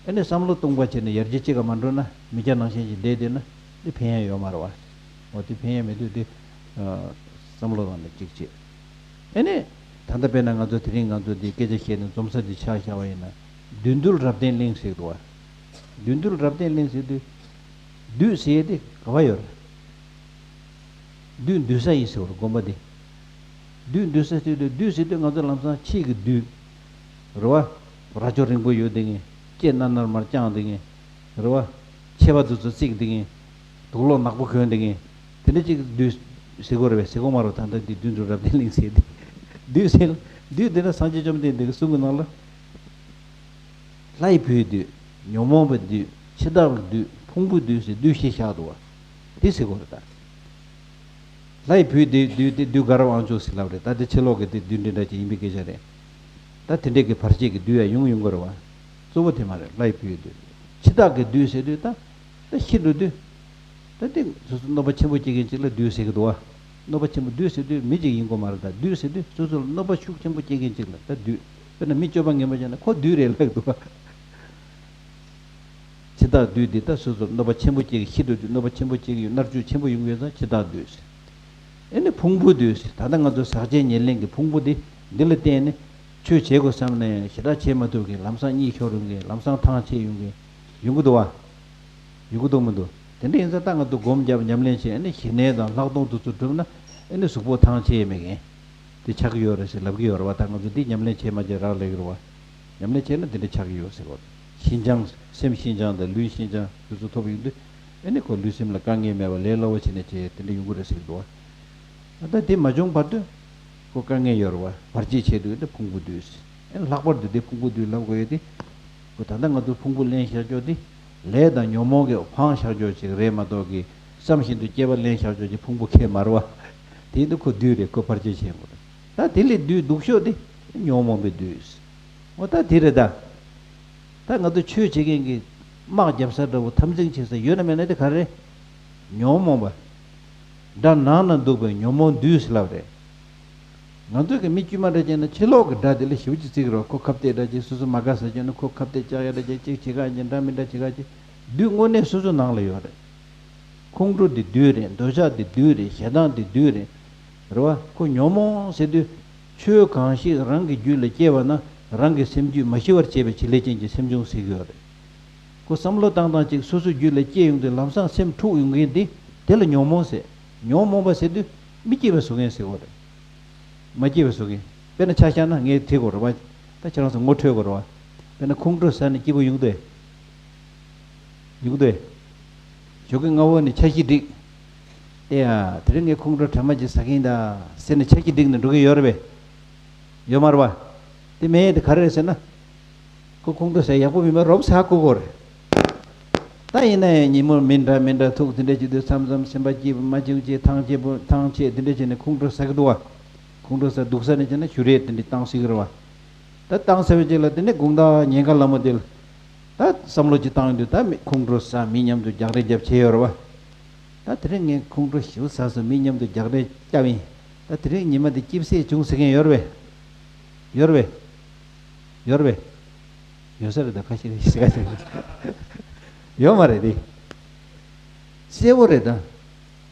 ཨ་ནི་བསམ་བློ་སྟོང་པ་བྱས་ནས་ཡར་རྒྱས་གཅིག་ག་མ་འགྲོ་ན་མི་སྐྱ་ནང་བཞིན་ཞིག་བསྡད་བསྡད་ན་འདི་ཕན་ཡ་ཡོད་མ་རེད་བ། འོ་དེ་ཕན་ཡ་མེད་དུས་དེ། བསམ་བློ་བཏང་ནས་གཅིག་བྱེད། ཨེ་ནས། ད་ལྟ་དཔེར་ན་ང་ཚོ་དེ་རིང་ང་ཚོ་འདི་སྐད་ཆ་བཤད་ནས་འཛོམས་ས་འདི་ཆ་བཞག་པ་ཡིན་ན། བདུད་འདུལ་རབ་བརྟན་གླིང་ཟེར་འདུག་བ། བདུད་འདུལ་རབ་བརྟན་གླིང་ཟེར་དུས། བདུད་ཟེར་ཡས་དེ་ག་བ་ཡོད་རེད། བདུད་འདུལ་ས་ཡིན་ཟེར་བ་རེད་དགོན་པ་འདི། བདུད་འདུལ་ས་ཟེར་དུས་བདུད་ཟེར་དུས་ང་ཚོ་ལམ་སང་ཕྱིའི་གི་བདུད། རེད་བ། རྭ་ཅོ་རིང་པོ་ཡོད་དེ་ངས་ལྕེ་ནར་ནར་མར་བརྐྱངས་དེ་ངས། རེད་བ། མཆེ་བ་དེ་ཚོ་གཙིགས་འདི་ངས། དུག་ལོག་ནག་པོ་གོན་འདི་ངས། དེ་འདྲ་ཅིག་བདུད་ཟེར་གོ་རེད་པས། ཟེར་གོ་མ་རེད། ད་ལྟ་འདི་བདུད་འདུལ་རབ་བརྟན་གླིང་ཟེར་འདི། བདུད་ཟེར། བདུད་འདི་ན་སངས་རྒྱས་བཅོམ་ལྡན་འདས་ཀྱི་གསུང་གི་ནང་ལ། ལྷའི་བུའི་བདུད། ཉོན་མོངས་པའི་བདུད། འཆི་བདག་གི་བདུད། ཕུང་པོའི་བདུད་ཟེར་བདུད་བཞི་བཞག་འདུག་བ། འདི་ཟེར་གོ་རེད་ད། ལྷའི་བུའི་བདུད་བདུད་དེ་བདུད་དགའ་རབ་དབང་ཕྱུག་ཟེར་ལབ་རེད། ད་དེ་ཕྱི་ལོགས་ཀྱི་དེ་བདུད་འདི་འདྲ་ཅིག་ཡིན་པའི་སྐད་ཆ་རེད། ད་དེ་འདྲས་ཀྱི་བར་ཆད་ཀྱི་བདུད་ཡང་ཡོང་ཡོང་གི་རེད་བ། གཙོ་བོ་དེ་མ་རེད། ལྷའི་བུའི་བདུད། འཆི་བདག་གི་བདུད་ཟེར་དུས་ད། ད་ཤི་འགྲོ་དུས། ད་དེ་སོ་སོ་གནོད་པ་ཆེན་པོ་སྐྱེལ་མཁན་ཅིག་ལ་བདུད་ཟེར་གི་འདུག་བ། གནོད་པ་ཆེན་པོ་བདུད་ཟེར་དུས་མི་ཅིག་ཡིན་དགོས་མ་རེད། ད་བདུད་ཟེར་དུས་སོ་སོ་ལ་གནོད་པ་ཤུགས་ཆེན་པོ་སྐྱེལ་མཁན་ཅིག་ལ་ད་བདུད། དཔེར་ན་མི་སྤྱོད་པ་ངན་པ་བྱས་ན་ཁོ་བདུད་རེད་ལབ་འདུག་བ། འཆི་བདག་བདུད་འདི་ད་སོ་སོར་གནོད་པ་ཆེན་པོ་སྐྱེལ་གྱི་ཤི་འགྲོ་རྒྱུ་གནོད་པ་ཆེན་པོ་སྐྱེལ་གྱི་ཡོད། མནར་གཅོད་ཆེན་པོ་ཡོང་གི་ཡོད་ཙང་འཆི་བདག་བདུད་ཟེར། ཨེ་ནི་ཕུང་པོ་བདུད་ཟེར། ད་ལྟ་ང་ཚོ་ཟག་བཅས་ཉེར་ལེན་གྱི་ཕུང་པོ་འདི་འདི་ལ་བརྟེན་ནས་ཆོས་བྱེད་དགོས་བསམ་ནས་ཞེ་དྲག་བྱེད་མ་ཐུབ་མཁན། ལམ་སང་གཉིད་ཤོར་ཡོང་མཁན། ལམ་སང་ཐང་ཆད་ཡོང་མཁན་ཡོང་གི་འདུག་བ། ཡོང་གི་འདུག་མི་འདུག་དེ་འདྲ་ཡིན་ཙང་ད་ང་ཚོ་སྒོམ་བརྒྱབ་ཉམས་ལེན་བྱས་ཨེ་ནི་ཞི་གནས་དང་ལྷག་མཐོང་དེ་ཚོ་བསྒྲུབས་ན་ཨེ་ནི་གཟུགས་པོ་ཐང་ཆད་མེད་མཁན། དེ་ཆགས་ཀྱི་ཡོད་རེད་ཟེར་ལབ་ཀྱི་ཡོད་རེད་བ། ད་ང་ཚོ་འདི་ཉམས་ལེན་བྱེད་མ་བྱེད་རག་ལས་ཀྱི་རེད་བ། ཉམས་ལེན་བྱས་ན་འདི་འདྲ་ཆགས་ཀྱི་ཡོད་ཟེར་བ། ཞི་འབྱུང་། སེམས་ཞི་འབྱུང་དང་ལུས་ཞི་འབྱུང་དེ་ཚོ་ཐོབ་ཡོང་དུས་ཨེ་ནི་ཁོ་ལུས་སེམས་ལ་དཀའ་ངལ་མེད་པ་ལས་སླ་བོ་བྱས་ནས་བྱས་དེ་འདྲ་ཡོང་གི་རེད་ཟེར་གྱི་འདུག་བ། ད་དེ་མ་བྱུང་བར་དུ་ཁོ་དཀའ་ངལ་ཡོད་རེད་བ། བར་ཆད་བྱས་དུས་ཨེ་ནི་ཕུང་པོ་བདུད་ཟེར། ཨེ་ནི་ལྷག་པར་དུ་དེ་ཕུང་པོ་བདུད་ལབ་དགོས་ཡོད་དེ། ཁོ་ད་ལྟ་ང་ཚོ་ཕུང་པོ་ལེན་བཞག་ཕྱོགས་དེ་ལས་དང་ཉོན་མོངས་ཀྱི་འཕངས་བཞག་ཕྱོགས་ཅིག་རེད་མ་གཏོགས་ཀྱི་བསམ་བཞིན་དུ་སྐྱེ་བ་ལེན་བཞག་ཕྱོགས་ཀྱི་ཕུང་པོ་ཁེལ་མ་རེད་བ། དེ་ཡིན་དུས་ཁོ་བདུད་རེད། ཁོ་བར་ཆད་བྱེད་དགོས་རེད། ད་དེ་ལས་བདུད་སྡུག་ཤོས་དེ་ཉོན་མོངས་པའི་བདུད། འོ་ད་དེ་རེད་ད། ད་ང་ཚོ་ཆོས་བྱེད་མཁན་གྱི་དམག་རྒྱབ་ས་འདྲ་བོ་འཐབ་འཛིང་བྱེད་ས་ཡོད་ན་མེད་ན་དེ་ག་རེ་རེད། ཉོན་མོངས་པ། དགྲ་ནང་ན་འདུག་པའི་ཉོན་མོངས་བདུད་ཟེར་ལབ་རེད། ང་ཚོ་གི་མི་དཀྱུས་མ་འདྲ་བྱས་ན་ཕྱི་ལོགས་ཀྱི་དགྲ་དེ་ལ་ཞེ་པོ་ཅིག་བརྩི་གི་རེད། ཁོ་ཁ་གཏད་འདྲ་ཅིག་སོ་སོ་མ་དགའ་ས་བྱས་ན་ཁོ་ཁ་གཏད་བཅག་ཡ་འདྲ་ཅིག་ཅིག་བྱེད་ག་ཅིག་འདྲ་མི་འདྲ་བྱེད་ག་ཅིག་བདུད་དངོས་གནས་སོ་སོ་ནང་ལ་ཡོད་རེད། ཁོང་ཁྲོ་དེ་བདུད་རེད། འདོད་ཆགས་དེ་བདུད་རེད། ཞེ་སྡང་དེ་བདུད་རེད། རེད་བ། ཁོ་ཉོན་མོངས་ཟེར་དུས་ཆོས་གང་ཞིག་རང་གི་རྒྱུད་ལ་སྐྱེས་པ་ན་རང་གི་སེམས་རྒྱུད་མ་ཞི་བར་བྱེད་པའི་བྱེད་ལས་ཅན་གྱི་སེམས་བྱུང་ཟེར་གྱི་ཡོད་རེད། ཁོ་བསམ་བློ་བཏང་སྟངས་གཅིག་སོ་སོའི་རྒྱུད་ལ་སྐྱེས་ཡོང་དུས་ལམ་སང་སེམས་འཁྲུག་ཡོང་མཁན་དེ་དེ་ལ་ཉོན་མོངས་ཟེར། ཉོན་མོངས་པ་ཟེར་དུས་མི་སྐྱིད་པ་བཟོ་མཁན་ཟེར་གྱི་ཡོད་རེད། མ་སྐྱིད་པ་བཟོ་མཁན། དཔེར་ན་ཆ་བཞག་ན་ངས་དྲིས་དགོས་རེད་བ། ད་ཁྱེད་རང་ཚོ་ངོ་འཕྲོད་དགོས་རེད་བ། དཔེར་ན་ཁོང་ཁྲོ་ཟ་ནས་སྐྱིད་པོ་ཡོང་དུས། ཡོང་དུས། ཞོགས་ཀས་སྔ་བོ་ནས་འཆར་གཞི་སྒྲིག་ཨེ་ཡ། དེ་རིང་ངས་ཁོང་ཁྲོ་དྲ་མ་ཅིག་ཟ་གིན་གདའ་ཟེར་ནས་འཆར་གཞི་སྒྲིག་ནས་འགྲོ་གི་ཡོད་རེད་པས། ཡོད་མ་རེད་བ། དེ་མེད་དེ་ག་རེ་རེད་ཟེར་ན། ཁོ་ཁོང་ཁྲོ་ཟ་ཡག་པོ་མིན་པ་རོབ་ཟ་དགོས་ཀྱི་རེད། ད་ཡིན་ན་ཡང་ཉིན་མོར་མི་འདྲ་མི་འདྲ་ཐུག་དེ་འདྲ་བྱེད་དུས་མཚམས་མཚམས་སེམས་པ་སྐྱིད་པོ་མ་བྱུང་བྱས་ཐང་ཆད་པོ་ཐང་ཆད་དེ་འདྲ་བྱས་ནས་ཁོང་ཁྲོ་ཟ་གི་འདུག་བ། ཁོང་ཁྲོ་ཟ་སྡུག་ས་ནས་བྱས་ན་གཞུ་རས་དེ་འདྲ་བཏང་སྲིད་ཀྱི་རེད་བ། ད་བཏང་ཚར་བའི་རྗེས་ལ་དེ་ནས་དགོང་དག་ཉེན་ཁ་ལ་མོ་དེ་ལ། ད་བསམ་བློ་ཅིག་བཏང་དུས་ད་མི་ཁོང་ཁྲོ་ཟ་མི་མཉམ་དུ་རྒྱག་རེས་རྒྱབ་བྱས་ཡོད་རེད་བ། ད་དེ་རིང་ངས་ཁོང་ཁྲོ་ཞེ་པོ་ཟ་སོང་། མི་མཉམ་དུ་རྒྱག་རེས་བརྒྱབ་ཡིན། ད་དེ་རིང་ཉི་མ་འདི་སྐྱིད་སེ་བྱུང་ཟེར་མཁན་ཡོད་རེད་པས། ཡོད་རེད་པས། ཡོད་རེད་པས། ཡོད་ས་རེད། ད་ཁ་ཤས་རེད་ཟེར་ག་ཟེར། ཡོད་མ་རེད་དེ། གསལ་པོ་རེད་ད།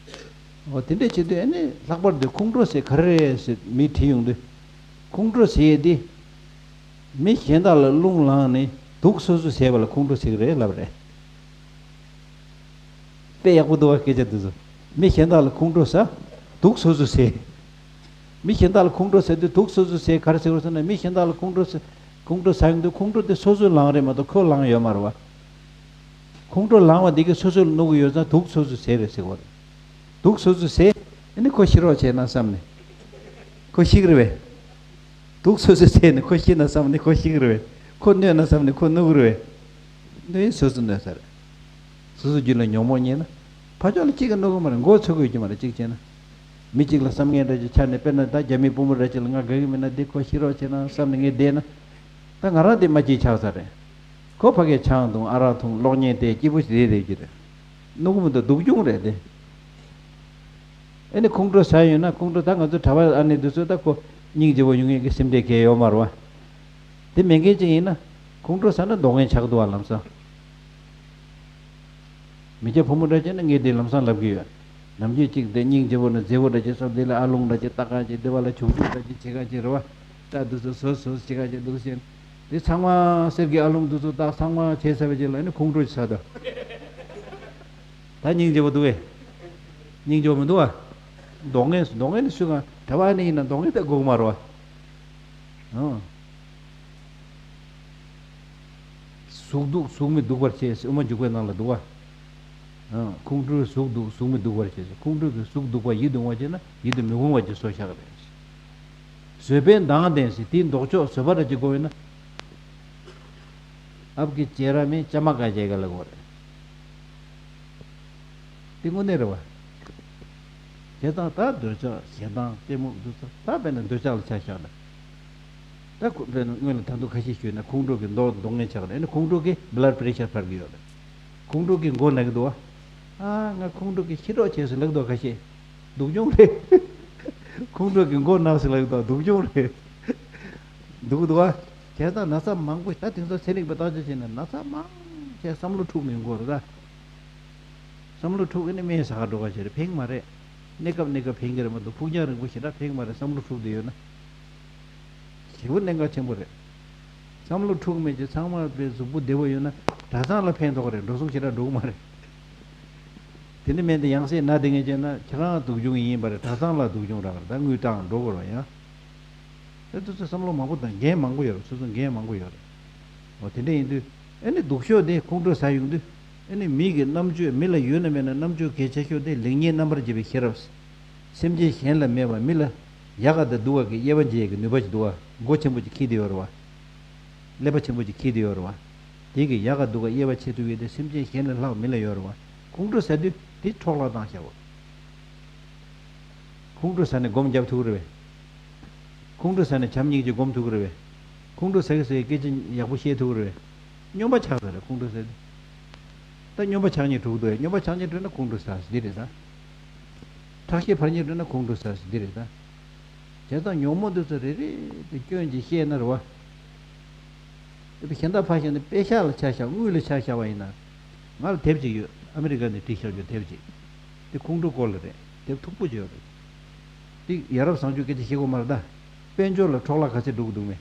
འོ་དེ་འདྲས་བྱེད་དུས་ཨ་ནི་ལྷག་པར་དུ་ཁོང་ཁྲོ་ཟེར་ག་རེ་རེད་ཟེར་མིས་དྲིས་ཡོང་དུས། ཁོང་ཁྲོ་ཟེར་ཡས་དེ། མི་གཞན་དག་ལ་རླུང་ལངས་ནས་དུག་སོ་སོ་བཟས་པ་ལ་ཁོང་ཁྲོ་ཟེར་གི་རེད་ལབ་རེད། དཔེ་ཡག་པོ་འདུག་བ་སྐད་ཆ་འདི་ཚོ། མི་གཞན་དག་ལ་ཁོང་ཁྲོ་ཟ། དུག་སོ་སོ་བཟས། མི་གཞན་དག་ལ་ཁོང་ཁྲོ་ཟ་དུས་དུག་སོ་སོ་བཟས་ག་རེ་ཟེར་བ་ཟེར་ན་མི་གཞན་དག་ལ་ཁོང་ཁྲོ་ཟ། ཁོང་ཁྲོ་ཟ་ཡོང་དུས་ཁོང་ཁྲོ་དེ་སོ་སོས་ལངས་རེད་མ་གཏོགས་ཁོས་ལངས་ཡོད་མ་རེད་བ། ཁོང་ཁྲོ་ལངས་པ་འདི་གིས་སོ་སོ་ལ་གནོད་གི་ཡོད་ཙང་དུག་སོ་སོས་བཟས་རེད་ཟེར་གོ་རེད། དུག་སོ་སོས་བཟས། ཨ་ནི་ཁོ་ཤི་རོགས་བྱས་ན་བསམ་ནས། ཁོ་ཤི་གི་རེད་པས། དུག་སོ་སོས་བཟས་ནས་ཁོ་ཤི་ན་བསམ་ནས་ཁོ་ཤི་གི་རེད་པས། ཁོ་གནོད་ན་བསམ་ནས་ཁོ་གནོད་གི་རེད་པས། གནོད་ཡིན་སོ་སོ་གནོད་ས་རེད། སོ་སོ་རྒྱུད་ལ་ཉོན་མོངས་རྙེད་ན། ཕར་ཕྱོགས་ལ་གཅིག་གིས་གནོད་གི་མ་རེད། མགོ་ཚོས་གི་ཡོད་ཀྱི་མ་རེད་གཅིག་བྱས་ན། མི་གཅིག་ལ་བསམ་ངན་འདྲ་ཅིག་འཆར་ནས་དཔེར་ན་ད་རྒྱ་མི་བུ་མོ་འདྲ་ཅིག་ལ་ང་དགའ་གི་མིན་ན་འདི་ཁོ་ཤི་རོགས་བྱས་ན་བསམ་ནས་ངས་བསྡད་ན། ད་ང་རང་དེ་མ་སྐྱིད་ཆགས་ས་རེད། ཁོ་ཕ་གིར་ཆང་འཐུང་ཨ་རག་འཐུང་གློག་བརྙན་བལྟས་སྐྱིད་པོ་ཞིག་རེད་རེད་ཀྱི་རེད། གནོད་གི་མི་འདུག་སྡུག་གྱོང་རེད་དེ། ཨ་ནི་ཁོང་ཁྲོ་ཟ་ཡོད་ན་ཁོང་ཁྲོ་ད་ང་ཚོ་གྲྭ་པ་ཨ་ནེ་འདི་ཚོ་ད་ཁོ་སྙིང་རྗེ་པོ་ཡོང་ཡས་ཀྱི་སེམས་ཁྲལ་གང་ཡང་ཡོད་མ་རེད་བ། དེ་མེད་མཁན་ཅིག་ཡིན་ན་ཁོང་ཁྲོ་ཟ་ན་སྡུག་བསྔལ་ཆགས་འདུག་བ་ལམ་སང་། མི་སྐྱ་ཕོ་མོ་འདྲ་བྱས་ན་ངས་འདི་ལམ་སང་ལབ་ཀྱི་ཡོད། ནམ་རྒྱུན་གཅིག་དེ་སྙིང་རྗེ་པོ་ནི་མཛེས་པོ་འདྲ་བྱས་སོང་། འདི་ལ་ཨ་ལོང་འདྲ་བྱས་བཏགས་ག་བྱས། འདི་བ་ལ་བྱུག་བྱུག་འདྲ་བྱས་བྱེད་ག་བྱས་རེད་བ། ད་འདི་ཚོ་བཟོ་བཟོ་བྱེད་ག་བྱས་འདུག་ཟེར། འདི་ཚང་མ་གསེར་གྱི་ཨ་ལོང་འདི་ཚོ་བཏགས་ཚང་མ་བྱས་ཚར་བའི་རྗེས་ལ་ཨ་ནི་ཁོང་ཁྲོ་ཆགས་ད། ད་སྙིང་རྗེ་པོ་འདུག་གས། སྙིང་རྗེ་པོ་མི་འདུག་བ། སྡུག་བསྔལ་སྡུག་བསྔལ་ནི་སུས་གང་གྲྭ་པ་ཨ་ནེ་ཡིན་ན་སྡུག་བསྔལ་ད་དགོས་ཀྱི་མ་རེད་བ། ཨང་། གཟུགས་སྡུག་གཟུགས་མི་སྡུག་པར་བྱེད་ཟེར་དབུ་མ་འཇུག་པའི་ནང་ལ་འདུག་བ། ཨང་། ཁོང་ཁྲོས་གཟུགས་སྡུག་གཟུགས་མི་སྡུག་པར་བྱེད་ཟེར། ཁོང་ཁྲོ་གིས་གཟུགས་སྡུག་པ་ཡིད་དུ་འོང་བ་བྱས་ན་ཡིད་དུ་མི་འོང་བ་ཅིག་བཟོས་བཞག་རེད། བཟོད་པས་མདངས་ལྡན་ཟེར། དེའི་ལྡོག་ཕྱོགས་བཟོད་པ་ར་ཅིག་དགོས་ཡོད་ན། ཨབ་ཀྱི་ཅེ་ར་མེ་ཅ་མ་ཀ་ཅེ་ག་ལ་གོ་རེད། དེ་དངོས་གནས་རེད་བ། བྱས་ཙང་ད་འདོད་ཆགས་ཞེ་སྡང་གཏི་མུག་འདི་ཚོ་ད་དཔེར་ན་འདོད་ཆགས་ལ་ཆ་བཞག་ན། ད་ཁོ་དཔེར་ན་སྔོན་ལ་ད་དུང་ཁ་ཤས་ཞུས་ན་ཁོང་ཁྲོ་གི་མདོག་མདོག་ངན་ཆགས་ནས་ཨ་ནི་ཁོང་ཁྲོ་གི་blood pressure་འཕར་གི་ཡོད་རེད། ཁོང་ཁྲོ་གི་མགོ་ན་གི་འདུག་བ། ཨ་ང་ཁོང་ཁྲོ་གི་ཤི་རོགས་བྱས་སུ་ལབ་འདུག་ཁ་ཤས། སྡུག་གྱོང་རེད། ཁོང་ཁྲོ་གི་མགོ་ན་སུ་ལབ་འདུག་སྡུག་གྱོང་རེད། འདུག་འདུག་བ། བྱས་ཙང་ན་ཚ་མང་པོ་ད་དེང་སང་ཚན་རིག་པ་བརྟག་དཔྱད་བྱས་ན་ན་ཚ་མང་ ཁྱེད་བསམ་བློ་འཁྲུག་མི་དགོས་རེད་ད། བསམ་བློ་འཁྲུག་གི་ནི་སྨན་ཟ་ག་འགྲོ་ག་བྱེད་རེད། ཕན་གི་མ་རེད། གནས་སྐབས་གནས་སྐབས་ཕན་གི་རེད་མ་གཏོགས་ཕུགས་རྒྱང་རིང་པོ་ཞེ་དྲག་ཕན་གི་མ་རེད། བསམ་བློ་འཁྲུག་བསྡད་ཡོད་ན། ཞེ་པོ་གནད་འགག་ཆེན་པོ་རེད། བསམ་བློ་འཁྲུག་མེད་ཀྱི་ཚང་མ་པའི་གཟུགས་པོ་བདེ་པོ་ཡོད་ན་གྲྭ་ཚང་ལ་ཕན་ཐོགས་རེད། འགྲོ་སོང་ཞེ་དྲག་འགྲོ་གི་མ་རེད། དེ་ནི་སྨན་དེ་ཡང་སེ་ན་དེ་ངས་བྱས་ན་ཁྱེད་རང་སྡུག་སྦྱོང་ཡིན་པ་རེད། གྲྭ་ཚང་ལ་སྡུག་སྦྱོང་རག་རེད། ད་དངུལ་བཏང་འགྲོ་དགོས་རེད་ཡང་། ཨེ་དེ་ཚོ་བསམ་བློ་མང་པོ་དང་འགན་མང་པོ་ཡོད་རེད། སོ་སོ་འགན་མང་པོ་ཡོད་རེད། འོ་དེ་འདྲ་ཡིན་དུས་ཨེ་ནི་སྡུག་ཤོས་དེ་ཁོང་ཁྲོ་ཟ་ཡོང་དུས་ཨེ་ནི་མི་གི་རྣམ་དཔྱོད་མི་ལ་ཡོད་ན་མེད་ན་རྣམ་དཔྱོད་གལ་ཆེ་ཤོས་དེ་ལེགས་ཉེས་རྣམ་པར་འབྱེད་པའི་ཤེས་རབ། སེམས་ཅན་གཞན་ལ་མེད་པ་མི་ལ་ཡག་ག་དང་སྡུག་ག་གི་དབྱེ་བ་འབྱེད་ཡས་ཀྱི་ནུས་པ་ཅིག་འདུག་བ། མགོ་ཆེན་པོ་ཅིག་འཁྱེར་བསྡད་ཡོད་རེད་བ། ཀླད་པ་ཆེན་པོ་ཅིག་འཁྱེར་བསྡད་ཡོད་རེད་བ། དེ་གི་ཡག་ག་སྡུག་ག་དབྱེ་བ་ཕྱེ་ཐུབ་ཡས་དེ་སེམས་ཅན་གཞན་ལས་ལྷག་མི་ལ་ཡོད་རེད་བ། ཁོང་ཁྲོ་ཟ་དུས་དེ་འཕྲོ་བརླག་བཏང་བཞག་བ། ཁོང་ཁྲོ་ཟ་ནས་སྒོམ་རྒྱབ་ཐུབ་ཀྱི་རེད་པས། ཁོང་ཁྲོ་ཟ་ནས་བྱམས་སྙིང་རྗེ་སྒོམ་ཐུབ་ཀྱི་རེད་པས། ཁོང་ཁྲོ་ཟ་གི་ཟེར་སྐད་ཆ་ཡག་པོ་བཤད་ཐུབ་ཀྱི་རེད་པས། སྨྱོན་པ་ཆགས་ཚར་རེད་ཁོང་ཁྲོ་ཟ་དུས། ད་སྨྱོན་པ་ཆགས་ཉེན་འགྲོ་གི་འདུག་ཡ། སྨྱོན་པ་ཆགས་ཉེན་འགྲོ་ན་ཁོང་ཁྲོ་ཟ་ཟེར་འདི་རེད་ད། ཁྲག་ཤེད་འཕར་ཉེན་འགྲོ་ན་ཁོང་ཁྲོ་ཟ་ཟེར་འདི་རེད་ད། བྱས་ཙང་ཉོན་མོངས་འདི་ཚོ་རེ་རེ་དེ་སྐྱོན་གྱིས་བཤད་ན་རེད་བ། དེ་གཞན་དག་ཕར་བཞག་ནས་དཔེ་ཤག་ལ་ཆ་བཞག་དངུལ་ལ་ཆ་བཞག་པ་ཡིན་ན། ང་ལ་དེབ་ཅིག་ཡོད། ཨ་མི་རི་ཀ་ནས་བྲིས་བཞག་རྒྱུ་དེབ་ཅིག་དེ་ཁོང་ཁྲོ་སྐོར་ལ་རེད། དེབ་མཐུག་པོ་ཅིག་ཡོད་རེད། དེ་ཡ་རབས་བཟང་སྤྱོད་སྐད་ཆ་བཤད་དགོས་མ་རེད་ད། དཔལ་འབྱོར་ལ་འཕྲོ་བརླག་ག་ཚད་འགྲོ་གི་འདུག་མེད།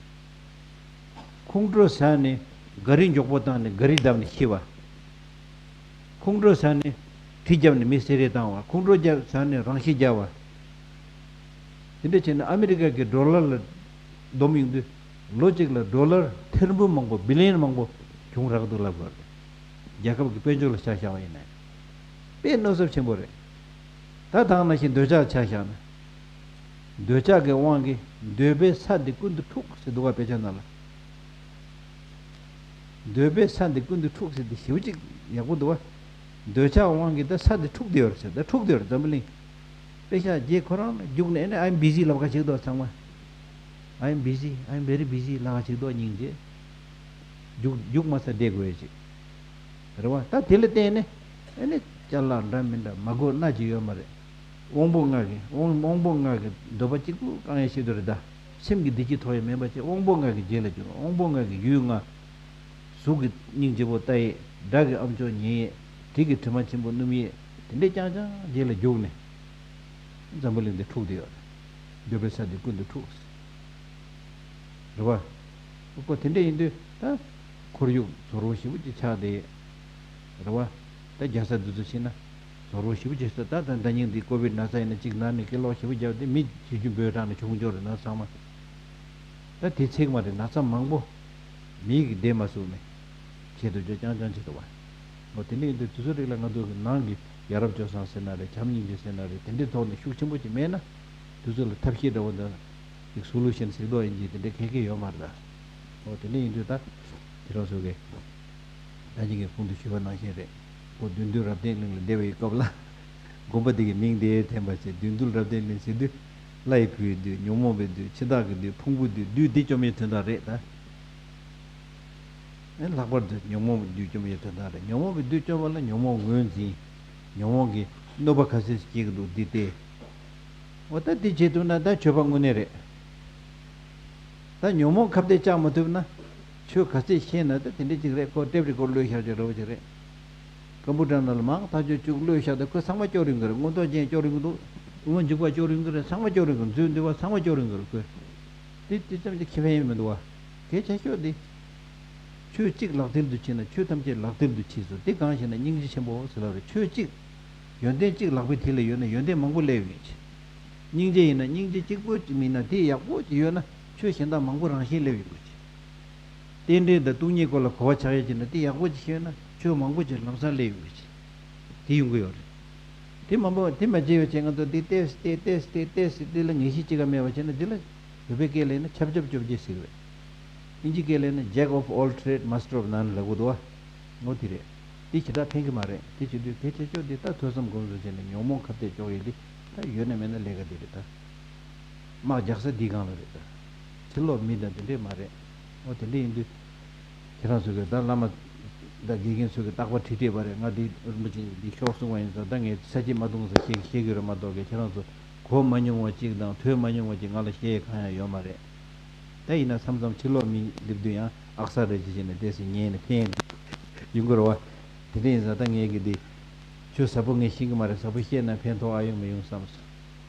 ཁོང་ཁྲོ་ཟ་ནས་ག་རི་མགྱོགས་པོ་བཏང་ནས་ག་རི་བརྡབས་ནས་ཤི་བ། ཁོང་ཁྲོ་ཟ་ནས་གྲི་བརྒྱབ་ནས་མི་བསད་རེས་བཏང་བ། ཁོང་ཁྲོ་བརྒྱབ་ཟ་ནས་རང་ཤི་བརྒྱབ་པ། དེ་འདྲ་བྱས་ན་ཨ་མི་རི་ཀ་གི་ཌོ་ལར་ལ་བསྡོམས་ཡོང་དུས་ལོ་གཅིག་ལ་ཌོ་ལར་ཐེར་འབུམ་མང་པོ་བི་ལི་ཡན་མང་པོ་བྱུང་རག་འདུག་ལབ་དགོས་རེད། རྒྱལ་ཁབ་ཀྱི་དཔལ་འབྱོར་ལ་ཆ་བཞག་པ་ཡིན་ན། དཔེ་གནོད་ཚབས་ཆེན་པོ་རེད། ད་ད་ག་ནང་བཞིན་འདོད་ཆགས་ཆ་བཞག་ན། འདོད་ཆགས་ཀྱི་དབང་གིས་འདོད་པའི་ས་འདི་ཀུན་ཏུ་འཁྲུགས་ཟེར་འདུག་ག་དཔེ་ཆ་ནང་ལ། འདོད་པའི་ས་འདི་ཀུན་ཏུ་འཁྲུགས་ཟེར་དེ་ཞེ་པོ་ཅིག་ཡག་པོ་འདུག་བ། འདོད་ཆགས་དབང་གིས་ད་ས་འདི་འཁྲུགས་བསྡད་ཡོད་རེད་ཟེར། ད་འཁྲུགས་བསྡད་ཡོད་རེད། འཛམ་བུ་གླིང་། དཔེ་ཆ་རྗེས་ཁོ་རང་ལ་རྒྱུགས་ནས་ཨ་ནི་I'm busy ལབ་ག་བྱེད་འདུག་ཚང་མ། I'm busy, I'm very busy ལབ་ག་བྱེད་འདུག་སྙིང་རྗེ། རྒྱུགས་རྒྱུགས་མ་ཚར་བསྡད་དགོས་ཡ་ཅིག་རེད་བ། ད་དེ་ལ་བརྟེན་ནས་ཨ་ནི་ཅ་ལག་འདྲ་མི་འདྲ་མ་དགོས་སྣ་ཅིག་ཡོད་མ་རེད། དབང་པོ་ལྔ་གི་དབང་དབང་པོ་ལྔ་གི་འདོད་པ་གཅིག་པུ་བསྐང་ཡ་ཤེས་དོ་རེད་ད། སེམས་ཀྱི་བདེ་སྐྱིད་ཐོབ་ཡ་མིན་པ་བྱས་དབང་པོ་ལྔ་གི་རྗེས་ལ་རྒྱུག་དབང་པོ་ལྔ་གི་ཡུལ་ལྔ། གཟུགས་ཀྱི་སྙིང་རྗེ་པོ་ལྟ་ཡས། སྒྲ་གི་ཨམ་ཅོག་ཉན་ཡས། དྲི་གི་དྲི་མ་ཆེན་པོ་སྣོམ་ཡས། དེ་འདྲས་རྐྱང་རྐྱང་རྗེས་ལ་རྒྱུགས་ནས། འཛམ་བུ་གླིང་འདི་འཁྲུགས་བསྡད་ཡོད་རེད། འདོད་པའི་ས་འདི་ཀུན་ཏུ་འཁྲུགས། རེད་བ། ཁོ་དེ་འདྲས་ཡིན་དུས་ད། ཁོར་ཡུག་བཟོ་རོགས་ཞེ་པོ་ཅིག་ཆགས་བསྡད། རེད་བ། ད་རྒྱལ་ས་འདི་ཚོ་ཕྱིན་ན། བཟོ་རོགས་ཞེ་པོ་ཅིག་ས་ད་ད་ཟླ་ཉིན་འདི་ཀོ་བིད་ན་ཚ་ཡིན་ན་གཅིག་ན་ནས་སྐད་ལོག་ཞེ་པོ་བརྒྱབ་སྟེ་མི་བྱེད་རྒྱུ་འབོད་དྲགས་ནས་བྱུང་འབྱོར་རེད་ན་ཚང་མ། ད་དེ་ཚིག་མ་རེད་ན་ཚ་མང་པོ། མི་གི་བདེ་མ་སུ་མེད། བྱེད་དུ་འཇོག་རྐྱང་རྐྱང་བྱེད་དུ་བ། འོ་དེ་འདྲ་ཡིན་དུས་དུས་ཚོད་རིགས་ལ་ང་ཚོ་གི་ནང་གི་ཡ་རབས་སྤྱོད་བཟང་ཟེར་ན་རེད། བྱམས་སྙིང་རྗེ་ཟེར་ན་རེད། དེ་འདྲའི་ཐོག་ནས་ཤུགས་ཆེན་པོ་ཅིག་མེད་ན། དུས་ཚོད་ལ་ཐབས་ཤེས་འདྲ་བོ་འདྲ། ཅིག་སོ་ལུ་ཤན་ཟེར་མདོག་ཡིན་གྱི་དེ་འདྲའི་གལ་གལ་ཡོད་མ་རེད་ད། འོ་དེ་འདྲ་ཡིན་དུས་ད། དེ་རང་ཚོ་གི། ད་ཅིག་གི་གོང་དུ་ཞུས་པ་ནང་བཞིན་རེད། ཁོ་བདུད་འདུལ་རབ་བརྟན་གླིང་ལ་བསྡད་པའི་སྐབས་ལ། དགོན་པ་འདི་གི་མིང་དེ་འཐེན་པ་བྱས་བདུད་འདུལ་རབ་བརྟན་གླིང་ཟེར་དུས། ལྷ་ཡི་བུའི་བདུད་ཉོན་མོངས་པའི་བདུད་འཆི་བདག་གི་བདུད་ཕུང་པོའི་བདུད་བདུད་འདི་བཅོམ་པའི་དོན་དག་རེད་ད། ཨེ་ལྷག་པར་དུ་ཉོན་མོངས་པའི་བདུད་བཅོམ་པའི་དོན་དག་རེད། ཉོན་མོངས་པའི་བདུད་བཅོམ་པ་ལ་ཉོན་མོངས་ངོས་འཛིན། ཉོན་མོངས་ཀྱི་གནོད་པ་ག་ཚད་སྐྱེལ་གྱི་འདུག་འདི་སྟེ། འོ་ད་འདི་བྱེད་ཐུབ་ན་ད་ཆོས་པ་དངོས་གནས་རེད། ད་ཉོན་མོངས་ཁ་གཏད་བཅག་མ་ཐུབ་ན། ཆོས་ག་ཚད་ཤེས་ན་ད་དེ་འདྲ་ཅིག་རེད། ཁོ་ཊེབ་རི་ཀོཌ་བླུགས་བཞག་ཅིག་རེད་བ་ཅིག་རེད། ཀམ་པུ་ཊར་ནང་ལ་མང་ཐག་ཆོད་བཅུག་བླུགས་བཞག་ད་ཁོས་ཚང་མ་སྐྱོར་ཡོང་གི་རེད། མངོན་རྟོགས་ཅན་སྐྱོར་ཡོང་གི་འདུག་དབུ་མ་འཇུག་པ་སྐྱོར་ཡོང་གི་རེད། ཚང་མ་སྐྱོར་ཡོང་གི་རེད། མཛོད་འདུལ་བ་ཚང་མ་སྐྱོར་ཡོང་གི་རེད་ཁོས། དེ་དེ་ཙམ་གྱིས་ཁེ་ཕན་ཡང་མི་འདུག་བ། གལ་ཆེ་ཤོས་དེ། ཆོས་གཅིག་ལག་མཐིལ་དུ་ཕྱིན་ན་ཆོས་ཐམས་ཅད་ལག་མཐིལ་དུ་མཆིས་སོ། དེ་གང་ཞེ་ན་སྙིང་རྗེ་ཆེན་པོ་ཟེར་ལབ་རེད། ཆོས་གཅིག་ཡོན་ཏན་གཅིག་ལག་པའི་མཐིལ་ལ་ཡོད་ན་ཡོན་ཏན་མང་པོ་སླེབས་ཡོང་གི། སྙིང་རྗེ་ཡིན་ན་སྙིང་རྗེ་གཅིག་པོ་གཅིག་མིན་ན་དེ་ཡག་པོ་གཅིག་ཡོད་ན་ཆོས་གཞན་དག་མང་པོ་རང་བཞིན་སླེབས་ཡོང་གི། རྟེན་འབྲེལ་དང་སྟོང་ཉིད་སྐོར་ལ་གོ་བ་ཆགས་ཡོད་ཀྱི་ན་དེ་ཡག་པོ་ཅིག་ཤེས་ན་ཆོས་མང་པོ་ཅིག་ལམ་སང་སླེབས་ཡོང་གི་ཅིག་དེ་ཡོང་གི་ཡོད་རེད། དེ་མ་པོ་དེ་མ་བརྗེད་པ་བྱས་ང་ཚོ་འདི་ཏེས་ཏེ་ཏེས་ཏེ་ཏེས་ཏེ་ལ་ངེས་ཤེས་ཅི་ག་མེད་པ་བྱས་ན་འདི་ལ་བོད་པའི་སྐད་ལ་ཡིན་ན་ཆབ་ཆབ་བཅོ་བརྒྱད་ཟེར་གི་རེད། ཨིན་ཇི་སྐད་ལ་ཡིན་ན་Jack of all trade, master of none ལབ་གི་འདུག་བ། ངོ་དེ་རེད། དེ་ཞེ་དྲག་ཕན་གི་མ་རེད། དེ་བྱེད་དུས་གལ་ཆེ་ཤོས་འདི་ལྟ་ཐོས་བསམ་སྒོམ་གསུམ་བྱས་ནས་ཉོན་མོངས་ཁ་གཏད་གཅོག་ཡས་འདི་ད་ཡོད་ན་མེད་ན་ལས་ཀ་འདི་རེད་ད། དམག་རྒྱག་ས་འདི་སྒང་ལ་རེད་ད། ཕྱི་ལོགས་མི་དང་དེ་འདྲས་མ་རེད། འོ་དེ་འདྲས་ཡིན་དུས། ཁྱེད་རང་ཚོ་གིས་ད་བླ་མ་དང་དགེ་རྒན་ཚོ་གིས་རྟག་པར་ཁྲིད་ཁྲིད་པ་རེད། ང་འདི་རིན་པོ་ཆེ་འདི་ཤོག་གསུང་བ་ཡིན་ཙང་ད་ངས་ས་བཅད་མ་གཏོང་ཙང་ཤེས་ཤེས་ཀྱི་རེད་མ་གཏོགས་ཀྱི་ཁྱེད་རང་ཚོ་གོ་མ་མྱོང་བ་གཅིག་དང་ཐོས་མ་མྱོང་བ་གཅིག་ང་ལ་བཤད་ཡས་གང་ཡང་ཡོད་མ་རེད། ད་ཡིན་ན་མཚམས་མཚམས་ཕྱི་ལོགས་མི་སླེབས་དུས་ཡང་ཨག་ས་རེ་ཅིག་བྱས་ནས་བལྟས་སེ་ཉན་ནས་ཕན་ཡོད། ཡིན་དགོས་རེད་བ། དེ་འདྲ་ཡིན་ཙང་ད་ངས་གི་འདི། ཁྱོད་ཟབ་པོ་ངས་ཤེས་གི་མ་རེད། ཟབ་པོ་བཤད་ན་ཕན་ཐོགས་ཨ་ཡོང་མི་ཡོང་བསམ་སོང་།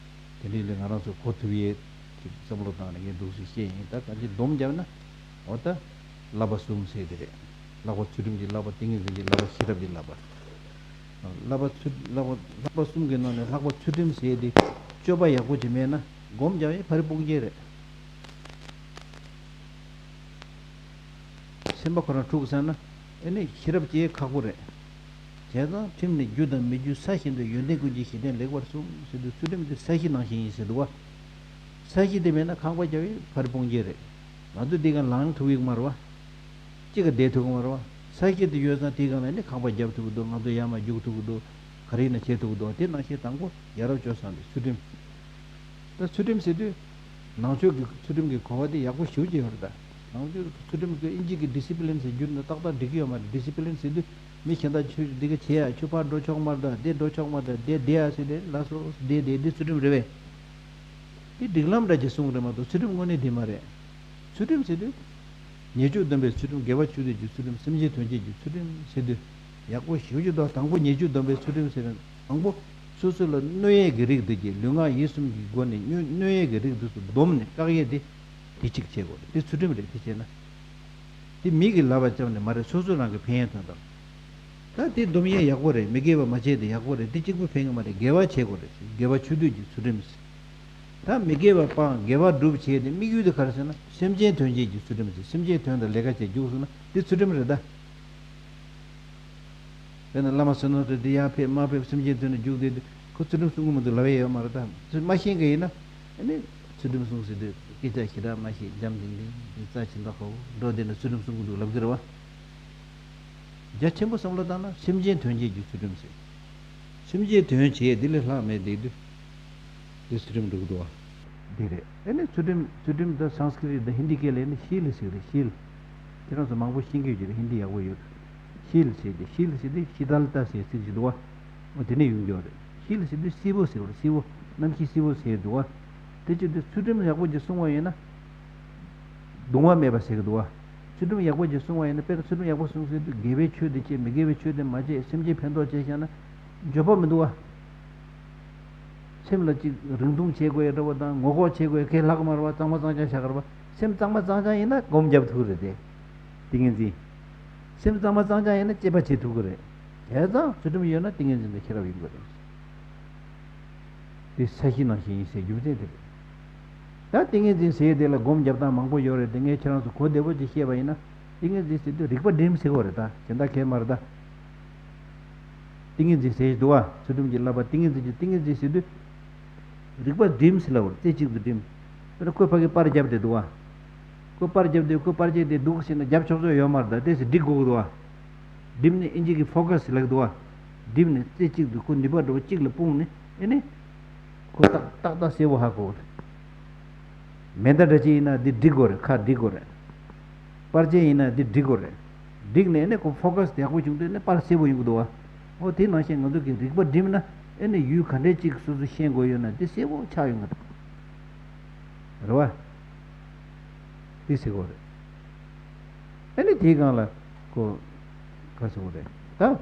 དེ་འདྲ་ཡིན་དུས་ང་རང་ཚོ་གོ་ཐུབ་ཡས་ཅིག་བསམ་བློ་བཏང་ནས་ངས་འདུག་སེ་བཤད་ཡིན། ད་གང་ཅི་སྡོམ་བརྒྱབ་ན། འོ་ད། བསླབ་པ་གསུམ་ཟེར་དེ་རེད། ལྷག་པ་ཚུལ་ཁྲིམས་ཀྱི་བསླབ་པ། ཏིང་ངེ་འཛིན་གྱི་བསླབ་པ། ཤེས་རབ་ཀྱི་བསླབ་པ། བསླབ་པ་ཚུལ་བསླབ་པ་བསླབ་པ་གསུམ་གྱི་ནང་ནས་ལྷག་པ་ཚུལ་ཁྲིམས་ཟེར་དེ། སྤྱོད་པ་ཡག་པོ་ཅིག་མེད་ན་སྒོམ་རྒྱག་ཡས་ཕ་རི་སྤུངས་རྐྱེན་རེད། སེམས་པ་ཁོ་རང་འཁྲུག་ཟེར་ན། ཨེ་ནི་ཤེས་རབ་སྐྱེ་ཁག་པོ་རེད། བྱས་ཙང་ཁྲིམས་ནི་རྒྱུ་དང་མི་རྒྱུ་ས་བཞིན་དུ། ཡོན་ཏན་ཀུན་གྱི་གཞི་རྟེན་ལེགས་པར་བསྲུང་། ཟེར་དུས་ཚུལ་ཁྲིམས་དེ་ས་གཞི་ནང་བཞིན་ཡིན་ཟེར་འདུག་བ། ས་གཞི་དེ་མེད་ན་ཁང་པ་རྒྱབ་ཡས་ཕ་རི་སྤུངས་རྐྱེན་རེད། ང་ཚོ་འདི་ག་ལངས་ཐུབ་ཡོད་མ་རེད་བ། གཅིག་ག་བསྡད་ཐུབ་ཀྱི་མ་རེད་བ། ས་གཞི་དེ་ཡོད་ཙང་དེའི་སྒང་ལ་ནི་ཁང་པ་རྒྱབ་ཐུབ་ཀྱི་འདུག་ང་ཚོ་ཡར་མར་རྒྱུག་ཐུབ་ཀྱི་འདུག་ག་རེ་ཡིན་ན་བྱེད་ཐུབ་ཀྱི་འདུག་དེ་ནང་བཞིན་དང་པོ་ཡ་རབས་སྤྱོད་བཟང་དེ་ཚུལ་ཁྲིམས། ད་ཚུལ་ཁྲིམས་ཟེར་དུས། ནང་ཆོས་ཀྱི་ཚུལ་ཁྲིམས་ཀྱི་གོ་བ་དེ་ཡག་པོ་ཞེ་པོ་ཅིག་ཡོད་རེད་ད། ནང་ཆོས་ཀྱི་ཚུལ་ཁྲིམས་ཀྱི་ཨིན་ཇི་གི་ཌི་སི་པི་ལིན་ཟེར་རྒྱུ་འདི་ཏག་ཏག་འགྲིག་གི་ཡོད་མ་རེད། ཌི་སི་པི་ལིན་ཟེར་དུས་མི་གཞན་དག་ཁྱོད་འདི་ག་བྱེད་ཡ། ཁྱོད་ཕར་འགྲོ་ཆོག་མ་རེད་ད། འདི་འགྲོ་ཆོག་མ་རེད་ད། འདི་བསྡད་ཡ་ཟེར་ཏེ་ལགས་སོ་བསྡད་བསྡད། འདི་ཚུལ་ཁྲིམས་རེད་པས། འདི་སྒྲིག་ལམ་འདྲ་ཅིག་གསུངས་རེད་མ་གཏོགས་ཚུལ་ཁྲིམས་དངོས་གནས་འདི་མ་རེད། ཚུལ་ཁྲིམས་ཟེར་དུས། ཉེས་སྤྱོད་སྡོམ་པའི་ཚུལ་ཁྲིམས། དགེ་བ་ཆོས་སྡུད་ཀྱི་ཚུལ་ཁྲིམས། སེམས་ཅན་དོན་བྱེད་ཀྱི་ཚུལ་ཁྲིམས་ཟེར་དུས། ཡག་པོ་ཞེ་པོ་ཅིག་འདུག་དང་པོ་ཉེས་སྤྱོད་སྡོམ་པའི་ཚུལ་ཁྲིམས་ཟེར་ན་དང་པོ། སོ་སོ་ལ་གནོད་ཡས་ཀྱི་རིགས་འདི་གྱིས་ལུས་ངག་ཡིད་གསུམ་གྱི་སྒོ་ནས་གནོད་གནོད་ཡས་ཀྱི་རིགས་འདི་ཚོ་སྡོམ་ནས་བཀག་ཡས་དེ། དེ་གཅིག་བྱེད་དགོས་རེད། དེ་ཚུལ་ཁྲིམས་རེད། དེ་བྱས་ན། དེ་མི་གི་ལབ་པ་བཅམ་ནས་མ་རེད། སོ་སོ་རང་གི་ཕན་ཡོན་དོན་དང་། ད་དེ་སྡོམ་ཡས་ཡག་པོ་རེད། མི་དགེ་བ་མ་བྱས་དེ་ཡག་པོ་རེད། དེ་གཅིག་པུ་ཕན་གི་མ་རེད། དགེ་བ་བྱེད་དགོས་རེད། དགེ་བ་ཆོས་སྡུད་ཀྱི་ཚུལ་ཁྲིམས། ད་མི་དགེ་བ་སྤང་དགེ་བ་སྒྲུབ་བྱས་ཏེ་དམིགས་ཡུལ་དེ་ག་རེ་ཟེར་ན་སེམས་ཅན་དོན་བྱེད་ཀྱི་ཚུལ་ཁྲིམས་ཟེར། སེམས་ཅན་དོན་དང་ལས་ཀ་བྱེད་རྒྱུགས་སོང་ན་དེ་ཚུལ་ཁྲིམས་རེད་ད། དཔེར་ན་བླ་མ་བསོད་ནམས་དེ་ཡར་ཕེབས་མར་ཕེབས་སེམས་ཅན་དོན་དུ་རྒྱུགས་བསྡད་དུས་ཁོ་ཚུལ་ཁྲིམས་སྲུང་གི་མི་འདུག་ལབ་ཡས་ཡོད་མ་རེད་ད། མ་ཤེས་མཁན་ཡིན་ན་ཨ་ནི་ཚུལ་ཁྲིམས་སྲུང་ཟེར་དུས་སྐད་ཆ་ཞེ་དྲག་མ་བཤད། འཇམ་ཐིང་ཐིང་དེ་རྩ་ཆེ་འདོག་ཁོ་འགྲོ་བསྡད་ན་ཚུལ་ཁྲིམས་སྲུང་གི་འདུག་ལབ་ཀྱི་རེད་བ། རྒྱ་ཆེན་པོ་བསམ་བློ་བཏང་ན་སེམས་ཅན་དོན་བྱེད་ཀྱི་ཚུལ་ཁྲིམས་ཟེར། སེམས་ཅན་དོན་བྱེད་འདི་ལས་ལྷག་མེད་དེ་དུས། འདི་ཚུལ་ཁྲིམས་འགྲོ་གི་འདུག་བ། འདི་རེད། ཨ་ནི་ཚུལ་ཁྲིམས་ཚུལ་ཁྲིམས་དང་སཾ་སྐྲྀ་ཏ་དང་ཧིན་དི་སྐད་ལ་ནི་ཤིལ་ཟེར་རེད། ཤིལ། ཁྱེད་རང་ཚོ་མང་པོ་ཤེས་ཀྱི་ཡོད་ཀྱི་རེད། ཧིན་དི་ཡག་པོ་ཡོད། ཤིལ་ཟེར་ཏེ་ཤིལ་ཟེར་དུས་ཤི་དལ་ཏ་ཟེར་ཚིག་ཅིག་འདུག་བ། འོ་དེ་ནས་ཡོང་གི་ཡོད་རེད། ཤིལ་ཟེར་དུས་བསིལ་པོ་ཟེར་བ་རེད། བསིལ་པོ། གནམ་གཤིས་བསིལ་པོ་ཟེར་འདུག་བ། དེ་ཅི་སྟེ་ཚུལ་ཁྲིམས་ཡག་པོ་ཅིག་སྲུང་བ་ཡིན་ན། གདུང་བ་མེད་པ་ཟེར་གི་འདུག་བ། ཚུལ་ཁྲིམས་ཡག་པོ་ཅིག་སྲུང་བ་ཡིན་ན། དཔེར་ན་ཚུལ་ཁྲིམས་ཡག་པོ་སྲུང་ཟེར་དུས་དགེ་བའི་ཆོས་དེ་བྱེད། མི་དགེ་བའི་ཆོས་དེ་མ་བྱེད། སེམས་ཅན་ཕན་ཐོགས་བྱེད་བཞག་ན། འགྱོད་པ་མི་འདུག་བ། སེམས་ལ་ཅིག་རིང་ཐུང་བྱེད་དགོས་ཡ་འདྲ་བོ་དང་ངོ་ལྐོག་བྱེད་དགོས་ཡ་གང་ཡང་ལྷག་མ་རེད་བ། གཙང་མ་གཙང་རྐྱང་བཞག་གི་རེད་བ། སེམས་གཙང་མ་གཙང་རྐྱང་ཡིན་ན་སྒོམ་རྒྱབ་ཐུབ་ཀྱི་རེད་དེ། ཏིང་ངེ་འཛིན། སེམས་གཙང་མ་གཙང་རྐྱང་ཡིན་ན་དཔྱད་པ་བྱེད་ཐུབ་ཀྱི་རེད། བྱས་ཙང་ཚུལ་ཁྲིམས་ཡོད་ན་ཏིང་ངེ་འཛིན་དང་ཤེས་རབ་ཡོང་གི་རེད། དེ་ས་གཞི་ནང་བཞིན་ཡིན་ཟེར་རྒྱུ་མཚན་དེ་རེད། ད་ཏིང་ངེ་འཛིན་ཟེར་དེ་ལ་སྒོམ་རྒྱབ་སྟངས་མང་པོ་ཡོད་རེད་དེ། ངས་ཁྱེད་རང་ཚོ་གོ་བདེ་པོ་ཅིག་བཤད་པ་ཡིན་ན། ཏིང་ངེ་འཛིན་ཟེར་དུས་རིག་པ་སྒྲིམ་ཟེར་བ་རེད་ད། གཞན་དག་གས་མ་རེད་ད། ཏིང་ངེ་འཛིན་ཟེར་གྱི་འདུག་བ། ཚུལ་ཁྲིམས་ཀྱི་བསླབ་པ་ཏིང་ངེ་འཛིན་གྱི་ཏིང་ངེ་འཛིན་ཟེར་དུས། རིག་པ་སྒྲིམ་ཟེར་ལབ་པ་རེད། རྩེ་གཅིག་ཏུ་སྒྲིམ། དཔེར་ན་ཁོས་ཕ་གི་པར་བརྒྱབ་བསྡད་འདུག་བ། ཁོས་པར་བརྒྱབ་བསྡད། ཁོས་པར་བརྒྱབ་བསྡད་འདུག་ཟེར་ན་རྒྱབ་ཆོག་ཆོག་ཡོད་མ་རེད་ད། དེ་ཟེར་སྒྲིག་དགོས་ཀྱི་འདུག་བ། སྒྲིམ་ནས་ཨིན་ཇི་གི་ཕོ་ཀ་སི་ལབ་ཀྱི་འདུག་བ། སྒྲིམ་ནས་རྩེ་གཅིག་ཏུ་ཁོ་ནུས་པ་འདྲ་བོ་གཅིག་ལ་སྤུངས་ནས་ཨེ་ནི། ཁོ་ཏག་ཏག་ཏག་གསལ་པོ་ཧ་གོ་གི་རེད། མེ་མདའ་འདྲ་ཅིག་ཡིན་ན་འདི་སྒྲིག་དགོས་རེད། ཁ་སྒྲིག་དགོས་རེད། པར་ཆས་ཡིན་ན་འདི་སྒྲིག་དགོས་རེད། སྒྲིག་ནས་ཨེ་ནི་ཁོ་ཕོ་ཀ་སི་ཡག་པོ་བྱུང་དུས་ཨེ་ནི་པར་གསལ་པོ་ཡོང་གི་འདུག་བ། འོ་དེ་ནང་བཞིན་ང་ཚོ་གི་རིག་པ་སྒྲིམ་ན་ཨེ་ནི་ཡུལ་ག་འདྲས་ཅིག་སོ་སོ་ཤེས་དགོས་ཡོད་ན་དེ་གསལ་པོ་ཆགས་ཡོང་གི་རེད། རེད་བ། དེ་ཟེར་དགོས་རེད། ཨ་ནི་དེའི་སྒང་ལ་ཁོ། ག་ཟེར་དགོས་རེད་ད།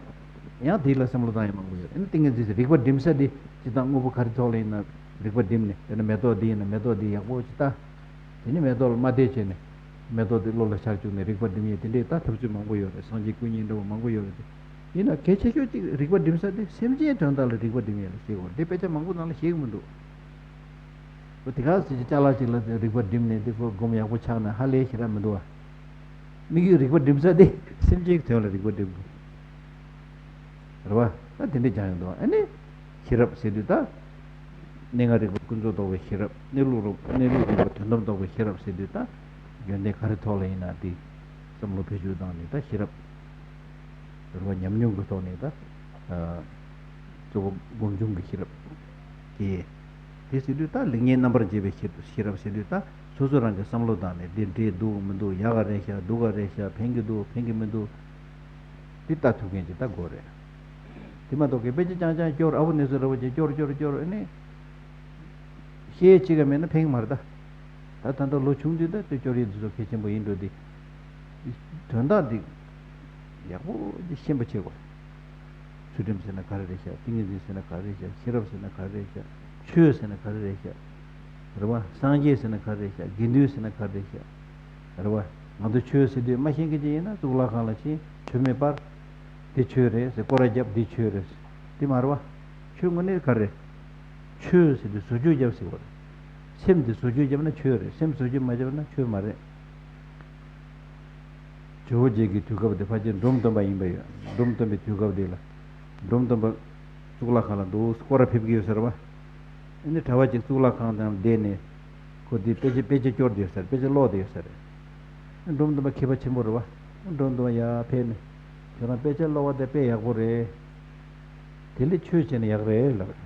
ཡང་དེ་ལ་བསམ་བློ་བཏང་ཡ་མང་པོ་ཡོད། ཨ་ནི་ཏིང་ངེ་འཛིན་ཟེར་རིག་པ་སྒྲིམ་ས་དེ་སྤྱིར་བཏང་དངོས་པོ་ག་རེ་ཐོག་ལ་ཡིན་ན་རིག་པ་སྒྲིམ་ནས། དཔེར་ན་མེ་ཏོག་འདི་ཡིན་ན་མེ་ཏོག་འདི་ཡག་པོ་ཅིག་ལྟ། དེ་ནས་མེ་ཏོག་ལ་དམའ་འབེབས་བྱས་ནས་མེ་ཏོག་འདི་བློ་ལ་ཤར་བཅུག་ནས་རིག་པ་སྒྲིམ་ཡས་དེ་འདྲའི་ད་ཐབས་ཚུལ་མང་པོ་ཡོད་རེད། སངས་རྒྱས་སྐུ་བརྙན་འདྲ་བོ་མང་པོ་ཡོད་རེད་དེ། ཡིན་ན་གལ་ཆེ་ཤོས་གཅིག་རིག་པ་སྒྲིམ་ས་དེ་སེམས་ཅན་དོན་དག་ལ་རིག་པ་སྒྲིམ་ཡས་ལ་བཤད་དགོས་རེད། དེ་དཔེ་ཆ་མང་པོ་ནང་ལ་བཤད་ཀྱི་མི་འདུག་ཁོ་དེ་ག་ཟེར་གྱི་ཅ་ལག་ཅིག་ལ་རིག་པ་སྒྲིམ་ནས་དེ་ཁོ་སྒོམ་ཡག་པོ་ཆགས་ན་ཧ་ལས་ཞེ་དྲག་མི་འདུག་བ། དམིགས་ཡུལ་རིག་པ་སྒྲིམ་ས་དེ་སེམས་ཅན་གྱི་དོན་ལ་རིག་པ་སྒྲིམ་དགོས། རེད་བ། ད་དེ་འདྲ་སྦྱང་ཡོང་འདུག་ཨ་ནི། ཤེས་རབ་ཟེར་དུས་ད། གནས་ལྔ་རིག་པ་ཀུན་རྫོབ་རྟོགས་པའི་ཤེས་རབ། གནས་ལུགས་རིག་གནས་ལུགས་རིག་པ་དོན་དམ་རྟོགས་པའི་ཤེས་རབ་ཟེར་དུས་ད། ཡོན་ཏན་ག་རེ་ཐོག་ལ་ཡིན་ན་དེ། བསམ་བློ་བེད་སྤྱོད་བཏང་ནས་ད་ཤེས་རབ། རེད་བ། ཉམས་མྱོང་གི་ཐོག་ནས་ད། ཨ། གཙོ་བོ་སྒོམ་བྱུང་གི་ཤེས་རབ། དེ། དེ་ཟེར་དུས་ད་ལེགས་ཉེས་རྣམ་པར་འབྱེད་པའི་ཤེས་ཤེས་རབ་ཟེར་དུས་ད་སོ་སོ་རང་གི་བསམ་བློ་བཏང་ནས་འདི་འགྲིག་འདུག་མི་འདུག་ཡག་ག་རེད་ཤག་སྡུག་ག་རེད་ཤག་ཕན་གྱི་འདུག་ཕན་གྱི་མི་འདུག་འདི་ལྟ་ཐུབ་མཁན་ཅིག་ལྟ་དགོས་རེད། དེ་མ་གཏོགས་ཀྱི་དཔེ་ཆ་རྐྱང་རྐྱང་སྐྱོར། ཨ་བོ་ནས་བཟོ་ར་བོ་ཅིག་སྐྱོར་སྐྱོར་སྐྱོར་ཨ་ནི། ཤེས་ཡས་ཅི་ག་མེད་ན་ཕན་གྱི་མ་རེད་ད། ད་ད་ལྟ་ལོ་ཆུང་དུས་ད་དེ་སྐྱོར་ཡས་འདི་ཚོ་གལ་ཆེན་པོ་ཡིན་འགྲོ་དེ། དོན་དག་འདི། ཡག་པོ་ཅིག་ཤེས་པ་བྱེད་དགོས། ཚུལ་ཁྲིམས་ཟེར་ན་ག་རེ་རེད་ཤག་ཏིང་ངེ་འཛིན་ཟེར་ན་ག་རེ་རེད་ཤག་ཤེས་རབ་ཟེར་ན་ག་རེ་རེད་ཤག་ཆོས་ཟེར་ན་ག་རེ་རེད་ཤག་རེད་བ། སངས་རྒྱས་ཟེར་ན་ག་རེ་རེད་ཤག་དགེ་འདུན་ཟེར་ན་ག་རེ་རེད་ཤག་རེད་བ། ང་ཚོ་ཆོས་ཟེར་དུས་མ་ཤེས་མཁན་ཅིག་ཡིན་ན་གཙུག་ལག་ཁང་ལ་ཕྱིན། ཆོས་མེད་པར། འདི་ཆོས་རེད་ཟེར་སྐོར་ར་རྒྱབ། འདི་ཆོས་རེད་ཟེར། འདི་མ་རེད་བ། ཆོས་དངོས་གནས་ག་རེ་རེད། ཆོས་ཟེར་དུས་བཟོ་བཅོས་རྒྱབ་ཟེར་བ་རེད། སེམས་འདི་བཟོ་བཅོས་རྒྱབ་ན་ཆོས་རེད། སེམས་བཟོ་བཅོས་མ་རྒྱབ་ན་ཆོས་མ་རེད། ཇོ་བོ་རྗེ་གི་དུས་སྐབས་དེ་ཕལ་ཆེར་འབྲོམ་སྟོན་པ་ཡིན་པ་ཡོད། འབྲོམ་སྟོན་པའི་དུས་སྐབས་དེ་ལ། འབྲོམ་སྟོན་པ་གཙུག་ལག་ཁང་ལ་འདུག་སྐོར་ར་ཕེབས་ཀྱི་ཡོད་ཟེར་བ། ཨ་ནི་གྲྭ་པ་ཅིག་གཙུག་ལག་ཁང་དང་བསྡད་ནས། ཁོ་དེ་དཔེ་ཆ་དཔེ་ཆ་སྐྱོར་བསྡད་ཡོད་ཟེར། དཔེ་ཆ་ཀློག་བསྡད་ཡོད་ཟེར། འབྲོམ་སྟོན་པ་མཁས་པ་ཆེན་པོ་རེད་བ། འབྲོམ་སྟོན་པ་ཡར་ཕེབས་ནས། ཁྱོད་རང་དཔེ་ཆ་ཀློག་པ་དེ་དཔེ་ཡག་པོ་རེད། དེ་ལས་ཆོས་བྱས་ན་ཡག་རེད་ལབ་རེད།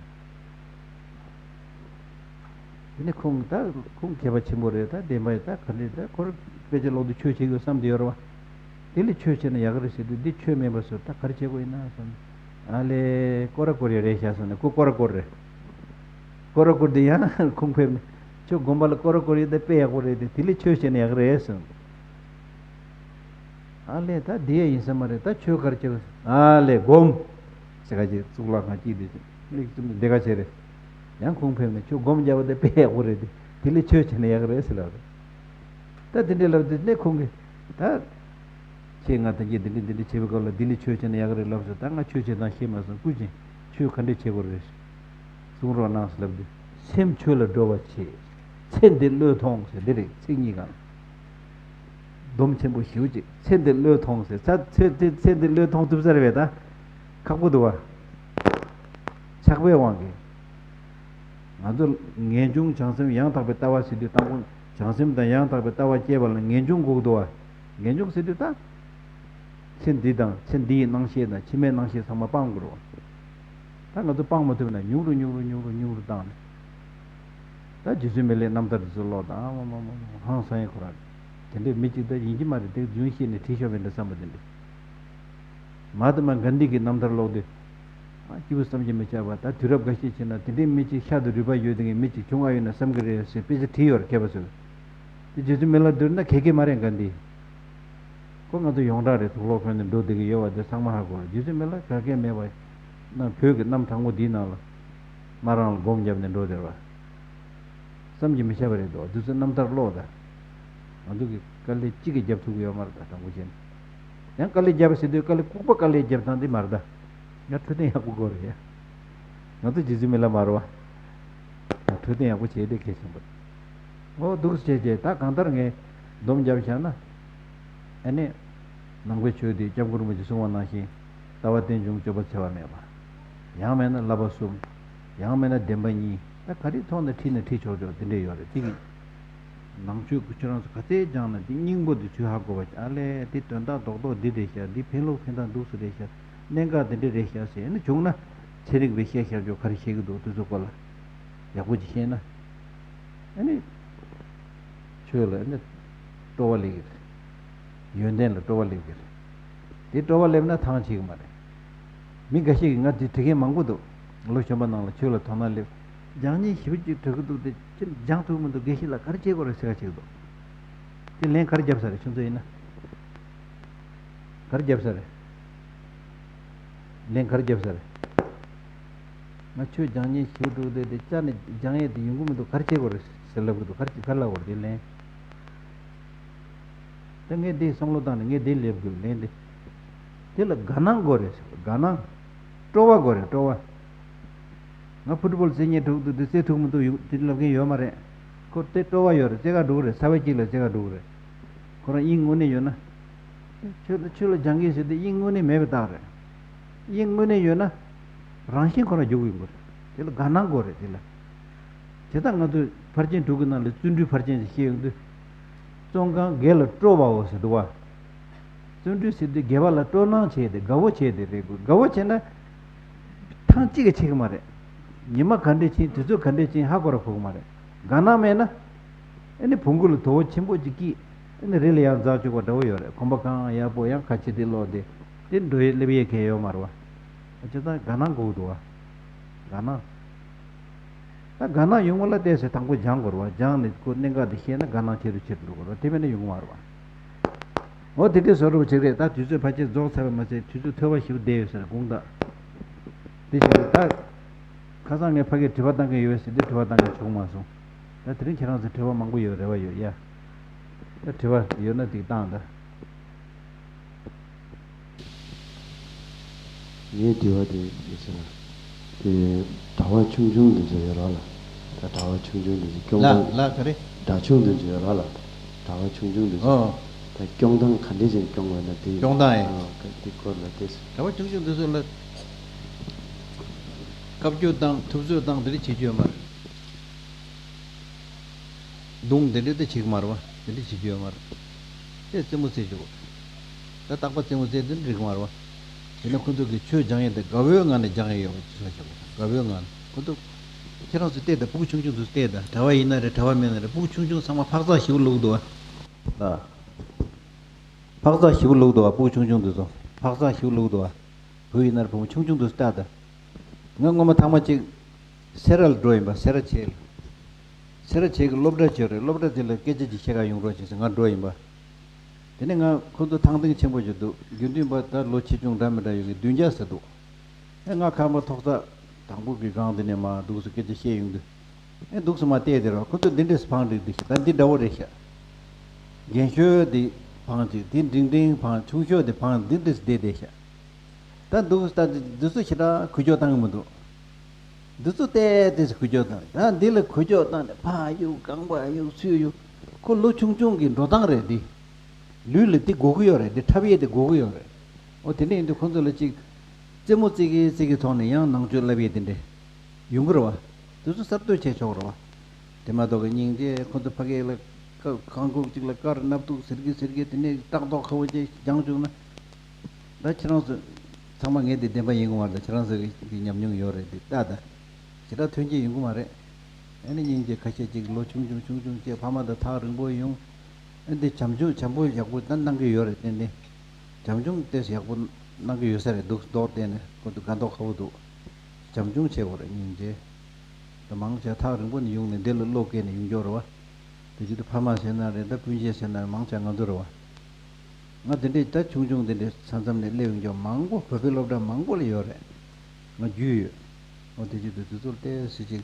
དེ་ནས་ཁོང་ད་ཁོང་མཁས་པ་ཆེན་པོ་རེད། ད་བདེན་པ་ཡིན། ད་ག་འདྲ་ད་ཁོ་རང་དཔེ་ཆ་ཀློག་དུས་ཆོས་བྱེད་དགོས་བསམ་བསྡད་ཡོད་རེད་བ། དེ་ལས་ཆོས་བྱས་ན་ཡག་གི་རེད་ཟེར་དུས། འདི་ཆོས་མིན་པ་བཟོས། ད་ག་རེ་བྱེད་དགོས་ཡིན་ན་བསམ། ཨ་ལས་སྐོར་ར་སྐོར་ཡ་རེད་ཤག་བསམ་ནས་ཁོ་སྐོར་ར་སྐོར་རེད། སྐོར་ར་སྐོར་དུས་ཡང་ཁོང་ཕེབས་ནས། ཁྱོད་དགོན་པ་ལ་སྐོར་ར་སྐོར་ཡོད་དེ་དཔེ་ཡག་པོ་རེད་དེ། དེ་ལས་ཆོས་བྱས་ན་ཡག་གི་རེད་བསམ། ཨ་ལས་ད་འདི་ཡ་ཡིན་ས་མ་རེད། ད་ཆོས་ག་རེ་བྱེད་དགོས། ཨ་ལས་སྒོམ། ཟེར་ག་ཅིག་གཙུག་ལག་ཁང་དཀྱིལ་དུ་མིག་བཙུམ་ནས་བསྡད་ག་བྱས་རེད། ཡང་ཁོང་ཕེབས་ནས་ཁྱོད་སྒོམ་རྒྱག་པ་དེ་དཔེ་ཡག་པོ་རེད་དེ། དེ་ལས་ཆོས་བྱས་ན་ཡག་རེད་ཟེར་ལབ་རེད། ད་དེ་འདྲས་ལབ་དུས་ནས་ཁོང་གིས་ད། ཁྱེད་ང་ད་གིན་འདི་འདྲས་འདི་འདྲས་བྱེད་པའི་སྐབས་ལ་འདི་ལས་ཆོས་བྱས་ན་ཡག་རེད་ལབ་སོང་། ད་ང་ཆོས་བྱེད་སྟངས་ཤེས་མ་སོང་། སྐུ་མཁྱེན། ཆོས་ག་འདྲས་བྱེད་དགོས་རེད། གསུང་རོགས་གནང་ཟེར་ལབ་དུས། སེམས་ཆོས་ལ་འགྲོ་བར་བྱེད། ཚེ་འདི་བློས་ཐོངས་ཟེར། འདི་རེད། ཚིག་གཉིས་གང་། སྡོམ་ཆེན་པོ་ཞེ་པོ་ཅིག་ཚེ་འདི་བློས་ཐོངས་ཟེར། ཚ་ཚེ་ཚེ་ཚེ་འདི་བློས་ཐོངས་ཐུབ་ས་རེད་པས། ད་ཁག་པོ་འདུག་བ། ཆགས་པའི་དབང་གིས། ང་ཚོ་ངེས་འབྱུང་བྱང་སེམས་ཡང་དག་པའི་ལྟ་བ་ཟེར་དུས། དང་པོ་བྱང་སེམས་དང་ཡང་དག་པའི་ལྟ་བ་སྐྱེས་པ་ལ་ངེས་འབྱུང་དགོས་འདུག་བ། ངེས་འབྱུང་ཟེར་དུས་ད། ཚེ་འདི་དང་ཚེ་འདིའི་སྣང་ཤས་དང་ཕྱི་མའི་སྣང་ཤས་ཚང་མ་སྤང་དགོས་རེད་བ། ད་ང་ཚོ་སྤང་མ་ཐུབ་ན་ཉུང་རུ་ཉུང་རུ་ཉུང་རུ་ཉུང་རུ་བཏང་ནས། ད་རྗེ་བཙུན་མི་ལའི་རྣམ་ཐར་འདི་ཚོ་ཀློག་དང་། ཨ་མ་མ་མ་མ་ཧང་སང་ཡས་ཁོ་རང་། དེ་འདྲའི་མི་གཅིག་ད་ཡིན་གྱི་མ་རེད། དེ་རྫུན་བཤད་ནས་བྲིས་ཤོག་པའི་འདྲ་བསམ་པ་དེ་འདྲ། མ་ཧཱ་ཏ་མ་གྷན་དྷི་གི་རྣམ་ཐར་ཀློག་དུས། ཨ་སྐྱིད་པོ་བསམ་གྱིས་མི་ཁྱབ་པ། ད་དུས་རབས་འགའ་ཤས་ཕྱིན་ན་དེ་འདྲའི་མི་གཅིག་ཤ་དང་རུས་པ་ཡོད་དེ་གི་མི་གཅིག་བྱུང་ཨ་ཡོད་ན་བསམ་གྱི་རེད་ཟེར་དཔེ་ཆ་བྲིས་ཡོད་རེད། མཁས་པ་ཚོས། དེ་རྗེ་བཙུན་མི་ལ་བསྡུར་ན་ག་གེ་མ་རེད། གྷན་དྷི། ཁོ་ང་ཚོ་ཡོངས་གྲགས་རེད། དུག་ལོག་གོན་ནས་འགྲོ་བསྡད་ཀྱི་ཡོད་པ་དེ་ཚང་མ་ཧ་གོ་རེད། རྗེ་བཙུན་མི་ལ་ག་གེ་མེད་པ། ནང་བོད་ཀྱི་གནམ་གྲང་མོ་འདིའི་ནང་ལ། མ་རང་ལ་སྒོམ་བརྒྱབ་ནས་འགྲོ་བསྡད་པ། བསམ་གྱིས་མི་ཁྱབ་པ་རེད་འདུག་འདི་ཚོ་རྣམ་ཐར་ཀློག་དང་། ང་ཚོ་གི་དཀའ་ལས་གཅིག་གིས་རྒྱབ་ཐུབ་ཀྱི་ཡོད་མ་རེད། ད་དྲང་པོ་བཤད་ན། ཡང་དཀའ་ལས་རྒྱབ་ཟེར་དུས་དཀའ་ལས་ལྐུགས་པ་དཀའ་ལས་རྒྱབ་སྟངས་འདི་མ་རེད་ད། ཡང་འཕྲོད་བསྟེན་ཡག་པོ་དགོས་རེད་ཡ། ང་ཚོ་རྗེ་བཙུན་མི་ལ་མ་རེད་བ། ཡང་འཕྲོད་བསྟེན་ཡག་པོ་བྱས་དེ་གལ་ཆེན་པོ་རེད། འོ་འདུག་སེ་བྱས་བྱས་ད་གང་ལྟར་ངས་སྡོམ་བརྒྱབ་བཞག་ན། ཨ་ནི། ནང་པའི་ཆོས་འདི་སྐྱབས་མགོན་རིན་པོ་ཆེས་གསུངས་པ་ནང་བཞིན། ལྟ་བ་རྟེན་འབྱུང་སྤྱོད་པ་འཚེ་བ་མེད་པ། ཡང་མིན་ན་བསླབ་པ་གསུམ། ཡང་མིན་ན་བདེན་པ་གཉིས། ད་ག་རེ་ཐོག་ནས་ཁྲིད་ན་ཁྲིད་ཆོག་ཆོག་དེ་འདྲས་ཡོད་རེད། དེ་གི་ནང་ཆོས་ཀྱི་ཁྱོད་རང་ཚོ་ག་ཚད་སྦྱངས་ན་འདི་སྙིང་པོ་འདི་ཚུར་ཧ་གོ་བ། ཨ་ལས་འདི་དོན་དག་རྡོག་རྡོག་འདི་རེད་ཤག་འདི་ཕན་ལུགས་ཕན་སྟངས་འདུག་སེ་རེད་ཤག་གནད་འགག་འདི་འདྲས་རེད་ཤག་ཟེར་ནས་བྱུང་ན། ཚན་རིག་པས་བཤད་བཤད་ཆོག་ག་རེ་བཤད་ཀྱི་འདུག་དེ་ཚོ་སྐོར་ལ་ཡག་པོ་ཅིག་ཤེས་ན། ཨ་ནི། ཆོས་ལ་ཨ་ནི་སྤྲོ་བ་སླེབས་ཀྱི་རེད། ཡོན་ཏན་ལ་སྤྲོ་བ་སླེབས་ཀྱི་རེད། དེ་སྤྲོ་བ་སླེབས་ན་ཐང་ཆད་ཀྱི་མ་རེད། མི་འགའ་ཤས་ཀྱིས། ང་དེ་དྲི་མཁན་མང་པོ་འདུག་ལོ་གཞོན་པ་ནང་ལ་ཆོས་ལ་དོ་སྣང་སླེབས། སྦྱང་ཉེན་ཞེ་པོ་ཅིག་འདུག་གི་འདུག་དེ་ཁྱེད་སྦྱང་ཐུབ་མི་འདུག་དགེ་བཤེས་ལགས་ག་རེ་བྱེད་དགོས་རེད་ཟེར་ག་ཅིག་འདུག་དེ་ལན་ག་རེ་བརྒྱབ་ས་རེད། ཁྱོད་ཚོ་ཡིན་ན། ག་རེ་བརྒྱབ་ས་རེད། ལན་ག་རེ་བརྒྱབ་ས་རེད། ང་ཆོས་སྦྱང་ཉེན་ཞེ་པོ་འདུག་དེ་དེ་བཅར་ནས་སྦྱང་ཡས་དེ་ཡོང་གི་མི་འདུག་ག་རེ་བྱེད་དགོས་རེད་ཟེར་ལབ་གི་འདུག་ག་རེ་ག་རེ་ལབ་དགོས་རེད། དེ་ལན། ད་ངས་འདི་བསམ་བློ་བཏང་ནས་ངས་འདི་ལབ་དགོས། ལན་འདི། དེ་ལ་དགའ་སྣང་དགོས་རེད་ཟེར། དགའ་སྣང་། སྤྲོ་བ་དགོས་རེད། སྤྲོ་བ། ང་ཕུཊ་བོལ་རྩེད་མཁན་དྲུག་འདུག་དེ་རྩེ་ཐུབ་མི་འདུག་ཡོད་དེ་ལབ་མཁན་ཡོད་མ་རེད། ཁོ་དེ་སྤྲོ་བ་ཡོད་རེད། རྩེ་ག་འགྲོ་གི་རེད། ས་བོན་གཅིག་ལ་རྩེ་ག་འགྲོ་གི་རེད། ཁོ་རང་དབྱིངས་དངོས་གནས་ཡོད་ན། ཆོས་ལ་ཆོས་ལ་སྦྱང་གི་ཟེར་དེ་དབྱིངས་དངོས་གནས་མེད་པའི་རྟགས་རེད། དབྱིངས་དངོས་གནས་ཡོད་ན། རང་བཞིན་ཁོ་རང་འཇུག་གི་ཡོང་གི་རེད། དེ་ལ་དགའ་སྣང་དགོས་རེད། དེ་ལ། དེ་ལྟར་ང་ཚོས་ཕར་ཕྱིན་དྲུག་གི་ནང་ལ་བརྩོན་འགྲུས་ཕར་ཕྱིན་ཞིག་བཤད་ཡོང་དུས། བརྩོན་གང་དགེ་ལ་སྤྲོ་བའོ་ཟེར་འདུག་བ། བརྩོན་འགྲུས་ཟེར་དུས་དགེ་བ་ལ་སྤྲོ་སྣང་བྱས་ཏེ་དགའ་བོ་བྱས་ཏེ་རེད་དགོས། དགའ་བོ་བྱས་ན། ཐང་གཅིག་གིས་ཆད་ཀྱི་མ་རེད། ཉི་མ་ག་འདྲས་ཕྱིན། དུས་ཚོད་ག་འདྲས་ཕྱིན་ཧ་གོ་ར་གོ་གི་མ་རེད། དགའ་སྣང་མེད་ན། ཨ་ནི་བོང་གུ་ལ་དོ་པོ་ཆེན་པོ་ཅིག་སྐྱེས། ཨ་ནི་རི་ལ་ཡར་འཛེག་བཅུག་པ་འདྲ་བོ་ཡོད་རེད། གོམ་པ་གང་ཡག་པོ་ཡང་ཁ་ཕྱེ་སྟེ་ཀློག་སྟེ། དེ་འགྲོ་ཡས་སླེབས་ཡས་གང་ཡང་ཡོད་མ་རེད་བ། བྱས་ཙང་དགའ་སྣང་དགོས་འདུག་བ། དགའ་སྣང་། ད་དགའ་སྣང་ཡོང་བ་ལ་བལྟས་ཚེ་དང་པོ་སྦྱང་དགོས་རེད་བ། སྦྱངས་ནས་ཁོ་གནད་འགག་དེ་ཤེས་ན་དགའ་སྣང་ཆེ་རུ་ཆེ་རུ་འགྲོ་དགོས་རེད་བ། དེ་མེད་ན་ཡོང་གི་མ་རེད་བ། འོ་དེ་འདྲའི་བཟོ་འདྲ་བྱེད་རེད། ད་དུས་ཚོད་ཕལ་ཆེར་རྫོགས་ཚར་བ་མ་ཟད་དུས་ཚོད་ཐོལ་པ་ཞིག་བསྡད་ཡོད་ཟེར་དགོངས་དག་འདི་བྱེད་རེད་ད། ཁ་སང་ངས་ཕ་གིར་དྲི་བ་བཏང་གི་ཡོད་ཟེར་འདི་དྲི་བ་བཏང་གི་བྱུང་མ་སོང་། ད་དེ་རིང་ཁྱེད་རང་ཚོ་དྲི་བ་མང་པོ་ཡོད་རེ་བ་ཡོད་ཡ། ད་དྲི་བ་ཡོད་ན་འགྲིག་བཏང་ད། ངའི་དྲི་བ་དེ་དེ་ཟེར་ན། དེ་དྲ་བ་ཆུང་ཆུང་འདི་ཚོ་ཡོད་ར་ལ། ད་དྲ་བ་ཆུང་ཆུང་འདི་ཚོ་སྐྱོང་ལ་སྟངས། ལ་ག་རེ། སྒྲ་ཆུང་འདི་ཚོ་ཡོད་ར་ལ། དྲ་བ་ཆུང་ཆུང་འདི་ཚོ། ཨོ། ད་སྐྱོང་སྟངས་ག་འདྲས་ཅིག་སྐྱོང་དགོས་ན་དེ། སྐྱོང་སྟངས་ཨེ། ཨ་ག་དེ་སྐོར་ལ་དེ། དྲ་བ་ཆུང་ཆུང་འདི་ཚོ་ལ། བཀའ་བཀྱོན་བཏང་ཐུབ་ཚོད་བཏང་དེ་འདྲ་བྱེད་རྒྱུ་ཡོད་མ་རེད། རྡུང་དེ་འདྲ་དེ་བྱེད་ཀྱི་མ་རེད་བ། དེ་འདྲ་བྱེད་རྒྱུ་ཡོད་མ་རེད། དེ་རྩེད་མོ་རྩེ་རྒྱུ། ད་རྟག་པ་རྩེད་མོ་རྩེ་དེ་འགྲིག་གི་མ་རེད་བ། དེ་ན་ཁོ་ཚོ་གིས་ཆོས་སྦྱང་ཡས་དེ་དགའ་བོའི་ངང་ནས་སྦྱང་ཡས་ཡོད་པ་ཅིག་ལ་བཞག་པ་དང་དགའ་བོའི་ངང་ནས་ཁོ་ཚོ། ཁྱེད་རང་ཚོ་བལྟས་དང་སྤུ་གུ་ཆུང་ཆུང་ཚོ་བལྟས་དང་། གྲྭ་བ་ཡིན་ན་རེད་གྲྭ་བ་མིན་ན་རེད། སྤུ་གུ་ཆུང་ཆུང་ཚང་མ་འཕག་འཚག་ཞེ་པོ་ལོག་འདུག་བ། ད། འཕག་འཚག་ཞེ་པོ་ལོག་འདུག་བ། སྤུ་གུ་ཆུང་ཆུང་དེ་ཚོ་འཕག་འཚག་ཞེ་པོ་ལོག་འདུག་བ། བུ་ཡིན་ན་རེད་བུ་མོ་ཆུང་ཆུང་དེ་ཚོ་ལྟ་དང་། ང་སྔོན་མ་ཐེངས་མ་གཅིག་སེ་ར་ལ་འགྲོ་ཡིན་པ། སེ་ར་བྱེས་ལ། སེ་ར་བྱེས་ཀྱི་སློབ་གྲྭ་ཅིག་ཡོད་རེད། སློབ་གྲྭ་དེ་ལ་སྐད་ཆ་ཅིག་བཤད་ག་ཡོང་རོགས་བྱེད་ཟེར་ང་འགྲོ་ཡིན་པ། དེ་ནས་ང་ཁོ་ཚོ་ཐང་ཐིང་ཆེན་པོ་ཞིག་འདུག་དགེ་འདུན་པ་ད་ལོ་ཆེ་ཆུང་འདྲ་མི་འདྲ་ཡོད་གི་བདུན་བརྒྱ་ཟེར་འདུག་ཨེ་ང་ཁ་མ་ཐོག་ས་དང་པོ་གི་སྒང་དེ་ནས་མར་འདུག་སེ་སྐད་ཆ་བཤད་ཡོང་དུས། ཨེ་འདུག་སེ་མར་བལྟས་དེ་ར་ཁོ་ཚོ་འདི་འདྲས་སེ་བང་སྒྲིག་འདི་ཤག་ད་འདི་འདྲ་བོ་རེད་ཤག་རྒན་ཤོས་འདི་བང་ཅིག་འདི་འབྲིང་འབྲིང་བང་ཆུང་ཤོས་འདི་བང་འདི་འདྲས་སེ་བསྡད་བསྡད་ཤག་ད་འདུག་སེ་ད་འདི་ཚོ་ཞེ་དྲག་འགུལ་སྐྱོད་བཏང་གི་མི་འདུག་འདི་ཚོ་ཏོག་ཙམ་འགུལ་སྐྱོད་བཏང་། ད་འདི་ལ་འགུལ་སྐྱོད་བཏང་ནས་ཕར་གཡུག་གང་ཕར་གཡུག་ཚུར་གཡུག་ཁོ་ལོ་ཆུང་ཆུང་གི་འགྲོ་སྟངས་རེད་འདི། ལུས་ལ་འདི་དགོས་ཀྱི་ཡོད་རེད། འདི་འཁྲབ་ཡས་འདི་དགོས་ཀྱི་ཡོད་རེད། འོ་དེ་འདྲ་ཡིན་དུས་ཁོ་ཚོ་ལ་ཅིག་རྩེད་མོ་རྩེ་གི་རྩེ་གི་ཐོག་ནས་ཡང་ནང་ཆོས་བསླབ་ཡས་དེ་འདྲ་ཡོང་གི་རེད་བ། དེ་ཚོ་གསར་གཏོད་བྱས་ཆོག་རེད་བ། དེ་མ་གཏོགས་ཀྱི་སྙིང་རྗེ་ཁོ་ཚོ་ཕ་གི་ལ་ཁ་ཁང་ཁུག་ཅིག་ལ་དཀར་སྣབས་ཏུག་ཟེར་གི་ཟེར་གི་དེ་ནས་སྟག་མདོག་ཁ་བོ་ཅིག་སྦྱངས་བཅུག་ན། ད་ཁྱེད་རང་ཚོ་ཚང་མ་ངས་དེ་བདེན་པ་ཡིན་གི་མ་རེད། ད་ཁྱེད་རང་ཚོ་གི་ཉམས་མྱོང་ཡོད་རེད་དེ་ལྟ་ད། ཞེ་དྲག་ཐོན་སྐྱེད་ཡོང་གི་མ་རེད། ཨ་ནི་སྙིང་རྗེ་ཁ་ཤས་ཅིག་ལོ་ཆུང་ཆུང་ཆུང་ཆུང་བྱས་ཕ་མ་དང་ཐག་རིང་པོ་ཡོང་། ཨ་འདི་བྱམས་ཆུང་བྱམས་པོ་ཡག་པོ་ད་གནང་གི་ཡོད་རེད། ཏན་ཏན་བྱམས་ཆུང་ཏོག་ཙམ་ཡག་པོ་གནང་གི་ཡོད་ས་རེད་འདུག་མདོག་བལྟས་ནས་ཁོ་ཚོ་དགའ་མདོག་ཁ་པོ་འདུག་བྱམས་ཆུང་བྱེད་དགོས་རེད་སྙིང་རྗེ། ད་མང་ཆེ་ཐག་རིང་པོ་ནས་ཡོང་ནས་འདི་ལ་བློ་བཀལ་ནས་ཡོང་རྒྱུ་རེད་བ། དེ་བཞིན་དུ་ཕ་མ་ཟེར་ན་རེད། ད་སྤུན་མཆེད་ཟེར་ན་རེད། མང་ཆེ་ང་ཚོ་རེད་བ། ང་དེ་འདྲས་ད་ཆུང་ཆུང་དེ་འདྲས་ས་མཚམས་ནས་སླེབས་ཡོང་རྒྱུ་མང་པོ་བོད་པའི་སློབ་གྲྭ་མང་པོ་ལ་ཡོད་རེད། ང་རྒྱུས་ཡོད། འོ་དེ་བཞིན་དུ་དེ་ཚོ་ལ་ཏོག་ཙམ་ཅིག་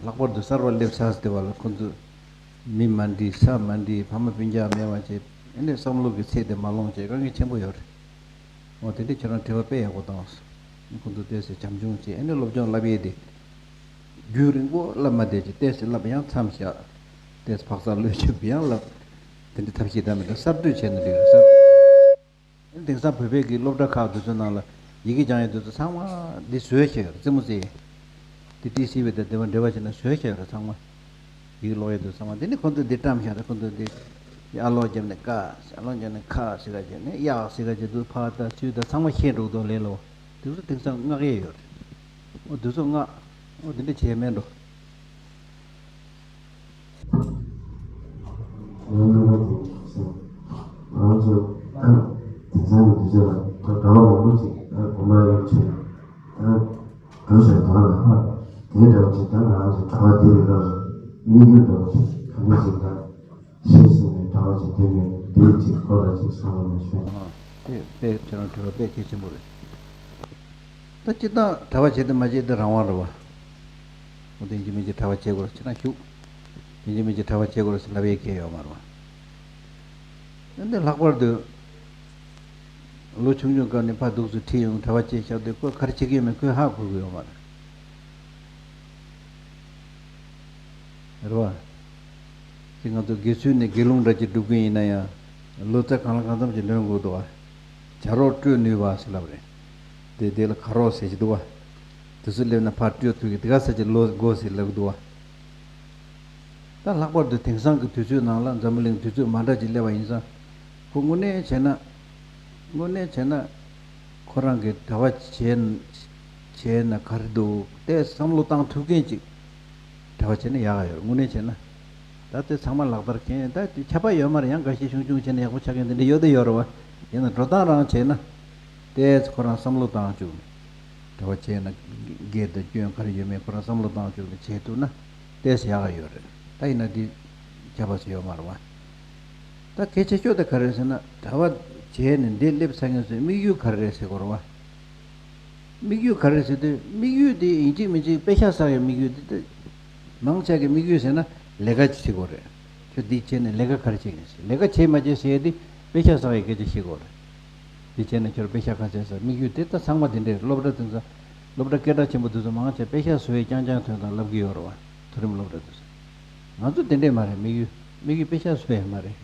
ལྷག་པར་དུ་གསར་པ་སླེབས་ཚར་དེ་བ་ལ་ཁོ་ཚོ་མི་མ་འགྲིག་ས་མ་འགྲིག་ཕ་མ་སྤུན་ཀྱག་མེད་པ་བྱས་ཨ་ནི་བསམ་བློ་གི་ཚད་དེ་མ་ལོངས་བྱས་དཀའ་ངལ་ཆེན་པོ་ཡོད་རེད། འོ་དེ་འདྲས་ཁྱོད་རང་དྲི་བ་དཔེ་ཡག་པོ་བཏང་སོང་། ཁོ་ཚོ་ཏོག་ཙམ་བྱམས་ཆུང་བྱས་ཨ་ནི་སློབ་སྦྱོང་བསླབ་ཡས་དེ། རྒྱུན་རིང་པོ་བསླབ་མ་བསྡད་ཀྱི་ཏོག་ཙམ་བསླབ་ཡང་མཚམས་བཞག་ཏོག་ཙམ་བག་ཚ་ལོས་བྱེད་པ་ཡང་བསླབ། དེ་འདྲ་ཐབས་ཤེས་དང་མི་འདྲ་གསར་གཏོད་བྱས་ན་འགྲིག་གི་རེད་གསར། དེང་སང་བོད་པའི་གི་སློབ་གྲྭ་ཁག་དེ་ཚོ་ནང་ལ་ཡི་གེ་སྦྱང་ཡས་དེ་ཚོ་ཚང་མ་འདི་བཟོས་བཞག་ཡོད་རེད། རྩེད་མོ་རྩེ་ཡས། དེ་ཏི་སི་ཝི་དང་དེ་བ་འབྲེལ་བ་བྱས་ན་བཟོས་བཞག་ཡོད་རེད་ཚང་མ། ཡི་གེ་ཀློག་ཡས་དེ་ཚོ་ཚང་མ་དེ་ནི་ཁོ་ཚོ་འདི་བཀྲམ་བཞག་རེད། ཁོ་ཚོ་འདི་ཨ་ལོག་བརྒྱབ་ནས་ཀ་ཟེར། ཨ་ལོག་བརྒྱབ་ནས་ཁ་ཟེར་ག་བྱས་ནས་གཡག་ཟེར་ག་བྱས་དུས་ཕ་དང་ཚུལ་དང་ཚང་མ་ཤེས་འགྲོ་འདུག་ལས་ལོ། དེ་ཚོ་དེང་སང་མངགས་ཡས་ཡོད་རེད། འོ་དེ་ཚོ་མངགས། འོ་དེ་འདྲ་བྱས་མེད་འགྲོ། ང་ཚོ་དེ་བྱས་ང་ཚོ་ད་དེང་སང་གི་དུས་ཚོད་ལ་ད་གྲྭ་པ་མང་པོ་ཅིག་ད་དགོན་པ་ཡོད་ཆེད་ད་འགྲོ་བཞིན་འདུག་ལ། དེ་འདྲ་བ་ཅིག་ད་ང་ཚོ་གྲྭ་པ་དེ་རིགས་ལ་དམིགས་ཡུལ་འདྲ་བ་ཅིག་ག་འདྲ་ཅིག་ད། ཤེས་སོང་ནས་གྲྭ་པ་ཅིག་དེ་ནས་དེ་ཅིག་ཁོ་ལ་ཅིག་བསམ་བློ་ནས་ཤོད། ཨ། དེ་དཔེ་ཁྱེད་རང་དྲི་བ་དཔེ་གལ་ཆེན་པོ་རེད། ད་སྤྱིར་བཏང་གྲྭ་པ་བྱེད་དང་མ་བྱེད་དེ་རང་དབང་རེད་བ། འོ་དེ་ཡིན་གཅིག་མིན་གཅིག་གྲྭ་པ་བྱེད་དགོས་རེད་ཁྱེད་རང་ཞུགས། དེ་ཡིན་གཅིག་མིན་གཅིག་གྲྭ་པ་བྱེད་དགོས་རེད་ཟེར་ལབ་ཡས་གལ་ཡོད་མ་རེད་བ། ཨ་འདི་ལྷག་པར་དུ། ལོ་ཆུང་ཆུང་སྐབས་ནས་ཕར་འདུག་སེ་ཁྲིད་ཡོང་གྲྭ་པ་བྱས་བཞག་དུས་ཁོས་ག་རེ་བྱེད་ཀྱི་ཡོད་མེད་ཁོས་ཧ་གོ་གི་ཡོད་མ་རེད། རེད་བ། དེ་ང་ཚོ་དགེ་ཚུལ་ནས་དགེ་སློང་འདྲ་ཅིག་སྒྲུབ་ཀྱི་ཡིན་ན་ཡང་ལོ་ཙཱ་གང་ལ་གང་འཚམ་ཅིག་ལོན་དགོས་འདུག་བ། བྱ་རོག་སྤྲོད་ནུས་པ་ཟེར་ལབ་རེད། དེ་དེ་ལ་ཁ་རོག་ཟེར་གྱི་འདུག་བ། དེ་ཚོ་སླེབས་ན་ཕར་སྤྲོད་ཐུབ་ཀྱི་དེ་ག་ས་ཅིག་ལོ་དགོས་ཟེར་ལབ་ཀྱི་འདུག་བ། ད་ལྷག་པར་དུ་དེང་སང་གི་དུས་ཚོད་ནང་ལ་འཛམ་བུ་གླིང་དུས་ཚོད་མ་འདྲ་ཅིག་སླེབས་པ་ཡིན་ཙང་། ཁོ་དངོས་གནས་བྱས་ན། དངོས་གནས་བྱས་ན། ཁོ་རང་གིས་གྲྭ་པ་བྱས་བྱས་ན་ག་རེ་འདུག་དེ་བསམ་བློ་བཏང་ཐུབ་མཁན་ཅིག་གྲྭ་པ་བྱས་ན་ཡག་ག་ཡོད་རེད་དངོས་གནས་བྱས་ན། ད་དེ་ཚང་མ་ལག་བསྟར་མཁན་ད་དེ་ཁྱབ་པ་ཡོད་མ་རེད། ཡང་འགའ་ཤས་ཆུང་ཆུང་བྱས་ན་ཡག་པོ་ཆགས་མཁན་དེ་འདྲ་ཡོད་དེ་ཡོད་རེད་བ། ཡིན་ན་འགྲོ་སྟངས་རང་བྱས་ན། ཏོག་ཙམ་ཁོ་རང་བསམ་བློ་བཏང་བཅུག་ནས། གྲྭ་པ་བྱས་ན་དགེ་དང་སྐྱོན་ག་རེ་ཡོད་མེད་ཁོ་རང་བསམ་བློ་བཏང་བཅུག་ནས་བྱས་ཐུབ་ན་ཏོག་ཙམ་ཡག་ག་ཡོད་རེད། ད་ཡིན་ན་འདི་ཁྱབ་པ་ཟེར་ཡོད་མ་རེད་བ། ད་ ད་གལ་ཆེ་ཤོས་དེ་ག་རེ་རེད་ཟེར་ན། གྲྭ་པ་བྱས་ནས་འདི་སླེབས་ཚར་མཁན་ཚོའི་དམིགས་ཡུལ་ག་རེ་རེད་ཟེར་དགོས་རེད་བ། དམིགས་ཡུལ་ག་རེ་རེད་ཟེར་དུས། དམིགས་ཡུལ་དེ་ཡིན་གཅིག་མིན་གཅིག་དཔེ་ཤག་བསགས་ཡའི་དམིགས་ཡུལ་དེ་དེ། མང་ཆེ་གི་དམིགས་ཡུལ་ཟེར་ན་ལས་ཀ་ཅིག་བྱེད་དགོས་རེད། ཁྱོད་འདི་བྱས་ནས་ལས་ཀ་ག་རེ་བྱེད་མཁན་ཟེར། ལས་ཀ་བྱེད་མ་བྱེད་ཟེར་ཡ་དེ་དཔེ་ཤག་བསགས་ཡའི་སྐད་ཆ་བཤད་དགོས་རེད། འདི་བྱས་ནས་ཁྱོད་དཔེ་ཤག་ག་ཚད་བསགས། དམིགས་ཡུལ་དེ་ད་ཚང་མ་དེ་འདྲས། སློབ་གྲྭ་དེ་ཚོ། སློབ་གྲྭ་སྐད་གྲགས་ཆེན་པོ་དེ་ཚོ་མང་ཆེ་དཔེ་ཤག་བཟོ་ཡས་རྐྱང་རྐྱང་ཐོན་དང་ལབ་ཀྱི་ཡོད་རེད་བ། མཐོ་རིམ་སློབ་གྲྭ་དེ་ཚོ། ང་ཚོ་དེ་འདྲས་མ་རེད། དམིགས་ཡུལ། དམིགས་ཡུལ་དཔེ་ཤག་བཟོ་ཡས་མ་རེད།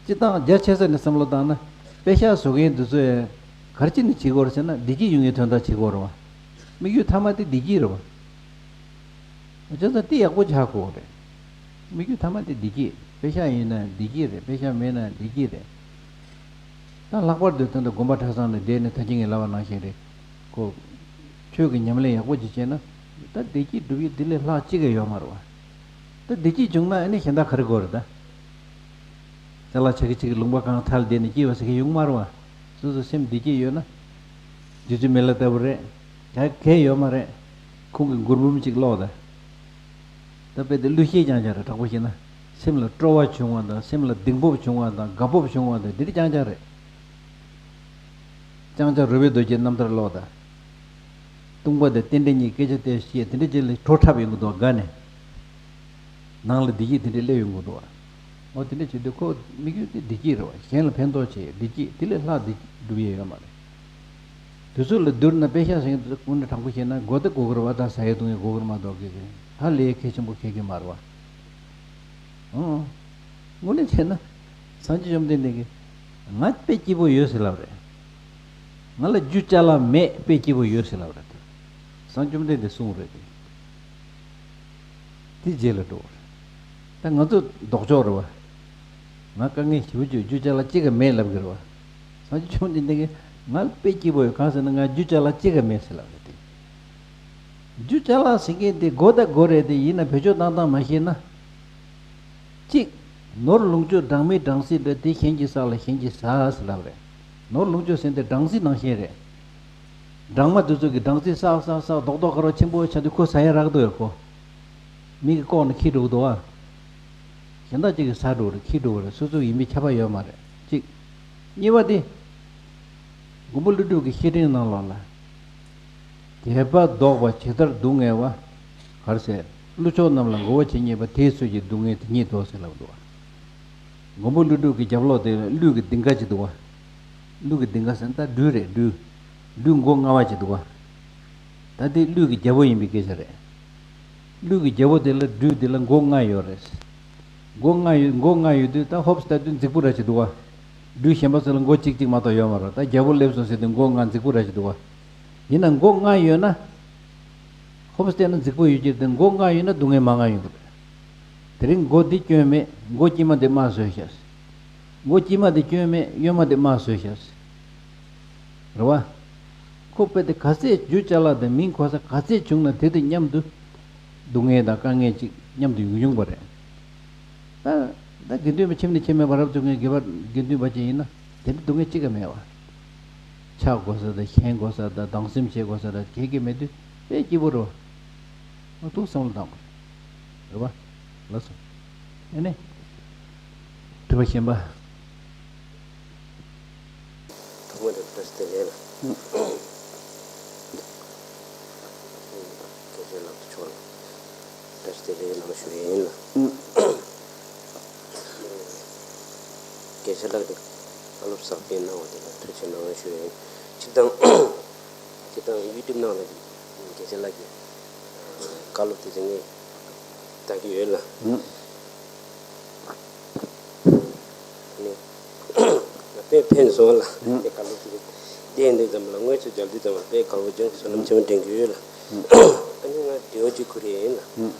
སྤྱིར་བཏང་རྒྱ་ཆེ་ས་ནས་བསམ་བློ་བཏང་ན། དཔེ་ཤག་བཟོ་མཁན་དེ་ཚོ་ཡང་ག་རེ་བྱས་ནས་བྱེད་དགོས་རེད་ཟེར་ན། བདེ་སྐྱིད་ཡོང་བའི་དོན་དག་བྱེད་དགོས་རེད་བ། དམིགས་ཡུལ་མཐའ་མ་དེ་བདེ་སྐྱིད་རེད་བ། བྱས་ཙང་དེ་ཡག་པོ་ཆགས་དགོས་རེད། དམིགས་ཡུལ་མཐའ་མ་དེ་བདེ་སྐྱིད། དཔེ་ཤག་ཡིན་ན་བདེ་སྐྱིད་རེད། དཔེ་ཤག་མེད་ན་བདེ་སྐྱིད་རེད། ད་ལྷག་པར་དུ་ད་ལྟ་དགོན་པ་གྲྭ་ཚང་ལ་བསྡད་ནས་ད་གིན་ངས་ལབ་པ་ནང་བཞིན་རེད། ཁོ། ཆོས་ཀྱི་ཉམས་ལེན་ཡག་པོ་ཅིག་བྱས་ན། ད་བདེ་སྐྱིད་སྒྲུབ་ཡས་དེ་ལས་ལྷག་ཅི་ག་ཡོད་མ་རེད་བ། ད་བདེ་སྐྱིད་བྱུང་ན་ཨ་ནི་གཞན་དག་ག་རེ་དགོས་རེད་ད། ཅ་ལག་ཆ་གི་ཆ་གི་ལུང་པ་གང་ཐལ་བསྡད་ནས་སྐྱིད་པ་ཟེར་མཁན་ཡོང་མ་རེད་བ། སོ་སོ་སེམས་བདེ་སྐྱིད་ཡོད་ན། རྗེ་བཙུན་མི་ལ་ལྟ་བུ་རེད། ད་གལ་ཡོད་མ་རེད། ཁོང་གི་མགུར་འབུམ་གཅིག་ཀློག་ད། ད་དཔེ་དེ་གླུ་གཞས་རྐྱང་རྐྱང་རེད། དྲང་པོ་བཤད་ན། སེམས་ལ་སྤྲོ་བ་བྱུང་བ་དང་། སེམས་ལ་གདེང་སྤོབས་བྱུང་བ་དང་། དགའ་སྤོབས་བྱུང་བ་དང་། འདི་རྐྱང་རྐྱང་རེད། ལྕང་སྐྱ་རོལ་པའི་རྡོ་རྗེའི་རྣམ་ཐར་ཀློག་དང་། སྟོང་པ་དང་རྟེན་འབྲེལ་གཉིས་སྐད་ཆ་དེ་བཤད། དེ་འདྲ་ཅིག་ལ་བྲོ་འཁྲབ་ཡོང་གི་འདུག་དགའ་ནས། ནང་ལ་བདེ་སྐྱིད་དེ་འདྲ་སླེབས་ཡོང་གི་འདུག་འོ་དེ་འདྲ་བྱེད་དུས་ཁོ་དམིགས་ཡུལ་དེ་བདེ་སྐྱིད་རེད་བ། གཞན་ལ་ཕན་ཐོགས་བྱེད་བདེ་སྐྱིད། དེ་ལས་ལྷག་བདེ་སྒྲུབ་ཡས་ཡོད་མ་རེད། དུས་ཚོད་ལ་བསྡུར་ན་དཔེ་ཤག་ཟེར་མཁན་དེ་ཚོ་དངོས་གནས་དྲང་པོ་བཤད་ན་དགོས་དང་དགོས་ཀྱི་རེད་བ། ད་ཟ་ཡས་བཏུང་ཡས་དགོས་ཀྱི་རེད་མ་གཏོགས་ཀྱི་ད་ལས་གལ་ཆེན་པོ་ཁེལ་གྱི་མ་རེད་བ། ཨང་། དངོས་གནས་བྱས་ན། སངས་རྒྱས་བཅོམ་ལྡན་འདས་ཀྱིས། ང་དཔེ་སྐྱིད་པོ་ཡོད་ཟེར་ལབ་རེད། ང་ལ་རྒྱུ་ཅ་ལག་མེད། དཔེ་སྐྱིད་པོ་ཡོད་ཟེར་ལབ་རེད་དེ། སངས་རྒྱས་བཅོམ་ལྡན་འདས་གསུངས་རེད་དེ། དེ་རྗེས་ལ་འགྲོ་བ་རེད། ད་ང་ཚོ་ལྡོག་ཕྱོགས་རེད་བ། ང་དཀའ་ངལ་ཞེ་པོ་ཅིག་རྒྱུ་ཅ་ལག་གཅིག་ཀྱང་མེད་ལབ་ཀྱི་རེད་བ། སངས་རྒྱས་བཅོམ་ལྡན་འདས་ཀྱིས་ང་དཔེ་སྐྱིད་པོ་ཡོད། གང་ཟེར་ན་ང་རྒྱུ་ཅ་ལག་གཅིག་ཀྱང་མེད་ཟེར་ལབ་རེད་དེ། རྒྱུ་ཅ་ལག་ཟེར་མཁན་དེ་དགོས་དང་དགོས་རེད་དེ། ཡིན་ན་བེད་སྤྱོད་བཏང་སྟངས་མ་ཤེས་ན། གཅིག་ནོར་ལོངས་སྤྱོད་སྦྲང་མའི་སྦྲང་རྩི་འདྲ། དེ་གཞན་གྱིས་བསགས་ལ་གཞན་གྱིས་ཟ་ཟེར་ལབ་རེད། ནོར་ལོངས་སྤྱོད་ཟེར་དེ་སྦྲང་རྩི་ནང་བཞིན་རེད། སྦྲང་མ་དེ་ཚོ་གིས་སྦྲང་རྩི་བསགས་བསགས་བསགས་རྡོག་རྡོག་དཀར་པོ་ཆེན་པོ་ཆགས་དུས་ཁོ་ཟ་ཡ་རག་འདུག་ཡ། ཁོ། མིག་གིས་ལྐོག་ནས་འཁྱེར་འགྲོ་གི་འདུག་བ། གཞན་དག་ཅིག་གིས་ཟ་འགྲོ་གི་རེད། འཁྱེར་འགྲོ་གི་རེད། སོ་སོ་ཡིན་པའི་ཁྱབ་པ་ཡོད་མ་རེད། གཅིག་གཉིས་པ་དེ། མགོན་པོ་ཀླུ་སྒྲུབ་ཀྱི་བཤེས་སྤྲིང་ནང་ལོགས་ལ། དད་པ་ལྡོག་པ་ཇི་ལྟར་སྡུག་བསྔལ་བ། ག་རེ་ཟེར། ཀླུ་མཆོག་རྣམས་ལ་མགོ་བོ་ཇི་སྙེད་པ། དེའི་ཚུལ་གྱིས་སྡུག་བསྔལ་དེ་སྙེད་དོ་ཟེར་ལབ་འདུག་བ། མགོན་པོ་ཀླུ་སྒྲུབ་ཀྱི་རྒྱབ་ལོགས་དེ་ལ་ཀླུ་གི་ལྡིང་ཁ་ཅིག་འདུག་བ། ཀླུ་གི་ལྡིང་ཁ་ཟེར་ན་ད་སྦྲུལ་རེད། སྦྲུལ། སྦྲུལ་མགོ་ལྔ་པ་ཅིག་འདུག་བ། ད་དེ་ཀླུ་གི་རྒྱལ་པོ་ཡིན་པའི་སྐད་ཆ་རེད། ཀླུ་གི་རྒྱལ་པོ་དེ་ལ། སྦྲུལ་དེ་ལ་མགོ་ལྔ་ཡོད་རེད། མགོ་ལྔ་ཡོད། མགོ་ལྔ་ཡོད་དུས་ད་ཧོབ་སྟེ་ལྟ་དུས་རྫིག་པོ་ར་ཅིག་འདུག་བ། སྦྲུལ་གཞན་པ་ཚོ་ལ་མགོ་གཅིག་གཅིག་མ་གཏོགས་ཡོད་མ་རེད། ད་རྒྱལ་པོ་སླེབས་སོང་ཟེར་དུས་མགོ་ལྔ། རྫིག་པོ་ར་ཅིག་འདུག་བ། ཡིན་ན་མགོ་ལྔ་ཡོད་ན། ཧོབ་སྟེ་ན་རྫིག་པོ་ཡོད་ཀྱི་རེད་དེ། མགོ་ལྔ་ཡོད་ན་སྡུག་བསྔལ་མང་ང་ཡོང་གི་རེད། དེ་རིང་མགོ་འདི་སྐྱོན་མེད། མགོ་དཀྱིལ་མ་འདི་དམར་བཟོས་ཤག་མགོ་དཀྱིལ་མ་འདི་སྐྱོན་མེད། གཡོན་མ་འདི་དམར་བཟོས་ཤག་རེད་བ། ཁོ་དཔེ་དེ་ག་ཚད་རྒྱུ་ཅ་ལག་དང་མིང་གོ་ས་ག་ཚད་བྱུང་ན་དེ་དང་མཉམ་དུ་སྡུག་བསྔལ་དང་དཀའ་ངལ་ཅིག་མཉམ་དུ་ཡོང་ཡོང་པ་རེད། ད་ད་དགེ་འདུན་པ་ཁྱིམ་ནས་ཁྱིམ་མེད་པ་རབ་ཏུ་ངའི་དགེ་བ་དགེ་འདུན་པ་ཅིག་ཡིན་ན་དེ་འདྲ་སྡུག་བསྔལ་གཅིག་ཀྱང་མེད་བ། ཆགས་དགོས་ས་དང་ཞེན་དགོས་ས་དང་སྡང་སེམས་བྱེད་དགོས་ས་དང་གེ་གེ་མེད་དུས་དཔེ་སྐྱིད་པོ་རེད་བ། ང་ཐུགས་བསམ་བློ་བཏང་དགོས་རེད་བ། ལགས་སོ། ཨ་ནི། དྲི་བ་གཞན་པ། ཐོག་མ་དང་བཀྲ་ཤིས་བདེ་ལེགས་ལ། དགེ་བཤེས་ལགས་ཀྱི་ཕྱོགས་ལ་བཀྲ་ཤིས་བདེ་ལེགས་གནང་ཞུ་ཡས་ཡིན་ལ། དགེ་བཤེས་ལགས་ཀྱིས་བཀའ་སློབ་ཟབ་རྒྱས་གནང་བ་དེ་ལ་ཐུགས་རྗེ་གནང་ཞུ་ཡས་ཡིན། སྤྱིར་བཏང་སྤྱིར་བཏང་ཡུ་ཊུབ་ནང་ལ་དགེ་བཤེས་ལགས་ཀྱིས་བཀའ་སློབ་དེ་ཚོ་ངས་ལྟ་གི་ཡོད་ལ། ནི། དཔེ་ཕན་སོང་ལ། ཨང་། དེ་ག་ལོ་ཅིག་བལྟས་འདི་ཙམ་ལ་དངོས་སུ་མཇལ་དུས་ཙམ་ལ་དཔེ་དགའ་བོ་བྱུང་། བསོད་ནམས་ཆེན་པོ་འདྲེན་གྱི་ཡོད་ལ། ཨང་། ཨ་ནི་ང་དྲི་བ་ཅིག་ཁུར་ཡས་ཡིན་ལ། ཨང་།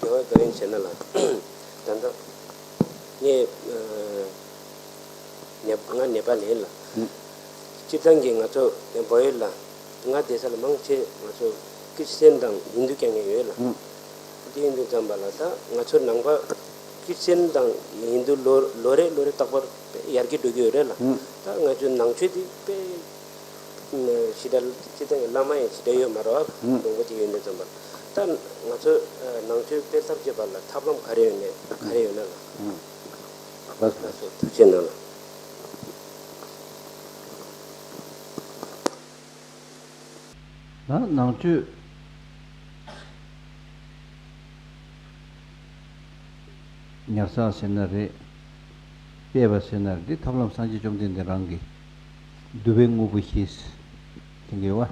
དྲི་བ་གང་ཡིན་ཟེར་ན་ལ། ད་ལྟ་ངས་ཨ་ནེ་ང་ནེ་པ་ལ་ཡིན་ལ། ཨང་། སྤྱིར་བཏང་གི་ང་ཚོ་བལ་ཡུལ་ལ། ང་བསྡད་ས་ལ་མང་ཆེ་ང་ཚོ་ཁྲིས་ཅན་དང་ཧིན་དུ་རྐྱང་རྐྱང་ཡོད་ལ། ཨང་། དེ་ཡིན་དུས་ཙམ་པ་ལ་ད་ང་ཚོ་ནང་པ་ཁྲིས་ཅན་དང་ཧིན་དུ་ལོ་ལོ་རེ་ལོ་རེ་རྟག་པར་དཔེ་ཡར་རྒྱས་འགྲོ་གི་ཡོད་རེད་ལ། ཨང་། ད་ང་ཚོའི་ནང་ཆོས་དེ་དཔེ་ཞེ་དྲག་སྤྱིར་བཏང་གི་བླ་མ་ཡང་ཞེ་དྲག་ཡོད་མ་རེད་བ། ཨང་། ལུང་པ་ཅིག་ཡོད་དུས་ཙམ་པ་ལ་ད་ང་ཚོ་ནང་ཆོས་སྤེལ་ཐབས་བྱེད་པ་ལ་ཐབས་ལམ་ག་རེ་ཡོད་ནས་ག་རེ་ཡོད་ན་ལ། ཨང་། ལགས་སོ། ཐུགས་རྗེ་གནང་། ད་ནང་ཆོས་ཉར་ཚགས་ཟེར་ན་རེད། སྤེལ་བ་ཟེར་ན་རེད། འདི་ཐབས་ལམ་སངས་རྒྱས་བཅོམ་ལྡན་འདས་རང་གིས་འདུལ་བའི་དངོས་པོ་བཞི་ཟེར་གྱི་ཡོད་བ།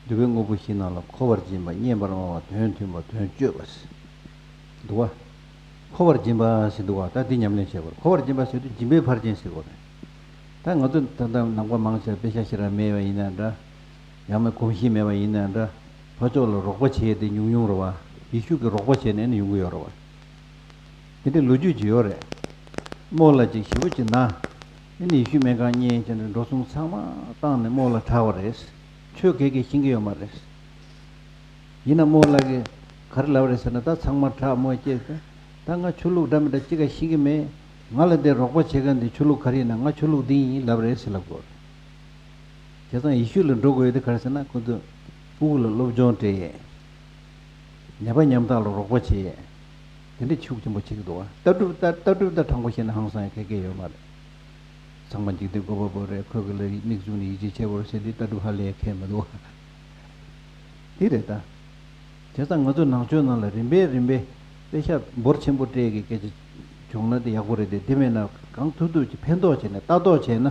འདུལ་བའི་དངོས་པོ་བཞི་ནང་ལ་འཁོར་བར་སྦྱིན་པ། བསྙེན་པར་སྨྲ་བ། དོན་མཐུན་པ། དོན་སྤྱོད་པ་ཟེར་འདུག་བ། འཁོར་བར་སྦྱིན་པ་ཟེར་འདུག་བ། ད་འདི་ཉམས་ལེན་བྱེད་དགོས། འཁོར་བར་སྦྱིན་པ་ཟེར་དུས་སྦྱིན་པའི་ཕར་ཕྱིན་ཟེར་དགོས་རེད། ད་ང་ཚོ་ད་ལྟ་ནང་པ་མང་ཆེ་བ་དཔེ་ཆ་ཞེ་དྲག་མེད་པ་ཡིན་ན་འདྲ། ཡང་མིན་གོམས་གཤིས་མེད་པ་ཡིན་ན་འདྲ། ཕར་ཕྱོགས་ལ་རོགས་པ་བྱེད་ཡས་དེ་ཉུང་ཉུང་རེད་བ། ཡེ་ཤུ་གིས་རོགས་པ་བྱས་ནས་ནི་ཡོང་གི་ཡོད་རེད་བ། དེ་འདྲའི་ལོ་རྒྱུས་ཅིག་ཡོད་རེད། རྨོ་ལགས་ཅིག་ཞེ་པོ་ཅིག་ན། ཨ་ནི་ཡེ་ཤུ་སྨན་ཁང་གཉེར་བྱས་ནས་འགྲོ་སོང་ཚང་མ་བཏང་ནས་རྨོ་ལགས་དྲག་པ་རེད། ཆོས་ག་གེ་ཤེས་ཀྱི་ཡོད་མ་རེད། ཡིན་ན་རྨོ་ལགས་ཀྱིས་ག་རེ་ལབ་རེད་ཟེར་ན། ད་ཚང་མ་དྲག་རྨོ་སྐྱེས་ཏེ། ད་ང་ཆོས་ལུགས་འདྲ་མི་འདྲ་ཅི་ག་ཤེས་ཀྱི་མེད། ང་ལ་འདི་རོགས་པ་བྱེད་མཁན་འདི་ཆོས་ལུགས་ག་རེ་ཡིན་ན། ང་ཆོས་ལུགས་འདི་ཡིན་ལབ་རེད་ཟེར་ལབ་དགོས། བྱས་ཙང་ཡེ་ཤུ་ལ་འགྲོ་དགོས་ཡོད་དེ་ག་རེ་ཟེར་ན། ཁོ་ཚོས་ཕྲུ་གུ་ལ་སློབ་སྦྱོང་སྤྲད་ཡས། ནད་པ་ཉམ་ཐག་ལ་རོགས་པ་བྱེད་ཡས། དེ་འདྲ་ཤུགས་ཆེན་པོ་བྱེད་ཀྱི་འདུག་བ། ལྟ་གྲུབ་ལྟ་ལྟ་གྲུབ་དང་དྲང་པོ་བཤད་ན་ཧང་སང་ཡ་ག་གེ་ཡོད་མ་རེད། ཚང་མ་འཇིག་རྟེན་བཀོད་པ་པོ་རེད། ཁོ་གི་ལ་མིག་བཙུམ་ནས་ཡིད་ཆེས་བྱེད་དགོས་རེད་ཟེར་དུས་ལྟ་གྲུབ་ཧ་ལས་ཡ་གང་ཡང་མི་འདུག་བ། དེ་རེད་ད། བྱས་ཙང་ང་ཚོ་ནང་ཆོས་ནང་ལ་རིམ་པས་རིམ་པས་དཔེ་ཆ་འབོར་ཆེན་པོ་སྤྲད་ཀྱི་སྐད་ཆ་བྱུང་ན་དེ་ཡག་པོ་རེད་དེ། དེ་མེད་ན་གང་ཐུབ་ཐུབ་ཀྱིས་ཕན་ཐོགས་བྱས་ནས་ལྟ་རྟོག་བྱས་ན།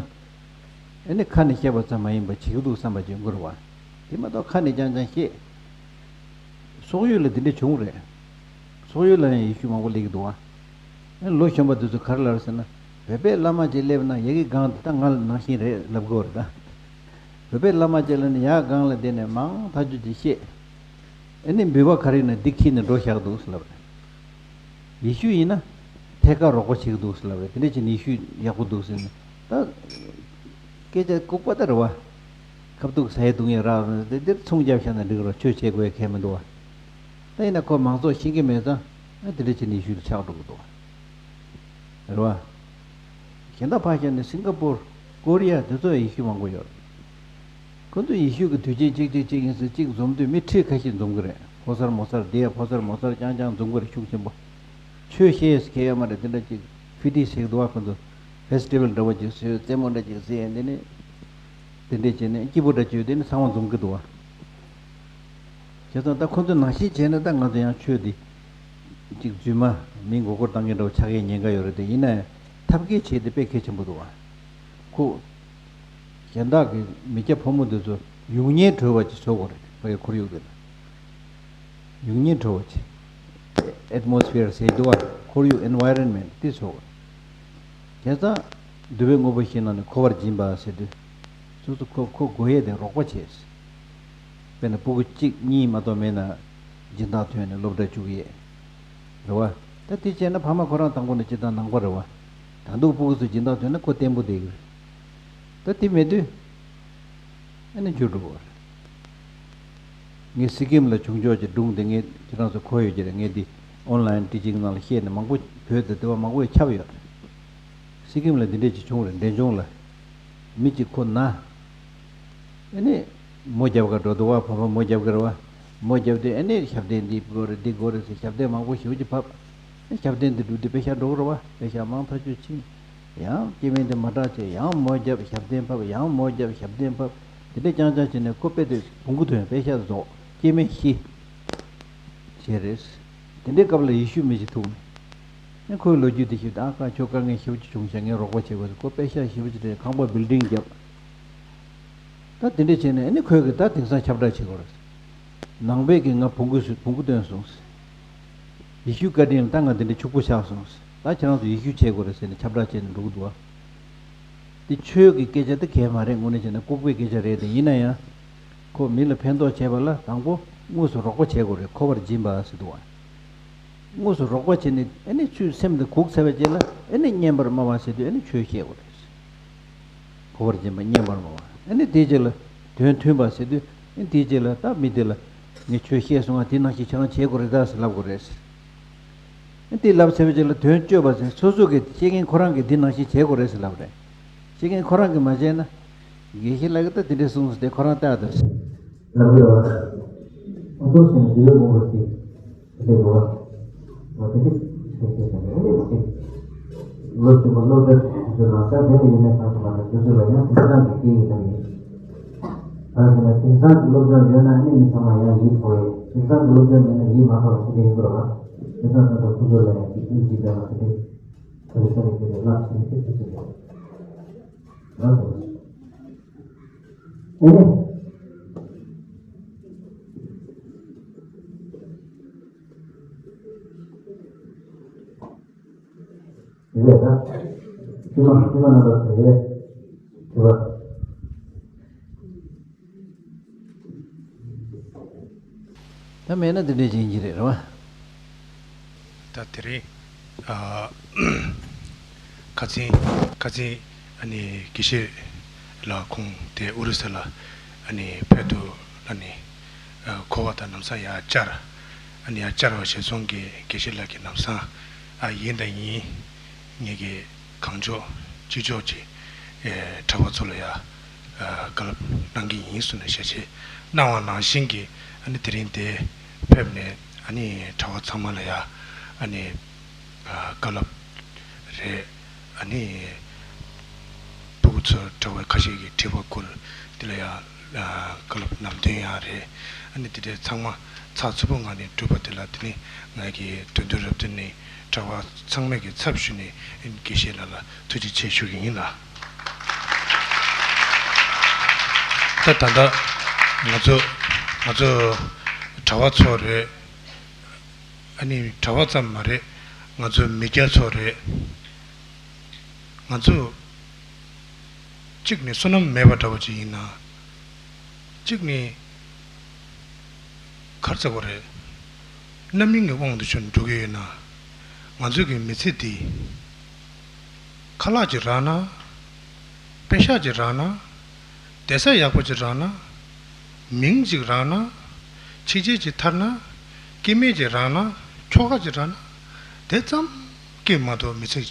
ཨ་ནི་ཁ་ནས་བཤད་པ་ཙམ་མ་ཡིན་པར་བྱེད་ཀྱི་འདུག་བསམ་པ་ཅིག་ཡོང་གི་རེད་བ། དེ་མ་གཏོགས་ཁ་ནས་རྐྱང་རྐྱང་བཤད། སོག་ཡུལ་ལ་དེ་འདྲ་བྱུང་རེད། སོག་ཡུལ་ལ་ཡང་ཡེ་ཤུ་མང་པོ་སླེབས་ཀྱི་འདུག་བ། ཨ་ནི་ལོ་གཞོན་པ་དེ་ཚོ་ག་རེ་ལབ་ཟེར་ན། བོད་པའི་བླ་མ་ཅིག་སླེབས་ན་ཡ་གི་སྒང་དེ་ད་ང་ལ་ནང་བཞིན་རེད་ལབ་དགོས་རེད་ད། བོད་པའི་བླ་མ་ཅིག་སླེབས་ན་ཡ་སྒང་ལ་བསྡད་ནས་མང་ཐག་ཆོད་ཅིག་བཤད། ཨ་ནི་འབུལ་བ་ག་རེ་ཡིན་ན་འདི་འཁྱེར་ནས་འགྲོ་བཞག་འདུག་ཟེར་ལབ་རེད། ཡེ་ཤུ་ཡིན་ན་ཐད་ཀར་རོགས་པ་བྱེད་ཀྱི་འདུག་ཟེར་ལབ་རེད། དེ་འདྲ་བྱས་ནས་ཡེ་ཤུ་ཡག་པོ་འདུག་ཟེར་ནས་ད། སྐད་ཆ་ལྐུགས་པ་ལྟར་བ། ཁ་ཐུག་ཟ་ཡས་བཏུང་ཡས་རག་རེད་དེ། འདིར་ཚོང་རྒྱབ་བཞག་ན་འགྲིག་རོགས། ཆོས་བྱེད་དགོས་ཡས་གང་ཡང་མི་འདུག་བ། ད་ཡིན་ན་ཁོ་མང་ཚོགས་ཤེས་ཀྱི་མེད་ཙང་ཨ་དེ་འདྲ་བྱས་ནས་ཡེ་ཤུ་ལ་ཆགས་འགྲོ་གི་འདུག་བ། རེད་བ། གཞན་དག་ཕར་བཞག་ནས་སིང་ག་པུར། ཀོ་རི་ཡ་དེ་ཚོ་ཡེ་ཤུ་མང་པོ་ཡོད་རེད། ཁོ་ཚོ་ཡེ་ཤུ་གི་དུས་ཆེན་གཅིག་གཅིག་གཅིག་ཡིན་ཟེར་གཅིག་འཛོམས་དུས་མི་ཁྲི་ཁ་ཤས་འཛོམས་ཀྱི་རེད། ཕོ་གསར་མོ་གསར་དེ་ཡ་ཕོ་གསར་མོ་གསར་རྐྱང་རྐྱང་འཛོམས་ཀྱི་རེད། ཤུགས་ཆེན་པོ། ཆོས་བཤད་ཡས་ཟེར་མཁན་ཡོད་མ་རེད། དེ་འདྲ་ཅིག་ཕི་ཏི་ཟེར་གྱི་འདུག་བ། ཁོ་ཚོ་ཕེ་སི་ཊི་བལ་འདྲ་བོ་ཅིག་བཟོས། རྩེད་མོ་འདྲ་ཅིག་བཟོས། དེ་ནས་དེ་འདྲས་བྱས་ནས་སྐྱིད་པོ་འདྲ་བྱས། དེ་ནས་ཚང་མ་འཛོམས་ཀྱི་འདུག་བ། བྱས་ཙང་ད་ཁོ་ཚོ་ནང་བཞིན་བྱས་ན་ད་ང་ཚོ་ཡང་ཆོས་འདི་ཅིག་རྫུན་མ་མི་མགོ་སྐོར་བཏང་མཁན་འདྲ་བོ་ཆགས་ཡས་ཉེན་ཁ་ཡོད་རེད་དེ། ཡིན་ན་ཡང་ཐབས་མཁས་བྱེད་དེ་དཔེ་གལ་ཆེན་པོ་འདུག་བ། ཁོ། གཞན་དག་གི་མི་སྐྱ་ཕོ་མོ་འདི་ཚོ་ཡུལ་ཉེས་གྲོལ་བ་ཅིག་བཟོ་དགོས་རེད། ཕ་གི་ཁོར་ཡུག་འདི་ལ། ཡུལ་ཉེས་གྲོལ་བ་ཅིག་ཨེཊ་མོ་སི་ཕི་ཡར་ཟེར་འདུག་བ། ཁོར་ཡུག་ཨེན་ཝའི་རོན་མེན་ཊི་འདི་བཟོ་དགོས་རེད། བྱས་ཙང་འདུལ་བའི་དངོས་པོ་བཞི་ནང་ནས་འཁོར་བར་སྦྱིན་པ་ཟེར་དུས། སོ་སོ་ཁོ་ཁོ་དགོས་ཡས་དེ་རོགས་པ་བྱས། དཔེར་ན་ཕྲུ་གུ་གཅིག་གཉིས་མ་གཏོགས་མེད་ན་སྦྱིན་བདག་ཐོན་ནས་སློབ་གྲྭ་བཅུག་ཡས། རེད་བ། ད་དེ་བྱས་ན་ཕ་མ་ཁོ་རང་དང་པོ་ནས་སྤྱིར་བཏང་ནང་པ་རེད་བ། ད་དུང་ཕྲུ་གུ་ཚོ་སྦྱིན་བདག་ཐོན་ན་ཁོ་བརྟན་པོ་བསྡད་ཀྱི་རེད། ད་དེ་མེད་དུས། ཨ་ནི་འགྱུར་འགྲོ་གི་རེད། ངས་སི་ཀིམ་ལ་བྱུང་ཕྱོགས་ཀྱི་སྒྲུང་དེ་ངས་ཁྱེད་རང་ཚོ་གོ་ཡོད་ཀྱི་རེད། ངས་འདི་ཨོན་ལའིན་ཊི་ཆིང་ནང་ལ་བཤད་ནས་མང་པོ་བོད་དུ་དེ་བ་མང་པོ་ཁྱབ་ཡོད་རེད། སི་ཀིམ་ལ་འདི་འདྲས་ཅིག་བྱུང་རེད། འབྲས་ལྗོངས་ལ་མི་གཅིག་ཁོ་ན། ཨ་ནི་མོ་རྒྱབ་ག་འགྲོ་འདུག་བ། བོད་པ་མོ་རྒྱབ་གི་རེད་བ། མོ་རྒྱབ་དུས་ཨ་ནི་ཞབས་བརྟན་འདི་དགོས་རེད་འདི་དགོས་རེད་ཟེར་ཞབས་བརྟན་མང་པོ་ཞེ་པོ་ཅིག་ཕབ། ཨ་ཞབས་བརྟན་འདི་སྒྲུབ་དུས་པེ་ཤག་འགྲོ་གི་རེད་བ། པེ་ཤག་མང་ཐག་ཆོད་ཕྱིན། ཡང་སྐྱེ་དམན་དེ་མ་དྲག་བྱས། ཡང་མོ་རྒྱབ་ཞབས་བརྟན་ཕབ། ཡང་མོ་རྒྱབ་ཞབས་བརྟན་ཕབ། དེ་འདྲས་རྐྱང་རྐྱང་བྱས་ནས་ཁོ་དཔེ་དེ་བོང་གུ་ཐོན། པེ་ཤག་རྫོགས། སྐྱེ་དམན་ཤི། བྱས་རེད། དེ་འདྲའི་སྐབས་ལ་ཡེ་ཤུ་མི་ཞིག་ཐུག་ནས། ཨ་ཁོའི་ལོ་རྒྱུས་དེ་ཞིག་ད་ཨ་ཁ་ཁྱོད་དཀའ་ངལ་ཞེ་པོ་ཅིག་བྱུང་ཤག་ངས་རོགས་པ་བྱེད་དགོས་ཟེར། ཁོ་པེ་ཤག་ཞེ་པོ་ཅིག་སྤྲད། ཁང་པ་བིལ་ཌིང་བརྒྱབ། ད་དེ་འདྲས་བྱས་ནས་ཨ་ནི་ཁོས་གི་ད་དེང་སང་ཁྱབ་བསྒྲགས་བྱེད་དགོས་རེད། ནང་པས་གི་ང་བོང་གུ་སུ་བོང་གུ་བཏོན་སོང་། ཡེ་ཤུའི་བཀའ་དྲིན་ལ་ད་ང་དེ་འདྲའི་ཕྱུག་པོ་ཆགས་སོང་། ད་ཁྱེད་རང་ཚོ་ཡེ་ཤུ་བྱེད་དགོས་རེད་ཟེར་ནས་ཁྱབ་བསྒྲགས་བྱས་ནས་འགྲོ་གི་འདུག་བ། འདི་ཆོས་ཀྱི་སྐད་ཆ་དེ་གས་མ་རེད། དངོས་གནས་བྱས་ན་ལྐུགས་པའི་སྐད་ཆ་རེད་དེ། ཡིན་ན་ཡང་ཁོ་མི་ལ་ཕན་ཐོགས་བྱེད་པ་ལ་དང་པོ་དངོས་སུ་རོགས་པ་བྱེད་དགོས་རེད། འཁོར་བར་སྦྱིན་པ་ཟེར་འདུག་བ། དངོས་སུ་རོགས་པ་བྱས་ནས་ཨ་ནི་ཚུར་སེམས་དེ་སྒུག་ཚར་བའི་རྗེས་ལ་ཨ་ནི་བསྙེན་པར་སྨྲ་བ་ཟེར་དུས་ཨ་ནི་ཆོས་བཤད་དགོས་རེད། འཁོར་བར་སྦྱིན་པ་བསྙེན་པར་སྨྲ་བ། ཨ་ནི་དེའི་རྗེས་ལ་དོན་མཐུན་པ་ཟེར་དུས་ཨ་ནི་དེའི་རྗེས་ལ་ད་མི་དེ་ལ་ངས་ཆོས་བཤད་སོང་ང་། དེ་ནང་བཞིན་ཁྱེད་རང་བྱེད་དགོས་རེད་ད་ཟེར་ལབ་དགོས་རེད། ཨ་ནི་དེ་ལབ་ཚར་བའི་རྗེས་ལ་དོན་སྤྱོད་པ་ཟེར། སོ་སོ་གིས་བཤད་མཁན་ཁོ་རང་གིས་དེ་ནང་བཞིན་བྱེད་དགོས་རེད་ཟེར་ལབ་རེད། བཤད་མཁན་ཁོ་རང་གིས་མ་བྱས་ན། དགེ་བཤེས་ལགས་ཀྱིས་ད་དེ་འདྲས་གསུངས་ཟེར་ཏེ་ཁོ་རང་ལྟ་ཡག་ད་ཟེར། ལགས་སོ། ཁོང་ཚོ་བཞིན་འདུལ་བའི་དངོས་པོ་ཞིག་དེ་འདྲ་འགྲོ་བ། ང་དེ་འདྲས་བྱས་བྱས་བྱས་ནས་ཨེ་ནས་བྱས། སློབ་ཆེན་པ་སློབ་གྲྭ་ཟེར་ལ་ས་དེ་ལ་ཡོད་མེད་གང་ཐུབ་པ་ལ་དེ་ཚོ་ལ་ཡང་དེང་སང་གི་སྐད་ཡིག་དང་ཡིན། གང་ཟེར་ན་དེང་སང་གི་སློབ་སྦྱོང་ཡོད་ན་ཨ་ནི་མི་ཚང་མ་ཡང་ཡིད་འཕྲོག་ཡོད། དེང་སང་གི་སློབ་སྦྱོང་མེད་ན་ཡིད་མ་འཕྲོག་པ་ཞིག་ཡིན་དགོས་པ། དེང་སང་ད་ལྟ་ཁོང་ཚོ་ལ་ཡང་གཅིག་གཅིག་གཅིག་ལ་ཡང་དེ་འདྲའི་ས་རེ་ས་རེ་དེ་འདྲའི་བསླབ་བྱེད་ཀྱི་དེ་ཚོ་ཡོད། རང་དང་ཨེ་ནི། དེ་ལས་ད། ཕྱི་མ་ཕྱི་མ་ན་ལ་ཟེར་ཡས། དེ་བ། ད་མེད་ན་དེ་འདྲས་ཡིན་གྱི་རེད་རེད་བ། ད་དེ་རིང་ཨ། ཁ་སང་ཁ་སང་ཨ་ནི་དགེ་བཤེས་ལགས་ཁོང་དེ་ཨོ་རི་ས་ལ་ཨ་ནི་ཕེབས་འདུག་ཨ་ནི། ཨ། གོ་བ་དང་ལམ་སང་ཡར་བཅར། ཨ་ནི་ཡར་བཅར་བ་ཞེ་སོང་གི་དགེ་བཤེས་ལགས་ཀྱི་ལམ་སང་ཨ་ཡིན་དང་ཡིན། ངེད་ཀྱི་གང་ལྕོགས་ཅི་ལྕོགས་ཀྱིས་ཨེ་གྲྭ་པ་ཚོ་ལ་ཡ་ཨ་བཀའ་སློབ་གནང་གི་ཡིན་གསུངས་ནས་ཞལ་ཆད་གནང་བ་ནང་བཞིན་གྱི་ཨ་ནི་དེ་རིང་འདིར་ཕེབས་ནས་ཨ་ནི་གྲྭ་པ་ཚང་མ་ལ་ཡ་ཨ་ནི་ཨ་བཀའ་སློབ་རེད། ཨ་ནི་སྤུ་གུ་ཚོ་གྲྭ་པ་ཁ་ཤས་ཀྱིས་དྲི་བ་བསྐུར། འདི་ལ་ཡང་ཨ་བཀའ་སློབ་ནམ་རྒྱུན་ཡང་རེད། ཨ་ནི་འདི་འདྲའི་ཚང་མ་ཚགས་ཚུད་པོ་ངང་ནས་གྲུབ་པ་དེ་ལ་དེ་ནི་ང་གི་དོན་དུ་རབ་ཏུ་ནི་གྲྭ་པ་ཚང་མས་ཀྱི་ཚབ་ཞུས་ནས་དགེ་བཤེས་ལགས་ལ་ཐུགས་རྗེ་ཆེ་ཞུ་གི་ཡིན་ལ། ད་ད་ལྟ་ང་ཚོ་ང་ཚོ་གྲྭ་པ་ཚོ་རེད། ཨ་ནི་གྲྭ་པ་ཙམ་མ་རེད། ང་ཚོ་མི་སྐྱ་ཚོ་རེད། ང་ཚོ་གཅིག་ནི་བསོད་ནམས་མེད་པ་འདྲ་བོ་ཅིག་ཡིན་ན། གཅིག་ནི་གར་ཚ་བོ་རེད། རྣམ་སྨིན་གྱི་དབང་དུ་བྱོན་འགྲོ་གི་ཡོད་ན། ང་ཚོ་གི་མི་ཚེ་འདི་ཁ་ལག་ཅིག་རག་ན། པེ་ཤག་ཅིག་རག་ན། བསྡད་ས་ཡག་པོ་ཅིག་རག་ན། མིང་ཅིག་རག་ན། ཕྱི་རྒྱལ་ཅིག་ཐར་ན། སྐྱེ་དམན་ཅིག་རག་ན། ཁྱོ་ག་ཅིག་རག་ན། དེ་ཙམ་གྱིས་མ་གཏོགས་མི་ཚེ་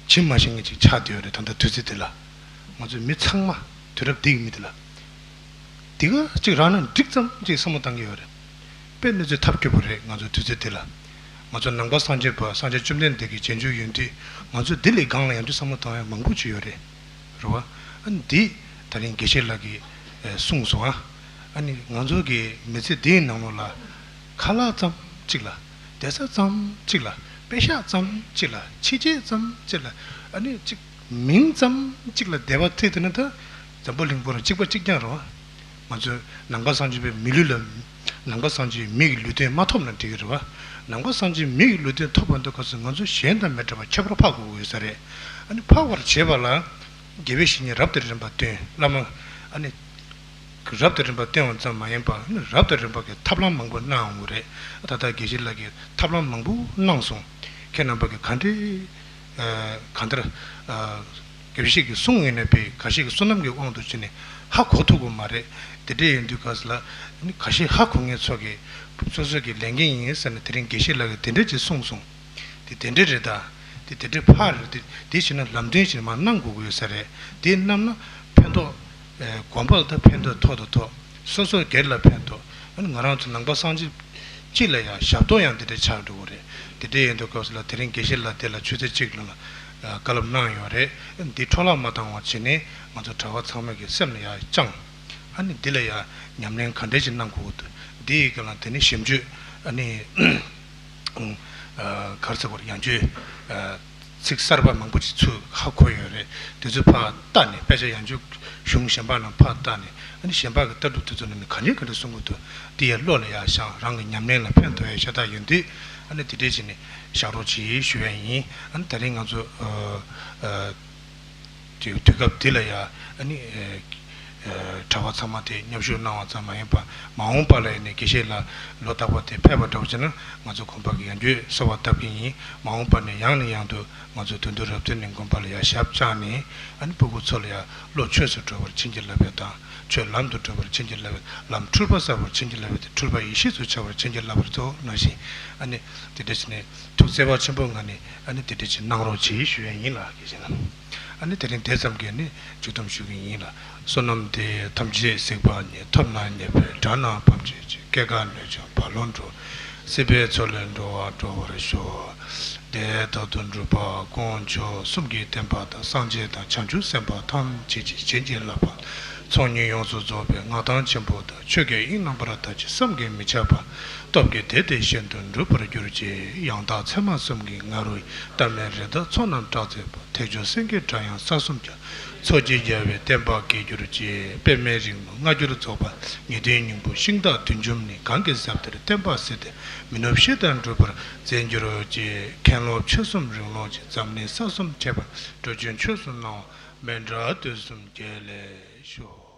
ཇི་མ་ཞིག་ངེས་ཅིག་ཆགས་བསྡད་ཡོད་རེད། ད་ལྟ་དུས་ཚོད་འདི་ལ་ང་ཚོ་མི་ཚང་མ་དུས་རབས་འདི་གི་མི་འདི་ལ་འདི་ག་ཅིག་རག་ན་འགྲིག་ཙམ་ཅིག་བསམ་བློ་བཏང་གི་ཡོད་རེད། དཔེ་གནས་ཚུལ་ཐབས་སྐྱོ་པོ་རེད། ང་ཚོ་དུས་ཚོད་འདི་ལ་ང་ཚོ་ནང་པ་སངས་རྒྱས་པ་སངས་རྒྱས་བཅོམ་ལྡན་འདས་ཀྱི་རྗེས་འཇུག་ཡིན་དུས་ང་ཚོ་འདི་ལས་སྒང་ལ་ཡང་དུས་བསམ་བློ་བཏང་ཡ་མང་པོ་ཅིག་ཡོད་རེད། རེད་བ། ཨ་ནི་འདི་ད་རིང་དགེ་བཤེས་ལགས་ཀྱིས་ཨེ་གསུངས་སོང་ཨ། ཨ་ནི་ང་ཚོ་གི་མི་ཚེ་འདིའི་ནང་ལོགས་ལ་ཁ་ལག་ཙམ་གཅིག་ལ། བསྡད་ས་ཙམ་གཅིག་ལ། པེ་ཤག་ཙམ་གཅིག་ལ། ཕྱི་རྒྱལ་ཙམ་གཅིག་ལ། ཨ་ནི་གཅིག་མིང་ཙམ་གཅིག་ལ་བསྡད་པ་ཐེ་དེ་ནི་ད་འཛམ་བུ་གླིང་པོ་རང་གཅིག་པ་གཅིག་རྐྱང་རེད་བ། ང་ཚོས་ནང་པ་སངས་རྒྱས་པའི་མི་ལུས་ལ། ནང་པ་སངས་རྒྱས་མི་གི་ལུས་རྟེན་མ་ཐོབ་ན་འགྲིག་གི་རེད་བ། ནང་པ་སངས་རྒྱས་མི་གི་ལུས་རྟེན་ཐོབ་པ་འདི་ག་ཚོད་ང་ཚོ་གཞན་དང་མི་འདྲ་བ་ཁྱད་པར་འཕགས་དགོས་ཀྱི་ཡོད་ས་རེད། ཨ་ནི་འཕགས་པར་བྱེད་པ་ལ་དགེ་བའི་བཤེས་གཉེན་རབ་དང་རིམ་པ་བསྟེན། བླ་མ་ཨ་ནི་རབ་དང་རིམ་པ་བསྟེན་པ་ཙམ་མ་ཡིན་པར་ཨ་ནི་རབ་དང་རིམ་པ་གི་ཐབས་ལམ་མང་པོ་གནང་ཡོང་གི་རེད། ད་ལྟ་དགེ་བཤེས་ལགས་ཀྱིས་ཐབས་ལམ་མང་པོ་གནང་སོང་། ཁྱེད་རྣམ་པ་གིས་ག་འདྲའི་ཨ་གང་ལྟར་ཨ་དགེ་བཤེས་ཀྱིས་གསུངས་ཡོད་ན་པས་ག་ཤེད་ཀྱི་བསོད་ནམས་ཀྱི་དབང་དུ་བྱས་ནས་ཧ་གོ་ཐུབ་ཀྱི་མ་རེད། དེ་འདྲ་ཡིན་དུས་ག་ས་ལ་ནི་ག་ཤེད་ཧ་གོ་མཁན་ཚོ་གིས་སོ་སོ་གི་ལས་འགན་ཡིན་ཟེར་ནས་དེ་རིང་དགེ་བཤེས་ལགས་ཀྱིས་དེ་འདྲ་ཅིག་གསུངས་སོང་། དེ་དེ་འདྲ་རེད་ད། དེ་དེ་འདྲ་ཕར་རེད་དེ་དེ་བྱས་ན་ལམ་སྟོན་ཞིག་མར་གནང་དགོས་ཀྱི་ཡོད་ས་རེད། དེ་གནང་ན་ཕན་ཐོགས། ཨེ་དགོན་པ་ལ་ད་ཕན་ཐོགས་ཐོགས་དང་ཐོགས། སོ་སོ་སྒེར་ལ་ཕན་ཐོགས། ཨ་ནི་ང་རང་ཚོ་ནང་པ་སངས་རྒྱས་སྤྱི་ལ་ཡང་ཞབས་ཏོག་ཡང་དེ་འདྲ་ཆགས་འགྲོ་གི་རེད། དེ་འདྲ་ཡིན་དུས་སྐབས་སུ་ལ་དེ་རིང་དགེ་བཤེས་ལགས་དེ་ལ་ཆུ་ཚོད་གཅིག་ལོན་ལ་བཀའ་སློབ་གནང་ཡོད་རེད། འདི་འཕྲོ་བརླག་མ་བཏང་བ་བྱས་ནས་ང་ཚོ་གྲྭ་པ་ཚང་མ་གི་སེམས་ལ་ཡང་བཅངས། ཨ་ནི་འདི་ལ་ཡང་ཉམས་ལེན་ག་འདྲས་ཅིག་གནང་དགོས་འདུག་འདི་ཡི་ག་ལ་དེ་ནི་ཞིབ་འཇུག་ཨ་ནི། ཨ་ག་རེ་ཟེར་དགོས་རེད། ཡང་བསྐྱར་ཨ་ཚིག་གསར་པ་མང་པོ་ཅིག་ཚུར་ཧ་གོ་ཡོད་རེད། དེ་ཚོ་ཕར་བལྟས་ནས་དཔེ་ཆ་ཡང་བསྐྱར་གཞུང་གཞན་པ་ནང་ཕར་བལྟས་ནས་ཨ་ནི་གཞན་པ་གི་ལྟ་གྲུབ་དེ་ཚོ་ནང་ནས་ག་འདྲས་ག་འདྲས་གསུང་གི་འདུག་འདི་ཡང་བློ་ལ་ཡར་བཞག་རང་གི་ཉམས་ལེན་ལ་ཕན་ཐོགས་ཡ་ཤ་སྟག་ཡོད་དུས་ཨ་ནི་དེ་འདྲས་བྱས་ནས་བཞག་རོགས་གྱིས་ཞུ་ཡ་ཡིན། ཨ་ནི་དེ་རིང་ང་ཚོ་ཨ་ཨ། དུས་དུས་སྐབས་འདི་ལ་ཡང་ཨ་ནི་ཨེ་ཨེ་གྲྭ་པ་ཚང་མ་དེ་མཉམ་ཞུགས་གནང་བ་ཙམ་མ་ཡིན་པར་མ་འོངས་པ་ལ་ཡང་ནི་དགེ་བཤེས་ལགས་ལོ་རྟག་པར་དེ་ཕེབས་པ་འདྲ་བོ་བྱས་ན་ང་ཚོ་དགོན་པ་གི་ཡང་བསྐྱར་གསོལ་བ་བཏབ་ཀྱི་ཡིན། མ་འོངས་པ་ནས་ཡང་ནས་ཡང་དུ་ང་ཚོ་དོན་དུ་རབ་བརྟན་གླིང་དགོན་པ་ལ་ཡང་ཞབས་བཅགས་ནས་ཨ་ནི་སྤུ་གུ་ཚོ་ལ་ཡང་བློ་ཆོས་སུ་འགྲོ་བར་བྱིན་གྱིས་བརླབས་པའི་དང་ཆོས་ལམ་དུ་འགྲོ་བར་བྱིན་གྱིས་བརླབས་པའི་ལམ་འཁྲུལ་པ་བསལ་བར་བྱིན་གྱིས་བརླབས་པའི་འཁྲུལ་པ་ཡེ་ཤེས་སུ་འཆར་བར་བྱིན་གྱིས་བརླབས་པར་མཛོད་ནང་བཞིན་ཨ་ནི་དེ་འདྲ་བྱས་ནས་ཐུགས་བརྩེ་བ་ཆེན་པོའི་ངང་ནས། ཨ་ནི་དེ་འདྲ་ཅིག་གནང་རོགས་གྱིས་ཞུ་ཡ་ཡིན་ལགས། དགེ་བཤེས་ལགས། ཨ་ནི་དེ་རིང་དེ་ཙམ་གྱིས་ནི་མཇུག་བསྡོམས་ཞུ་གི་ཡིན་ལགས། བསོད་ནམས་འདི་ཡིས་ཐམས་ཅད་གཟིགས་པ་ཉིད། ཐོབ་ནས་ཉེས་པའི་དགྲ་རྣམས་ཕམ་བྱས་ཤིང་། སྐྱེ་རྒ་ན་འཆིའི་རྦ་ཀློང་འཁྲུགས། སྲིད་པའི་མཚོ་ལས་འགྲོ་བ་སྒྲོལ་བར་ཤོག། དེ་ལྟར་དུ་འགྲུབ་པ་དཀོན་མཆོག་གསུམ་གྱི་བསྟན་པ་དང་། སངས་རྒྱས་དང་བྱང་ཆུབ་སེམས་དཔའ་ཐམས་ཅད་ཀྱི་བྱིན་གྱིས་བརླབས་པ། ཚོགས་གཉིས་ཡོངས་སུ་རྫོགས་པའི་མངའ་ཐང་ཆེན་པོ་དང་། ཆོས་ཀྱི་དབྱིངས་རྣམ་པར་དག་ཅིང་བསམ་གྱིས་མི་ཁྱབ་པ། སྟོབས་ཀྱིས་དེ་དེ་བཞིན་དུ་འགྲུབ་པར་གྱུར་ཅིག། ཡང་དག་ཚད་མ་གསུམ་གྱི་ང་རོ་ཡིས། ལྟ་མེད་རི་དྭགས་ཚོགས་རྣམས་སྐྲག་མཛད་པ། ཐེག་མཆོག་སེང་གེའི་སྒྲ་དབྱངས་ས་གསུམ་གྱི། ཚོགས་ཀྱི་རྒྱལ་བའི་བསྟན་པ་རྒྱས་གྱུར་ཅིག། པདྨའི་རིང་མོ་སྔ་འགྱུར་རྫོགས་པ། ངེས་དོན་སྙིང་པོ་ཤིང་རྟ་བདུད་འཇོམས་ནི། གང་གི་ཟབ་གཏེར་བསྟན་པ་གསེར་ལྟར། མི་ནུབ་བཞི་ལྟར་འགྲུབ་པར་མཛད་གྱུར་ཅིག། མཁན་སློབ་ཆོས་གསུམ་རིང་ལོངས་ཤིང་། འཛམ་གླིང་ས་གསུམ་ཁྱབ་པར། འགྲོ་ཆེན་ཆོས་སུ་སྣང་བ། མཎྜལ་དུས་གསུམ་རྒྱལ་ལ་ཕྱོགས།